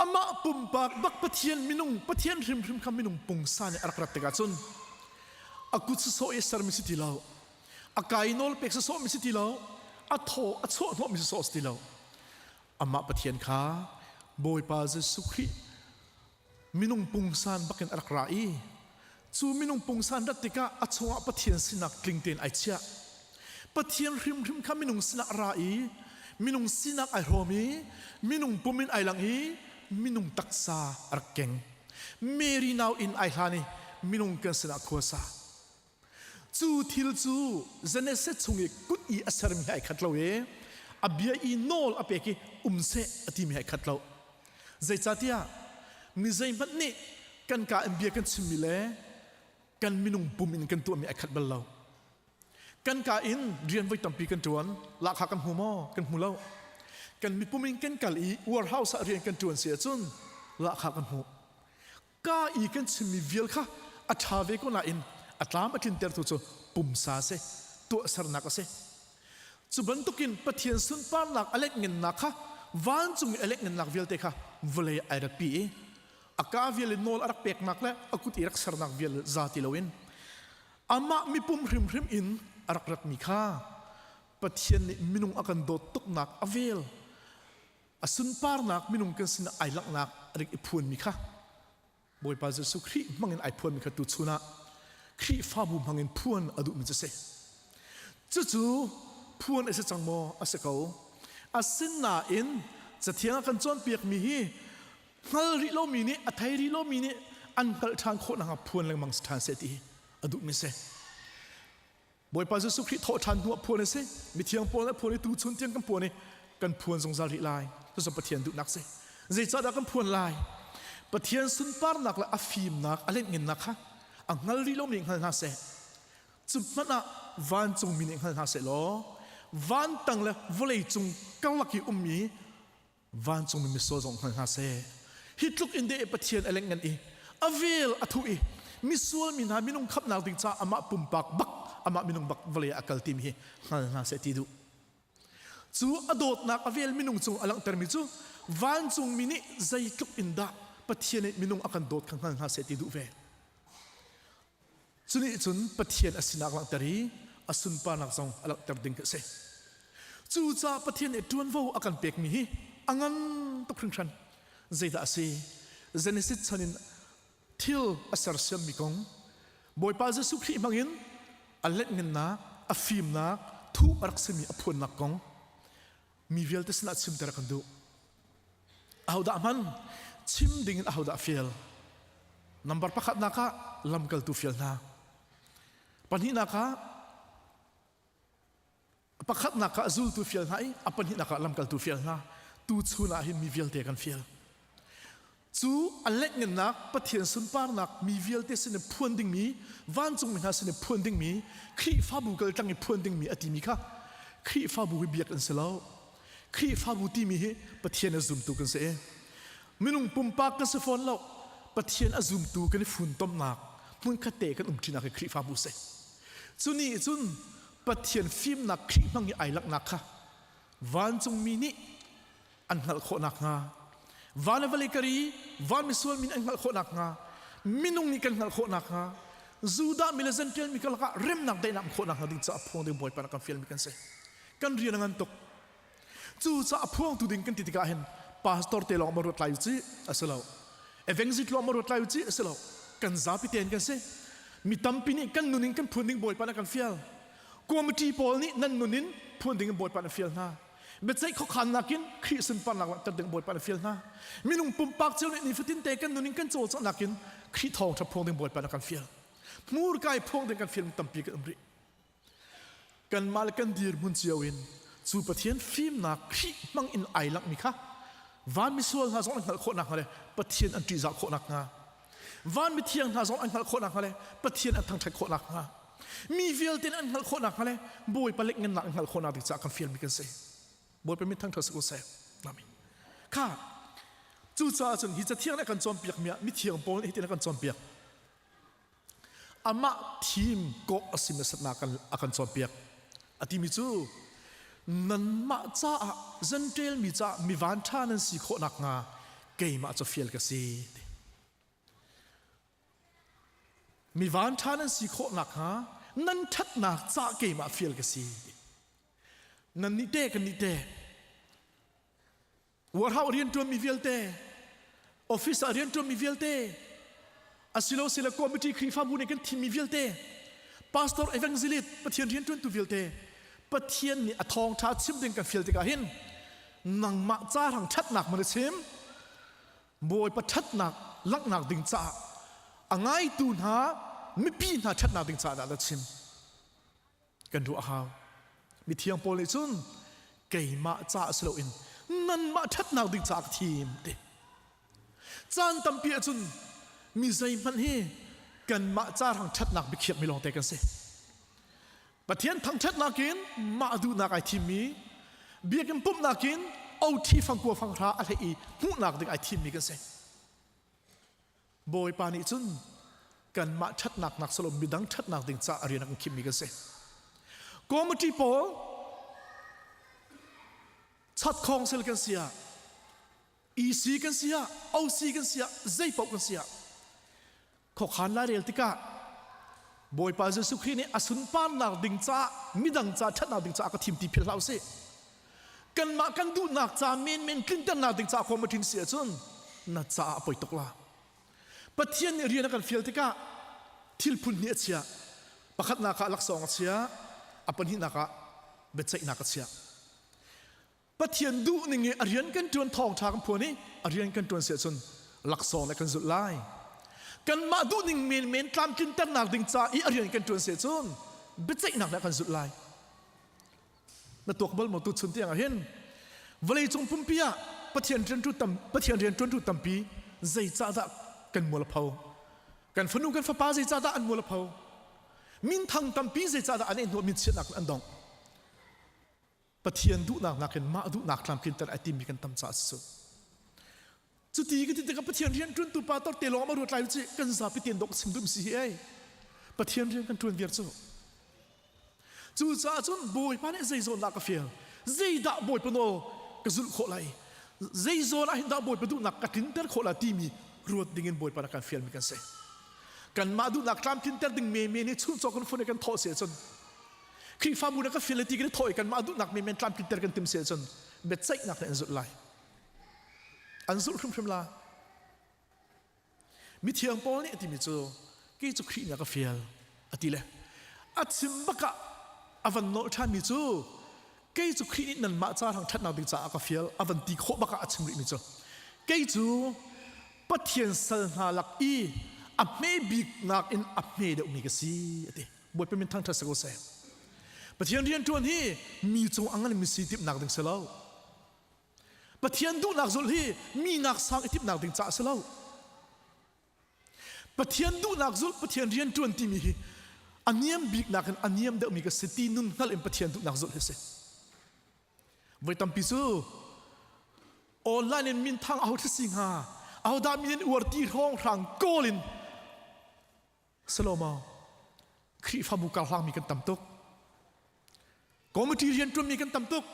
amah pumpak bak Pathian minung Pathian hrimhrim kha minung pungsan i a rak rat tikah cun a kut sawsawh i a sermi si ti lo a kai nawl pek sawsawhmi si ti lo a thaw a chuah hnawhmi sawsawh si ti lo amah Pathian kha Bawipa Jesuh Khrih minung pungsan bakin a rak ra i cu minung pungsan rat tikah a chungah Pathian sinak tling tein ai chiah. Pathian hrimhrim kha minung sinah a ra i minung sinak ai hrawm i minung pum in ai lang i minung taksa a rak keng. Mary nau in ai hlan i minung kan sinah khua sa. Cu thil cu Genesis chung i kut i a sermi he ai khat lo i a bia i nawl a pek i um seh a timi he ai khat lo. Zeicahtiah mi zeihmanh nih kan kaa in bia kan chimmi le kan minung pum in kan tuahmi ai khat bal lo. Kan kaa in rian voi tampi kan ṭuan, lahkhah kan hmu maw? Kan hmu lo. Kan mipum in kan kal i warehouse ah rian kan ṭuan si ahcun lahkhah kan hmu. Ka i kan chimmi vial kha a ṭha ve ko nain a tlam a tlintertu cu pumsa a si, tuahsernak a si. Cu bantukin Pathian sunparnak a letngennak kha vancung i a letngennak vialte kha vawlei ai ratpi i a ka vial in nawl a rak peknak le a kut i rak sernak vial za ti loin amah mipum hrimhrim in a rak ratmi kha Pathian nih minung a kan dawt tuknak a vel a sunparnak minung kan sinah ai langhnak a rak i phuanmi kha Bawipa Jesuh Khrih hmangin ai phuanmi kha tuchun ah Khrihfabu hmangin phuan a duhmi cu si. Cucu phuan a si cang maw? A si ko. Asinain Cathiang a kan cawnpiakmi hi hngal rih lomi nih a thei rih lomi nih an hngalh ṭhan khawh nakhnga phuan lengmang si ṭhan seh ti hi a duhmi si. Bawipa Jesuh Khrih thawh ṭhan hnu ah phuan a si. Mithiang Paul nih a phuan i tuchun tiang kan phuan i kan phuan zungzal rih lai. Cucu Pathian duhnak si. Zeicahdah kan phuan lai? Pathian sunparnak le a fimnak, a lengngennak kha a hngal rih lomi hngal hna seh. Cu hmanh ah vancungmi nih hngal hna seh law van tang le vawlei cung karlak i ummi vancungmi misual zong hngal hna seh. Hi tluk in deh Pathian a lengngan i a vel a thuh i misual mi hna minung khamhnak ding caah amah pumpak bak amah minung bak vawlei ah a kal timi hi hngal hna seh ti duh. Cu a dawtnak a vel minung cung a langhtermi cu vancungmi nih zeitluk in dah Pathian nih minung a kan dawt kha hngal hna seh ti duh ve. Cunih cun Pathian a sinak langhter i a sunparnak zong a langhter ding a si. Cucaah Pathian nih ṭuanvo a kan pekmi hi a ngan tuk hringhran. Zeidah a si? Genesis chan in thil a sersiammi kong Bawipa Jesuh Khrih hmangin a letngennak, a fimnak, thuh a rak simi a phuannak kong mi vialte sinah chimter a kan duh. Ahodah hman? Chim dingin ahodah fial? Number pakhatnak ah lamkaltu fial hna. Pahnihnak ah pakhatnak ah zultu fial hna i a pahnihnak ah lamkaltu fial hna. Tuchun ah hin mi vialte kan fial. Cu a lengngennak Pathian sunparnak mi vialte sin i phuan dingmi vancungmi hna sin i phuan dingmi Khrihfabu kaltlang i phuan dingmi a timi kha Khrihfabu hi biak an si lo. Khrihfabu timi hi Pathian a zumtu kan si i minung pumpak kan si fawn lo. Pathian a zumtu kan i funtomnak hmunkhat te kan umṭinak hi Khrihfabu si. Cu nih cun Pathian fimnak Khrih hmang i ai langhnak kha vancungmi nih an hngalh khawh nakhnga van le vawlei kar i van misual min an hngalh khawh nakhnga minung nih kan hngalh khawh nakhnga Judah mi le Gentile mi karlak ah remnak daihnak khawh nakhnga ding caah phuang ding Bawipa rak kan fialmi kan si kan rian a ngan tuk cu caah phuangtu ding kan ti tikah hin pastor te lawng ma ruat lai u ci a si lo evangelist lawng ma ruat lai u ci a si lo kan zapi tein kan si mi tampi nih kan nun in kan phun ding Bawipa na kan fial committee pawl nih nan nun in phun ding in Bawipa na fial hna biaceih khuakhannak in Khrih sunparnak langhter ding Bawipa na fial hna. Minung pumpak cio nih nifatin te kan nun in kan cawlcanghnak in Khrih thawngṭha phuang ding Bawipa na kan fial. Hmurka i phuang ding kan fial tampi kan um rih. Kanmah le kan dirhmun cio in cu Pathian fimnak Khrih hmang in ai langhmi kha van misual hna zong an hngalh khawh nakhnga le Pathian an ṭihzah khawh nakhnga van mithiang hna zong an hngalh khawh nakhnga le Pathian an thangṭhat khawh nakhnga mi vialte an hngalh khawh nakhnga le Bawipa lekngennak an hngalh khawh nak ding caah kan fialmi kan si Bawipa min thangṭhat si ko seh amen kha cucaah cun hi cathiang nih a kan cawnpiak mi ah mithiang Paul nih hitin a kan cawnpiak. Amah thim kawh a si hmasatnak kan a kan cawnpiak. A timi cu nanmah caah Jentail mi caah mi vanṭha nan si khawh nakhnga keimah cu fial ka si. Mi vanṭha nan si khawh nakhnga nan ṭhatnak ca keimah fial ka si. Nan nih te kan nih te Warhau rianṭuanmi vialte, office ah rianṭuanmi vialte, asilo sile committee Khrihfabu nih kan thimmi vialte, pastor evangelist Pathian rianṭuantu vialte, Pathian nih a thawngṭha chim ding kan fial tikah hin nangmah ca hrang ṭhatnak man a chim, Bawipa ṭhatnak langhnak ding caah a ngaitu hna mipi hna ṭhatnak ding caah dah na chim. Kan ruah a hau. Mithiang Paul nih cun keimah caah si loin nanmah ṭhatnak ding caah ka thim ti. Caan tampi ahcun mi zeihmanh hi kanmah ca hrang ṭhatnak biakhiakmi lawngte kan si. Pathian thangṭhatnak in mah duhnak ai thimmi, biakinn pumhnak in othi fangkua fanghra a hlei i hmuhnak ding ai thimmi kan si. Bawipa nih cun kanmah ṭhatnak nak silo midang ṭhatnak ding caah a rian a kan khimmi kan si. Committee pawl chatkhawng sel kan si ah EC kan si ah OC kan si ah zei paoh kan si ah khuakhan lairel tikah Bawipa Jesuh Khrih nih a sunparnak ding caah midang ca ṭhatnak ding caah ka thim ti philh hlah usih. Kanmah kan duhnak ca menmen tlinternak ding caah khom a ṭin si ahcun na caah a poi tuk la. Pathian nih rian a kan fial tikah thil phun hnih a chiah. Pakhatnak ah laksawng a chiah, a pahnihnak ah biaceihnak a chiah. Pathian duh ning i a rian kan ṭuan thawngṭha kan phuan i a rian kan ṭuan si ahcun laksawng le kan zulh lai. Kanmah duh ning menmen tlamtlinternak ding ca i a rian kan ṭuan si ahcun biaceihnak le kan zulh lai. Na tuak bal maw tuchun tiang ah hin vawleicung pumpi ah Pathian rianṭu tam Pathian rianṭuantu tampi zeicahdah kan mual a pho? Kan fanu kan fapa zeicahdah an mual a pho? Minthang tampi zeicahdah an i hnuah minchiatnak an dong? Pathian duhnak nakin mah duhnak tlamtlinter ai timmi kan tam caah si cu. Cuti ka ti tikah Pathian rian ṭuantu pa tor te lawng ma ruat lai ci kan zapi ten dok chim dum si hi ei. Pathian rian kan ṭuan viar cu. Cucaah cun Bawipa nih zei zawn dah ka fial? Zeidah Bawipa nawl ka zulh khawh lai? Zei zawn ah hin dah Bawipa duhnak ka tlinter khawh lai timi ruat dingin Bawipa nih kan fialmi kan si. Kanmah duhnak tlamtlinter ding menmen hi chuncaw kan fun i kan thawh si ahcun Khrihfabu na ka fial ti kan thawh i kanmah duhnak menmen tlamtlinter kan tim si ahcun biaceihnak nih an zulh lai. An zulh hrimhrim la. Mithiang Paul nih a timi cu kei cu Khrih nih a ka fial a ti le a chim bakah a van nolh ṭhanmi cu kei cu Khrih nih nanmah ca hrang ṭhatnak ding caah a ka fial a van ti khawh bakah a chim rihmi cu kei cu Pathian sal hna lak i a hme bik nakin a hme deuhmi ka si a ti. Bawipa min thangṭhat si ko seh. Pathian rianṭuan hi mi cung a ngan mi si timhnak ding si lo. Pathian duhnak zulh hi mi nak sang i timhnak ding caah si lo. Pathian duhnak zulh, Pathian rianṭuan timi hi a niam bik nakin a niam deuhmi ka si ti nun hngalh in Pathian duhnak zulh hi si. Voi tampi cu online in minthang aho si hnga, ahodah min in uar ti hrawng hrang kawl in Salomo Khrihfabu karhlangmi kan tam tuk. Committee rianṭuanmi kan tam tuk.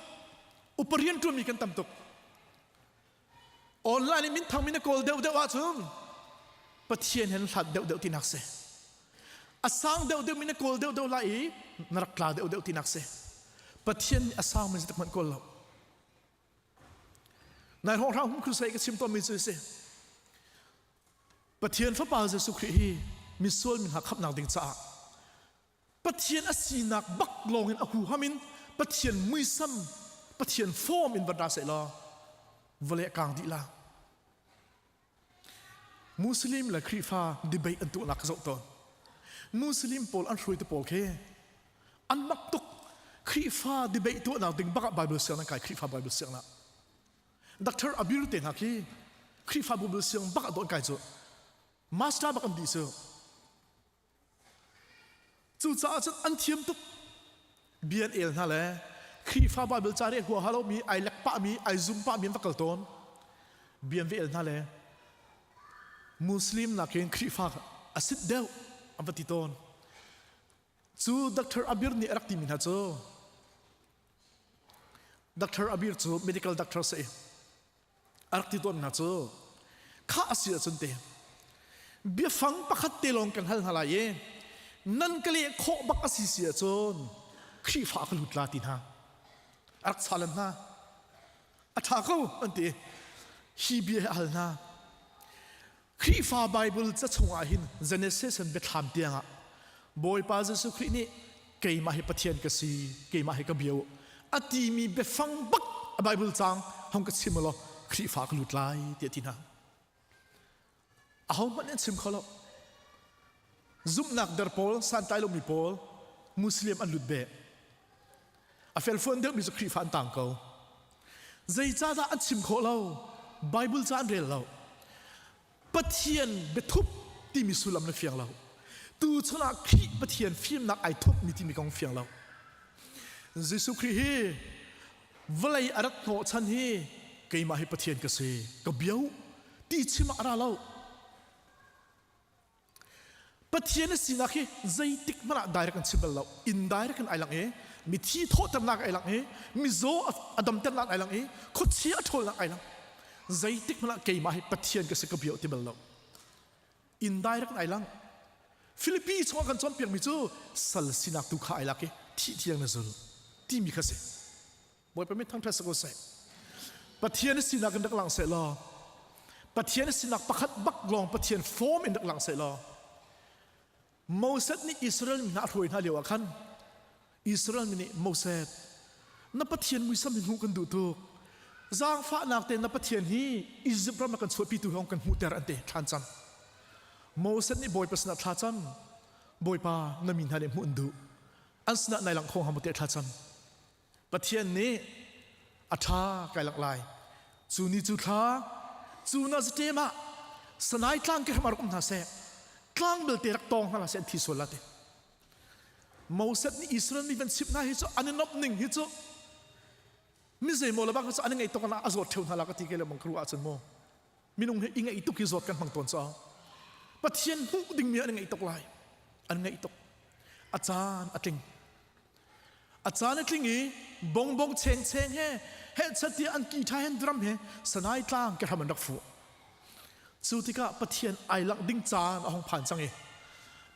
Upa rianṭuanmi kan tam tuk. Online in minthang min a kawl deuhdeuh ahcun Pathian he hlat deuhdeuh tinak si. A sang deuhdeuh min a kawl deuhdeuh lai i na rak tla deuhdeuh tinak si. Pathian nih a sang min zeitik hmanh kawl lo. Nai hrawng hrang hum crusade ka chim tawnmi cu si. Pathian Fapa Jesuh Khrih hi misual mi hna khamhnak ding caah Pathian a sinak bak lawngin a huham in Pathian muisam Pathian form in van ra seh law vawlei a kang dih la. Muslim le Khrihfa debate an tuahnak ka zoh tawn. Muslim pawl an hruaitu pawl khi an mak tuk. Khrihfa debate tuahnak ding bak ah Bible siang an kai Khrihfa Bible siang ah. Dr. Abir te hna khi Khrihfabu bil siang bak ah dawn kai cu master bak an dih cu. Cucaah cun an thiam tuk. Bia an el hna le Khrihfa Bible ca rel huaha lomi, ai lek pahmi, ai zum pahmi an va kal tawn. Bia an va el hna le Muslim nakin Khrihfa a sit deuh an va ti tawn. Cu Dr. Abir nih a rak timi hna cu Dr. Abir cu medical doctor si a rak ti tawn hna cu kha a si ahcun te biafang pakhat te lawng kan hal hna lai i nan ka leh khawh bak a si si ahcun Khrihfa ka lut la ti hna a rak chalan hna a ṭha ko an ti hi bia hi a hal hna Khrihfa Bible ca chungah hin Genesis in biathlam tiangah Bawipa Jesuh Khrih nih keimah hi Pathian ka si keimah hi ka bia u a timi biafang bak a Bible caang hong ka chim law Khrihfa ka lut lai tiah ti hna ahohmanh an chim kho lo zumhnak der pawl santlai lomi pawl Muslim an lut beh a felfuan deuhmi cu Khrihfa an tang ko zeicahdah an chim khawh lo Bible ca an rel lo Pathian biathup timi sullam na fiang lo tu chun ah Khrih Pathian fimnak ai thupmi timi kong fiang lo Jesuh Khrih hi vawlei a rat hnawhchan hi keimah hi Pathian ka si ka bio ti chim ah a ra lo Pathian a sinak hi zeitik hmanh ah direct an chim bal lo. Indirect in ai lang i mithi thawhternak ai lang i mizaw a damternak ai lang i khuachia a ṭhawlnak ai lang. Zeitik hmanh ah keimah hi Pathian ka si ka bia ti bal lo. Indirect in ai lang. Filipi chungah kan cawnpiakmi cu sal sinak tu kha ai lak i thih thiang na zul timi kha si. Bawipa min thangṭhat si ko seh. Pathian sinak in rak lang seh law Pathian sinak pakhat bak lawng Pathian form in rak lang seh law Moses nih Israel mi hna a hruai hna lio ah khan Israel mi nih Moses na Pathian muisam hi hmuh kan duh tuk zaangfahnak te na Pathian hi Egypt ram a kan chuahpitu hong kan hmuhter an ti thlan cam Moses nih Bawipa sinah thla cam Bawipa na mi hna nih hmuh an duh an sinah nai lang kho hnga maw tiah thla cam Pathian nih a ṭha kai lak lai. Cu ni cu thla, cu na zaṭem ah Sanai tlang ke hram rak um hna seh, tlang belte rak tawng hna seh an thi sual la ti. Moses nih Israel mi van chimh hna hi cu an i nomh ning hi cu mi zeimaw le bang cu an i ngaih tuk ah a zawt ṭheu hna la ka ti ke le mang ka ruah ahcun mu minung hi i ngaih tuk hi zawt kan hmang tawn caah Pathian hmuh dingmi an i ngaih tuk lai an ngaih tuk a caan a tling A caan a tling i bongbong chengcheng he hehchat tiah an ki ṭha hen dram he Sanai tlang ke hram an rak fuh. Cu tikah Pathian ai langh ding caan a hung phan cang i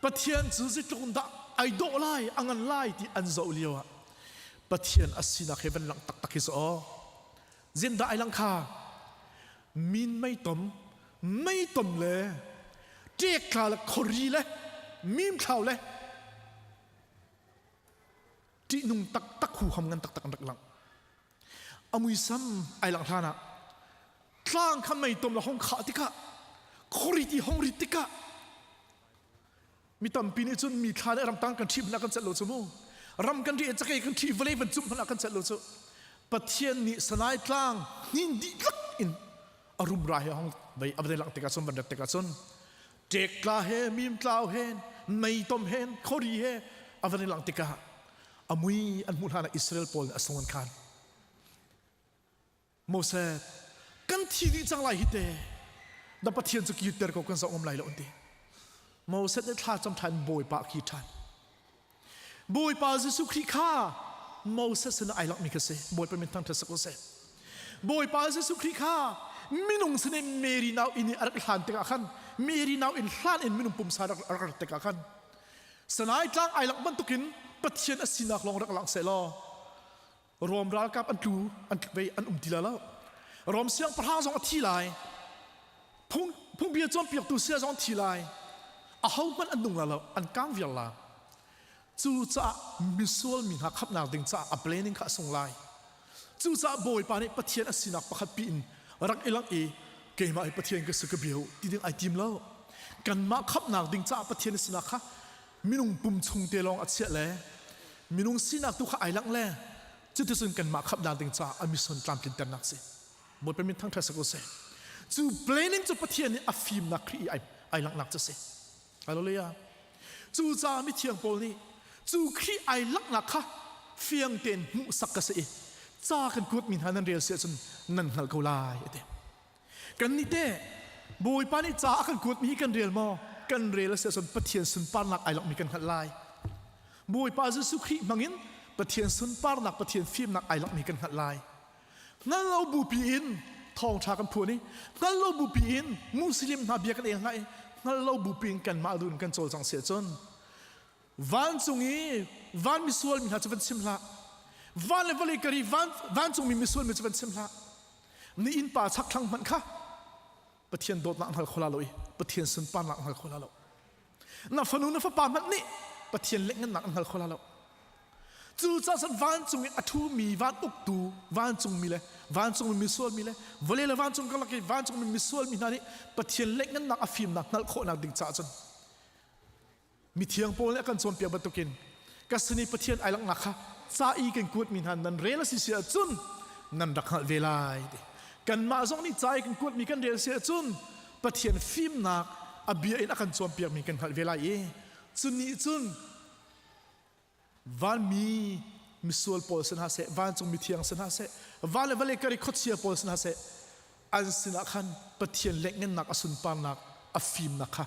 Pathian cu zeitluk in dah ai dawh lai, a ngan lai ti an zoh lio ah Pathian a sinak he van langh taktak hi cu aw. Zindah ai langh kha min meitom meitom le ṭek tla le khori le mim thlau le ṭihnung taktak huham ngan taktak an rak lang a muisam ai langh hlan ah tlang kha meitom la hong khah tikah khori ti hong rit tikah mi tampi nih cun mi thla le ramtang kan ṭhi hmanh ah kan celh lo cu mu ram kan ri cakei kan ṭhi vawlei van cumh hmanh ah kan celh lo cu Pathian nih Sanai tlang hnin dihlak in a rumra he hong vei a van langh tikah cun van rat tikah cun ṭek tla he mim tlau he meitom he khori he a van i langh tikah a mui an hmuh hlan ah Israel pawl nih a sung an khan Moses kan thi dih cang lai hi te na Pathian cu kirter ko kan zoh ngam lai lo an ti Moses nih thla cam ṭhan Bawipa a kir ṭhan Bawipa Jesuh Khrih kha Moses sin ai langmi kha si Bawipa min thangṭhat sak seh Bawipa Jesuh Khrih kha minung sin in Mary nau inn i a rak hlan tikah khan Mary nau inn hlan in minung pumsa rak rak tikah khan Sanai tlang ai langh bantukin Pathian a sinak lawng rak lang seh law Rom ralkap an tlu an vei an um ti la lo Rom siangpahrang zong a thi lai phung phungbia cawnpiaktu sia zong an thi lai aho hmanh an nung la lo an kang viar la cucaah misual mi hna khamhnak ding caah a planning kha a sung lai cucaah Bawipa nih Pathian a sinak pakhat pi in rak i langh i keimah hi Pathian ka si ka bia ti ding ai tim lo kanmah khamhnak ding caah Pathian a sinak kha minung pum chung te lawng a chiah le minung sinak tu kha ai langh le cuticun kanmah khamhnak ding caah a mission tlamtlinternak si Bawipa min thangṭhat si ko seh cu planning cu Pathian nih a fimnak Khrih i ai, ai langhnak cu si Hallelujah cu caah mithiang Paul nih cu Khrih ai langhnak kha fiang tein hmuhsak ka si i ca kan kuatmi hna nan rel si ahcun nan hngalh ko lai a ti Kannih teh Bawipa nih ca a kan kuatmi hi kan rel maw? Kan rel a si ahcun Pathian sunparnak ai langhmi kan hngalh lai. Bawipa Jesuh Khrih hmangin Pathian sunparnak Pathian fimnak ai langhmi kan hngalh lai. Hngal lo bupi in thawngṭha kan phuan i hngal lo bupi in Muslim hna bia kan el hna i hngal lo bupi in kanmah duh in kan cawlcangh si ahcun vancung i van misual mi hna cu van chim hlah. Van le vawlei kar i van, vancungmi misual mi cu van chim hlah. Ni innpa chakthlang hmanh kha Pathian dawtnak hngal kho la lo i Pathian sunparnak hngal kho la lo. Na fanu na fapa hmanh nih Pathian lengngannak an hngal kho la lo. Cucaah cun vancung i a ṭhumi van uktu vancungmi le vancungmi misual mi le vawlei le vancung karlak i vancungmi misual mi hna nih Pathian lengngannak a fimnak hngalh khawhnak ding caah cun mithiang Paul nih a kan cawnpiak bantukin ka sin i Pathian ai langhnak kha ca i kan kuatmi hna nan rel a si si ahcun nan rak hngalh ve lai ti. Kanmah zong nih ca i kan kuatmi kan rel si ahcun Pathian fimnak a bia in a kan cawnpiakmi kan hngalh ve lai i cu nih cun vanmi misual pawl si hna seh vancung mithiang si hna seh van le vawlei kar i khuachia pawl si hna seh an sinah khan Pathian lengngannak a sunparnak a fimnak kha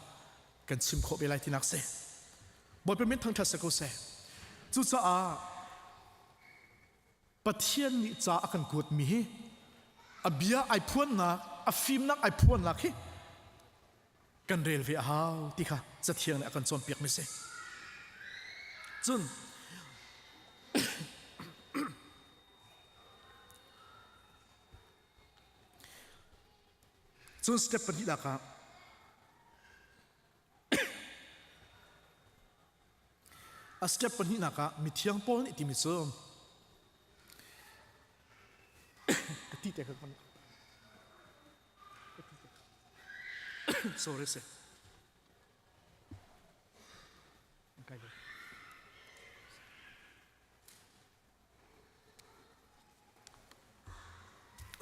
kan chim khawh ve lai tinak si Bawipa min thangṭhat si ko seh cucaah Pathian nih ca a kan kuatmi hi a bia ai phuannak a fimnak ai phuannak hi kan rel ve a hau ti kha cathiang nih a kan cawnpiakmi si cun cun step pahnihnak ah A step pahnihnak ah mithiang Paul nih timi cu ka ti te ka kan sorry se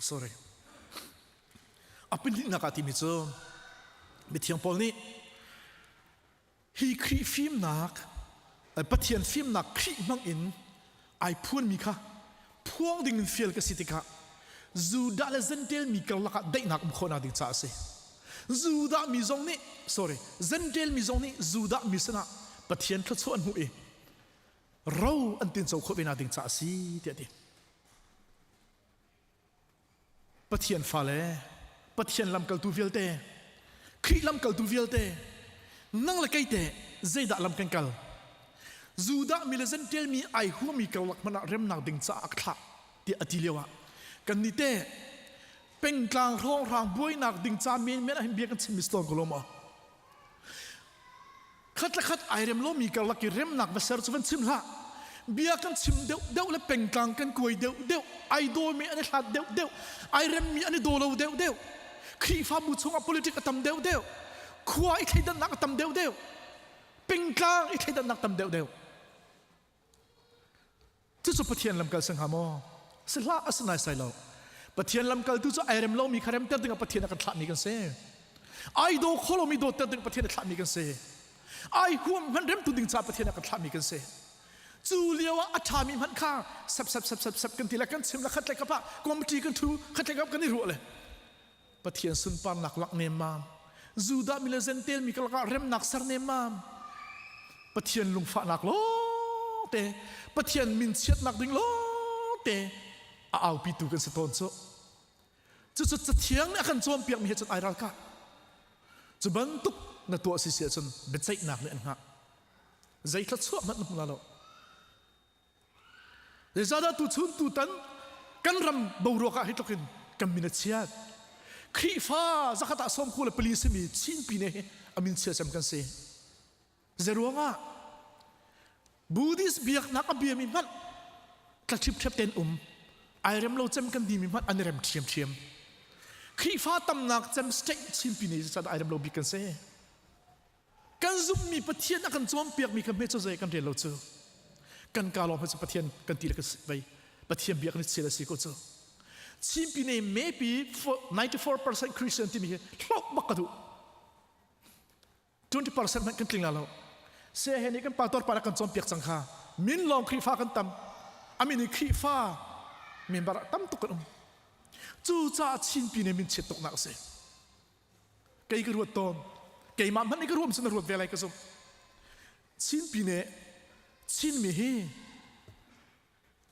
Sorry. A pahnihnak ah timi cu mithiang Paul nih hi Khrih fimnak Pathian fimnak Khrih hmang in ai phuanmi kha phuang ding in fial ka si tikah Judah le Gentile mi karlak ah daihnak um khawhnak ding caah a si. Judah mi zong nih sorry Gentile mi zong nih Judah mi sinah Pathian thluachuah an hmuh i ro an tinco khawh ve nak ding caah a si tiah a ti. Pathian fale, Pathian lamkaltu vialte, Khrih lamkaltu vialte, nang le kei teh zeidah lam kan kal? Judah mi le Gentile mi ai huami karlak hmanh ah remnak ding caah a ka thlah tiah a ti lio ah kannih teh pengtlang hrawnghrang buainak ding ca menmen ah hin bia kan chim mi si tawn ko lo maw? Khat le khat ai rem lomi karlak i remnak va ser cu van chim hlah. Bia kan chim deuh deuh le pengtlang kan kuai deuh deuh, ai dawmi an i hlat deuh deuh, ai remmi an i daw lo deuh deuh. Khrihfabu chungah politik a tam deuh deuh. Khua i thleidannak a tam deuh deuh. Pengtlang i thleidannak tam deuh deuh. Cucu Pathian lamkal si hnga maw? Si hlah, a si naisai lo. Pathian lamkaltu cu ai rem lomi kha remter dingah Pathian a kan thlahmi kan si. Ai daw kho lomi dawtter ding Pathian a thlahmi kan si. Ai huam hmanh remtu ding caah Pathian a kan thlahmi kan si. Cu lio ah a ṭhami hmanh kha sep sep sep sep sep kan ti le kan chim le khat le kap ah committee kan ṭhu khat le kap kan i ruah le Pathian sunparnak lak nemmam Judah mi le Gentile mi karlak ah remnak ser nemmam Pathian lungfahnak lawngte Pathian min chiatnak ding lawngte a aupitu kan si tawn cu cucu cathiang nih a kan cawnpiakmi he cun ai ralkah cu bantuk na tuah si si ahcun biaceihnak nih an hngah zei thluachuah hmanh na hmu la lo Zeicahdah tuchun tutan kan ram boruak ah hi tluk in kan min a chiat. Khrihfa zakhat ah 94 simi Chin pine hi a min chia cem kan si. Zeruangah Buddhist biaknak a biami hmanh tla ṭhipṭhep tein um ai rem lo cem kan dimi hmanh an i rem ṭhiamṭhiam. Khrihfa tamnak cem state Chin pine zeicahdah ai rem lo bik kan si. Kan zumhmi Pathian a kan cawnpiakmi kha hme cu zei kan rel lo cu. Kan ka lawng cu Pathian kan ti le kan vei Pathian bia kan i chel a si ko cu. Chinpi ne maybe 94% Christian timi hi hlauh bak ka duh. 20% hmanh kan tling la lo. Se he nih kan pastor pa kan cawnpiak cang kha. Min lawng Khrihfa kan tam. Amin i Khrihfa member tam tuk kan um. Cucaah Chinpi ne min chiat tuk nak a si. Kei ka ruat tawn. Keimah hmanh nih ka ruam cun na ruat ve lai ka zumh. Chinpi nih. Chinmi hi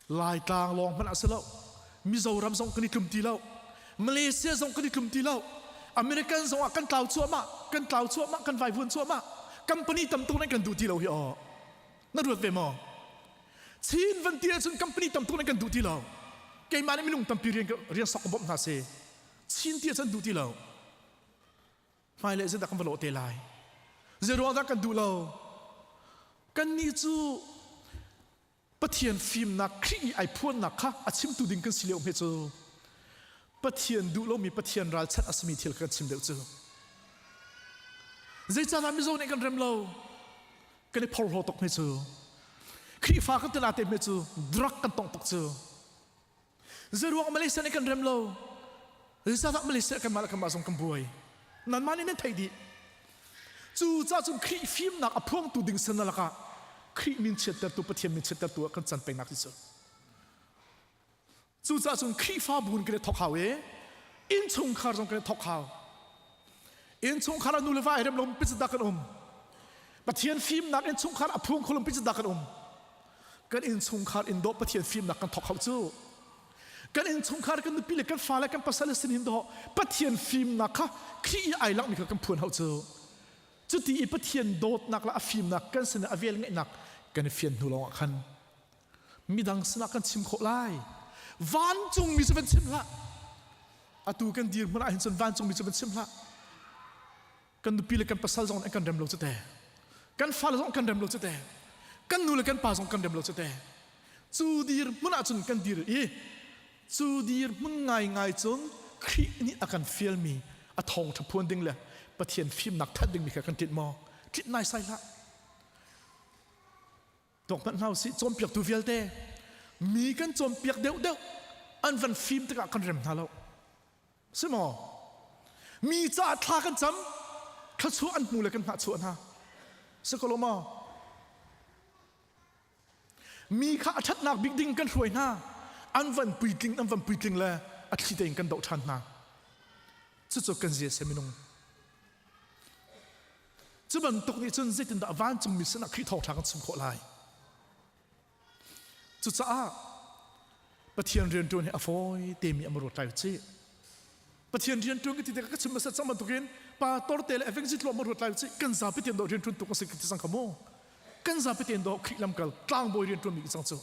Laitlang lawng hmanh ah si lo. Mizoram zong kan i tlum ti lo. Malaysia zong kan i tlum ti lo. American zong ah kan tlau cuahmah, kan tlau cuahmah, kan vaivuan cuahmah. Company tam tuk nan kan duh ti lo hi aw. Na ruat ve maw? Chin van ti ahcun company tam tuk nan kan duh ti lo. Keimah nih minung tampi rian rian sok ka bawmh hna si. Chin ti ahcun duh ti lo. Hmailei zeidah kan va lawh te lai? Zeiruang dah kan duh lo? Kannih cu Pathian fimnak Khrih i ai phuannak kha a chimtu ding kan si lio hme cu Pathian duh lomi Pathian ralchanh a simi thil kan chim deuh cu. Zeicahdah Mizo nih kan rem lo? Kan i phorhlaw tuk hme cu. Khrihfa kan tila te hme cu drug kan tong tuk cu. Zeruang Malaysia nih kan rem lo? Zeicahdah Malaysia kanmah le kanmah zong kan buai? Nanmah nih nan theih dih. Cu ca cun Khrih fimnak a phuangtu ding sin lakah Khrih min chiattertu Pathian min chiattertu ah kan can pengnak hi cu. Cucaah cun Khrihfabu in kan i thawk hau i innchungkhar zong kan i thawk hau. Innchungkhar ah nu le va ai rem lo pi kan um. Pathian fimnak innchungkhar a phuang kho lo pi kan um. Kan innchungkhar in dawh Pathian fimnak kan thawk hau cu. Kan innchungkhar kan nupi le kan fale kan pasal le sin hin dawh Pathian fimnak kha Khrih i ai langmi kha kan phuan hau cu. Cuti i Pathian dawtnak le a fimnak kan sin a vel ngeihnak kan i fian hnu lawngah khan midang sinah kan chim khawh lai. Vancungmi cu van chim hlah. Atu kan dirhmun ah hin cun vancungmi cu van chim hlah. Kan nupi le kan pasal zong an kan rem lo cu te. Kan fale zong kan rem lo cu te. Kan nu le kan pa zong kan rem lo cu te. Cu dirhmun ah cun kan dir i cu dirhmun ngaingai cun Khrih nih a kan fialmi a thawngṭha phuan ding le Pathian fimnak that dingmi kha kan ṭinh maw? Ṭinh naisai hlah. Tuak hmanh hna usih cawnpiaktu vialte mi kan cawnpiak deuhdeuh an van fim tikah kan rem hna lo. Si maw? Mi caah thla kan cam, thluachuah an hmu le kan hnahchuah hna. Si ko lo maw? Mi kha a ṭhatnak bik ding kan hruai hna. An van puitling, an van puitling le a thli tein kan doh ṭhan hna. Cucu kan zia si minung. Cu bantuk nih cun zeitindah vancungmi sinah Khrih thawngṭha kan chim khawh lai? Cucaah Pathian rianṭuan hi a fawi temi a ruat lai cih. Pathian rianṭuan ka ti tikah ka chim hmasa cang bantukin pastor te le evangelist lawng ma ruat lai cih. Kan zapi tein dawh rianṭuan tuk a si ka ti cang kha mu. Kan zapi tein dawh Khrih lamkal tlangbawi rianṭuan mi cang cu.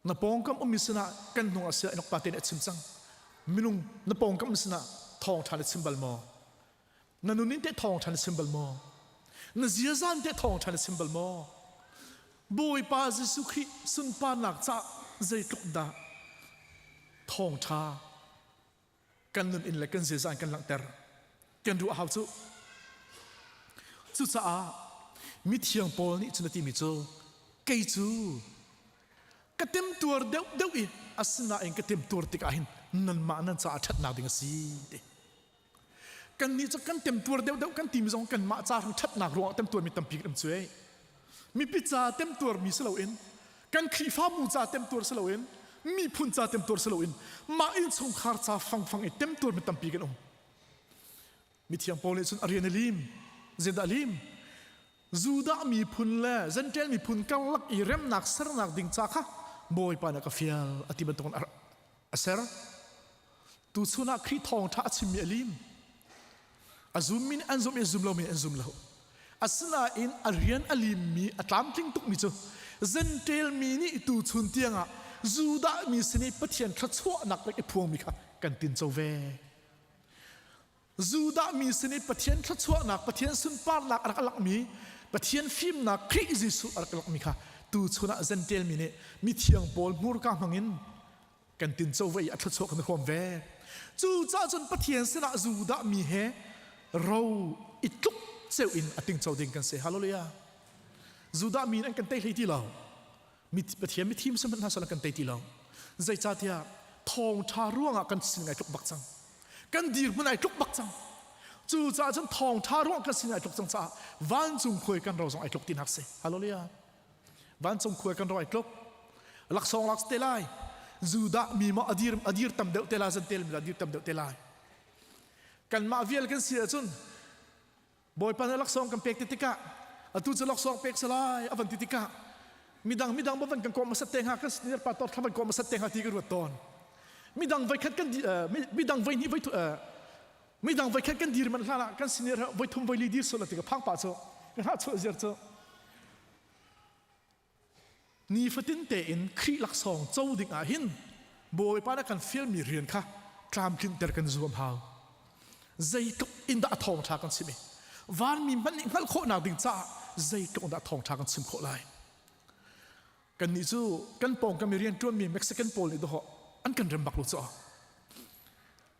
Na pawngkam ummi sinah kan hnung ah sia inok pa te nih a chim cang. Minung na pawngkam sinah thawngṭha na chim bal maw? Na nun in teh thawngṭha na chim bal maw? Na ziaza in teh thawngṭha na chim bal maw? Bawipa Jesuh Khrih sunparnak caah zeitluk dah thawngṭha kan nun in le kan ziaza in kan langhter kan ruah hau cu. Cucaah mithiang Paul nih cun a timi cu kei cu ka temtuar deuhdeuh i asinain ka temtuar tikah hin nanmah nan caah ṭhatnak ding a si ti. Kannih cu kan temtuar deuhdeuh kan timi zong kanmah ca hrang ṭhatnak ruangah temtuarmi tampi kan um cu ei. Mipi ca temtuarmi si loin kan Khrihfabu ca temtuar si loin miphun ca temtuar si loin mah innchungkhar ca fangfang i temtuarmi tampi kan um. Mithiang Paul nih cun a rian a lim. Zeidah a lim? Judah miphun le Gentile miphun karlak i remnak sernak ding ca kha Bawipa nih a ka fial a ti bantukin a ser. Tuchun ah Khrih thawngṭha a chimmi a lim. A zummi nih an zumh i a zum lomi nih an zum lo. Asinain a rian a limmi a tlamtling tukmi cu Gentile mi nih tuchun tiangah Judah mi sin i Pathian thluachuahnak lek i phuangmi kha kan tinco ve. Judah mi sin i Pathian thluachuahnak, Pathian sunparnak a rak langmi, Pathian fimnak Khrih Jesuh a rak langmi kha tuchun ah Gentile mi nih mithiang Paul hmurka hmangin kan tinco ve i a thluachuah kan i hrawm ve. Cucaah cun Pathian sinah Judah mi he ro i tluk ceu in a tingco ding kan si. Hallelujah. Judah mi an kan tei hlei ti lo. Pathian mithim sihmanh hna sal an kan tei ti lo. Zeicahtiah thawngṭha ruangah kan sin ai tluk bak cang. Kan dirhmun ai tluk bak cang. Cucaah cun thawngṭha ruang kan sin ai tluk cang caah vancung khuai kan ro zong ai tluk tinak si. Hallelujah. Vancung khuai kan ro ai tluk. Laksawng lak te lai. Judah mi maw adir adir tam deuh te lai zan tel mi adir tam deuh te lai. Kanmah vial kan si ahcun Bawipa nih laksawng kan pek ti tikah Atu cu laksawng pek salai avan ti tikah midang midang ba van kan kawm masat te hnga kan senior pa tor thla van kawm masat te hnga ti ka ruat tawn. Midang voi khat kan midang voi hnih voi midang voi khat kan dir man hlan ah kan senior voi thum voi li dir sual ti ka phang pa cu ka hna chuah ziar cu Nifatin tein Khrih laksawng co ding ah hin Bawipa nih a kan fialmi rian kha tlamtlinter kan zuam hau. Zeitluk in dah a thawngṭha kan chim i vanmi hmanh nih hngalh khawhnak ding caah zeitluk in dah thawngṭha kan chim khawh lai. Kannih cu kan pawngkam i rianṭuanmi Mexican pawl nih dawh an kan rem bak lo cu.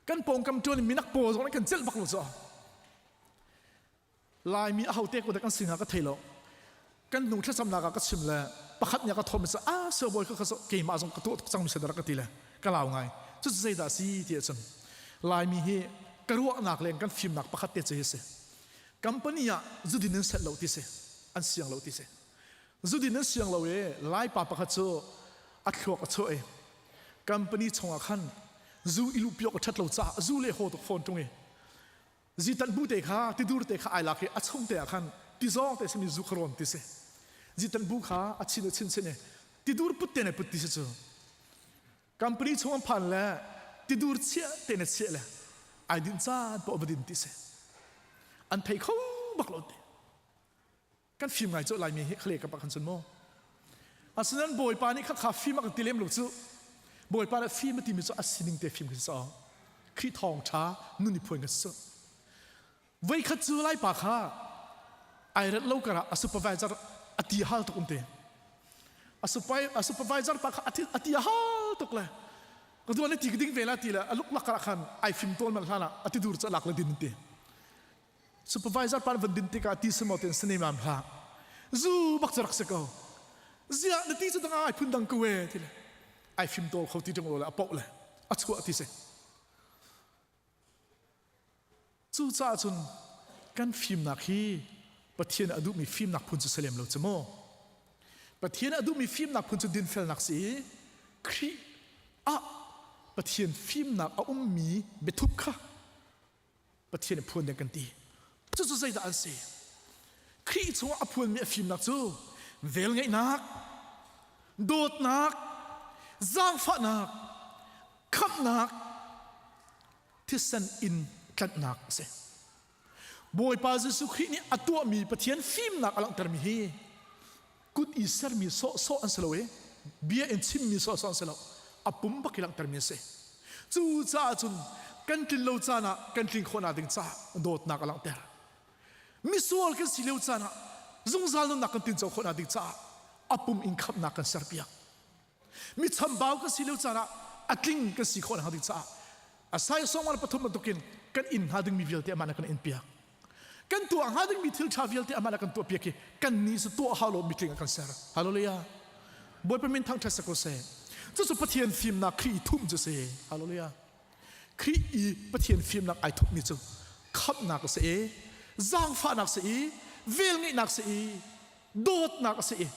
Kan pawngkam ṭuan minak pawl zong an kan celh bak lo cu. Laimi ahote ko dah kan si hnga ka thei lo. Kan hnu thlacamnak ah ka chim le pakhat nih a ka thawm i a sibawi ka keimah zong ka tuah tuk cang mi rak ka ti le ka lau ngai. Cu zeidah si ti ahcun Laimi hi ka ruahnak leng kan fimnak pakhat te cu hi si. Company ah zudin in set lo ti si. An siang lo ti si. Zudin an siang lo i Laipa pakhat cu a thluak a chuah i company chungah khan zu i luhpi awk a ṭhat lo caah zu le haw tuk fawn ṭung i Zitan bu te kha tidur te kha ai lak i a chung te ah khan tizawng te simi zu kha rawn ti si. Zitan bu kha a chin a chin chin i tidur put te ne put ti si cu. Company chung an phan le tidur chiah te ne chiah le ai din caan poah va din ti si. An thei kho bak lo ti. Kan fim ngai cu Laimi hi khle ka pak han cun mu. Asinain Bawipa nih khakha fim a kan ti lem lo cu. Bawipa nih fim a timi cu a sining te fim kan si. Khrih thawng ṭha nun i phuan kan si. Voikhat cu Laipa kha ai rat lo karah a supervisor a ti hal tuk um te. A supervisor pa kha a ti hal tuk le ka duan le ti ka ding ve la ti le a luk lak ah khan ai fim tawl man hlan ah a ti dur cu lak le din te. Supervisor pa van din tikah ti semaw ten sane mam hlah. Zu bak cu rak si ko. Ziah na ti cu dang ai phun dang ko e ti le ai fim tawl kho ti ṭung lo le a poh le a chuah ti si. Cucaah cun kan fimnak hi Pathian a duhmi fimnak phun cu si lem lo cu mu. Pathian a duhmi fimnak phun cu dinfelnak si i Khrih ah Pathian fimnak a ummi biathup kha Pathian a phuan ding kan ti. Cucu zeidah an si? Khrih chungah a phuanmi a fimnak cu velngeihnak, dawtnak, zaangfahnak, khamhnak, thisen in tlanhnak a si. Bawipa Jesuh Khrih nih a tuahmi Pathian fimnak a langhtermi hi kut i sermi sawhsawh an si lo i bia in chimmi sawhsawh an si lo a pum bak i langhtermi an si cucaah cun kan tlin lo caan ah kan tlin khawhnak ding caah dawtnak a langhter misual kan si lio caan ah zungzal nunnak kan tinco khawhnak ding caah a pum in khamhnak kan serpiak mi chambau kan si lio caan ah a tling kan si khawh ding caah Isaiah 43 bantukin kan inn hnga dingmi vialte amah na kan in piak kan tuah hnga dingmi thil ṭha vialte amah na kan tuah piak i kan nih cu tuah hau lo mitling a kan ser hallelujah Bawipa min thangṭhat sa ko seh cucu Pathian fimnak Khrih i thum cu si hallelujah Khrih i Pathian fimnak ai thupmi cu khamhnak a si i zaangfahnak si i velngeihnak si i dawtnak a si i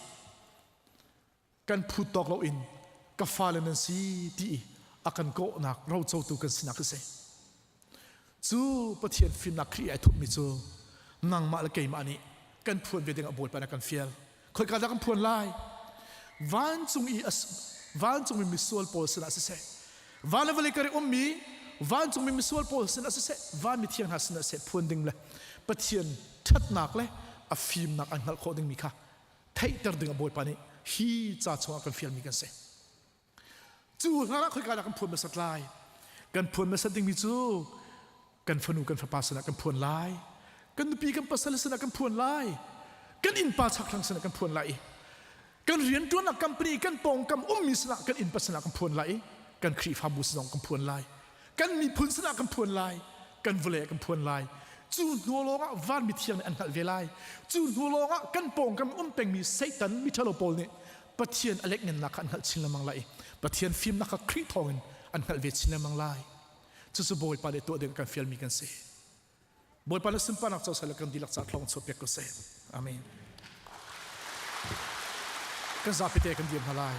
kan phut tawk loin ka fale nan si ti i a kan kawhnak rocotu kan sinak a si. Cu Pathian fimnak Khrih ai thupmi cu nangmah le keimah nih kan phuan ve dingah Bawipa nih a kan fial. Khoika dah kan phuan lai? Vancung i vancung mi misual pawl sinah siseh, van le vawlei kar i ummi vancung mi misual pawl sinah siseh, van mithiang hna sinah siseh phuan ding le Pathian ṭhatnak le a fimnak an hngalh khawh dingmi kha theihter ding ah Bawipa nih hi ca chungah kan fialmi kan si. Cu hlan ah khoika dah kan phuan hmasat lai? Kan phuan hmasat dingmi cu kan fanu kan fapa sinah kan phuan lai. Kan nupi kan pasal sinah kan phuan lai. Kan innpa chakthlang sinah kan phuan lai i kan rianṭuannak company kan pawngkam ummi sinah kan innpa sinah kan phuan lai i kan Khrihfabu sinah kan phuan lai. Kan miphun sinah kan phuan lai kan vawlei ah kan phuan lai cu hnu lawngah van mithiang nih an hngalh ve lai cu hnu lawngah kan pawngkam um pengmi Satan miṭhalo pawl nih Pathian a lekngennak kha an hngalh chin lengmang lai i Pathian fimnak kha Khrih thawngin an hngalh ve chin lengmang lai cucu Bawipa nih tuah ding kan fialmi kan si Bawipa nih sunparnak co seh kan dihlak ca thlong chuah piak ko seh amen kan zapi te kan dir hna lai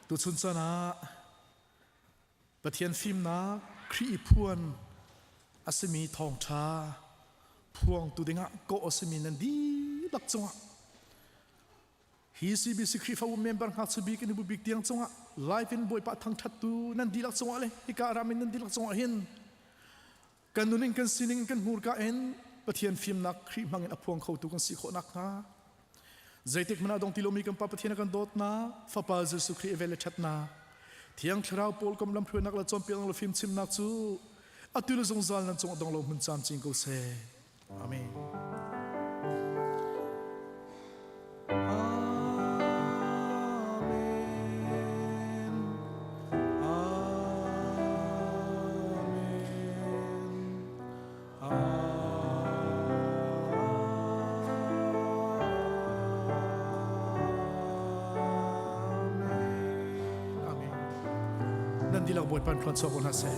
Tuchun chan ah Pathian fimnak Khrih i phuan a simi thawngṭha phuangtu dingah kawh a simi nan dihlak cungah hi CBC Khrihfabu member ngakchia bik in bik tiang cungah live in Bawipa thangṭhattu nan dihlak cungah le hika ram in nan dihlak cungah hin kan nuning kan sining kan hmurka in Pathian fimnak Khrih hmangin a phuang khotu kan si khawh nakhnga zeitik hmanh ah dong ti lomi kan Pa Pathian a kan dawtnak Fapa Jesuh Khrih vel le ṭhatnak Thiang Thlarau pawl kom lamhruainak le cawnpiaknak le fimchimnak cu atu le zungzal nan cung a dong lo hmun camcin ko seh. Amen. Amen. Nan dihlak Bawipa in thluachuah ko hna seh.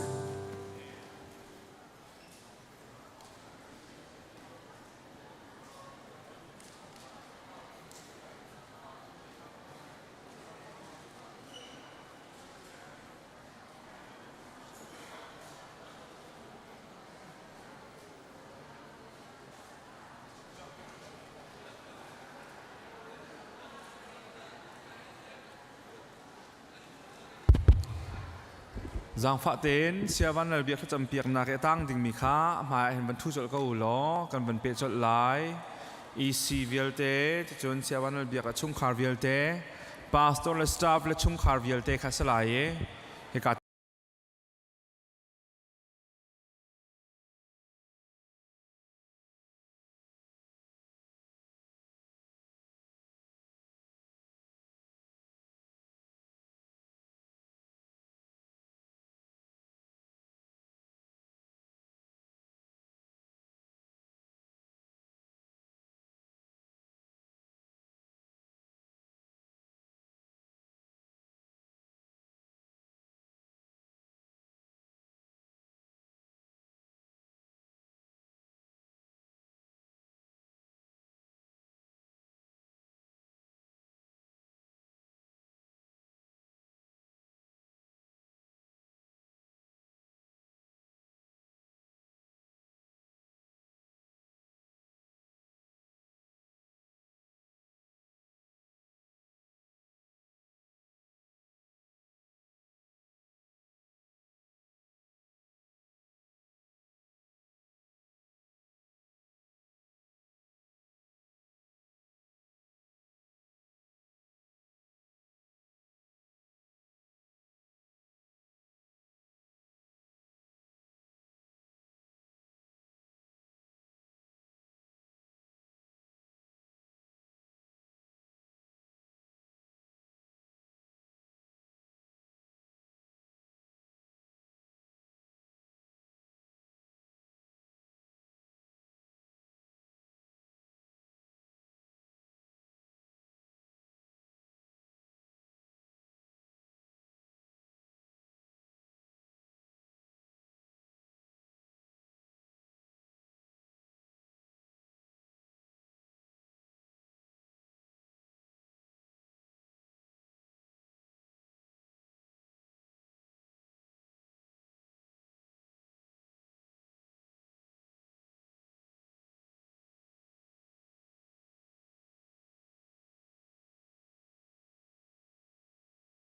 Zaangfah tein Saya Van Lal Biak thlacam piaknak i a tang dingmi kha a hmai ah hin van ṭhu colh ko u law kan van peh colh lai. EC vialte, cun Saya Van Lal Biak a chungkhar vialte, pastor le staff le chungkhar vialte kha si lai i hika.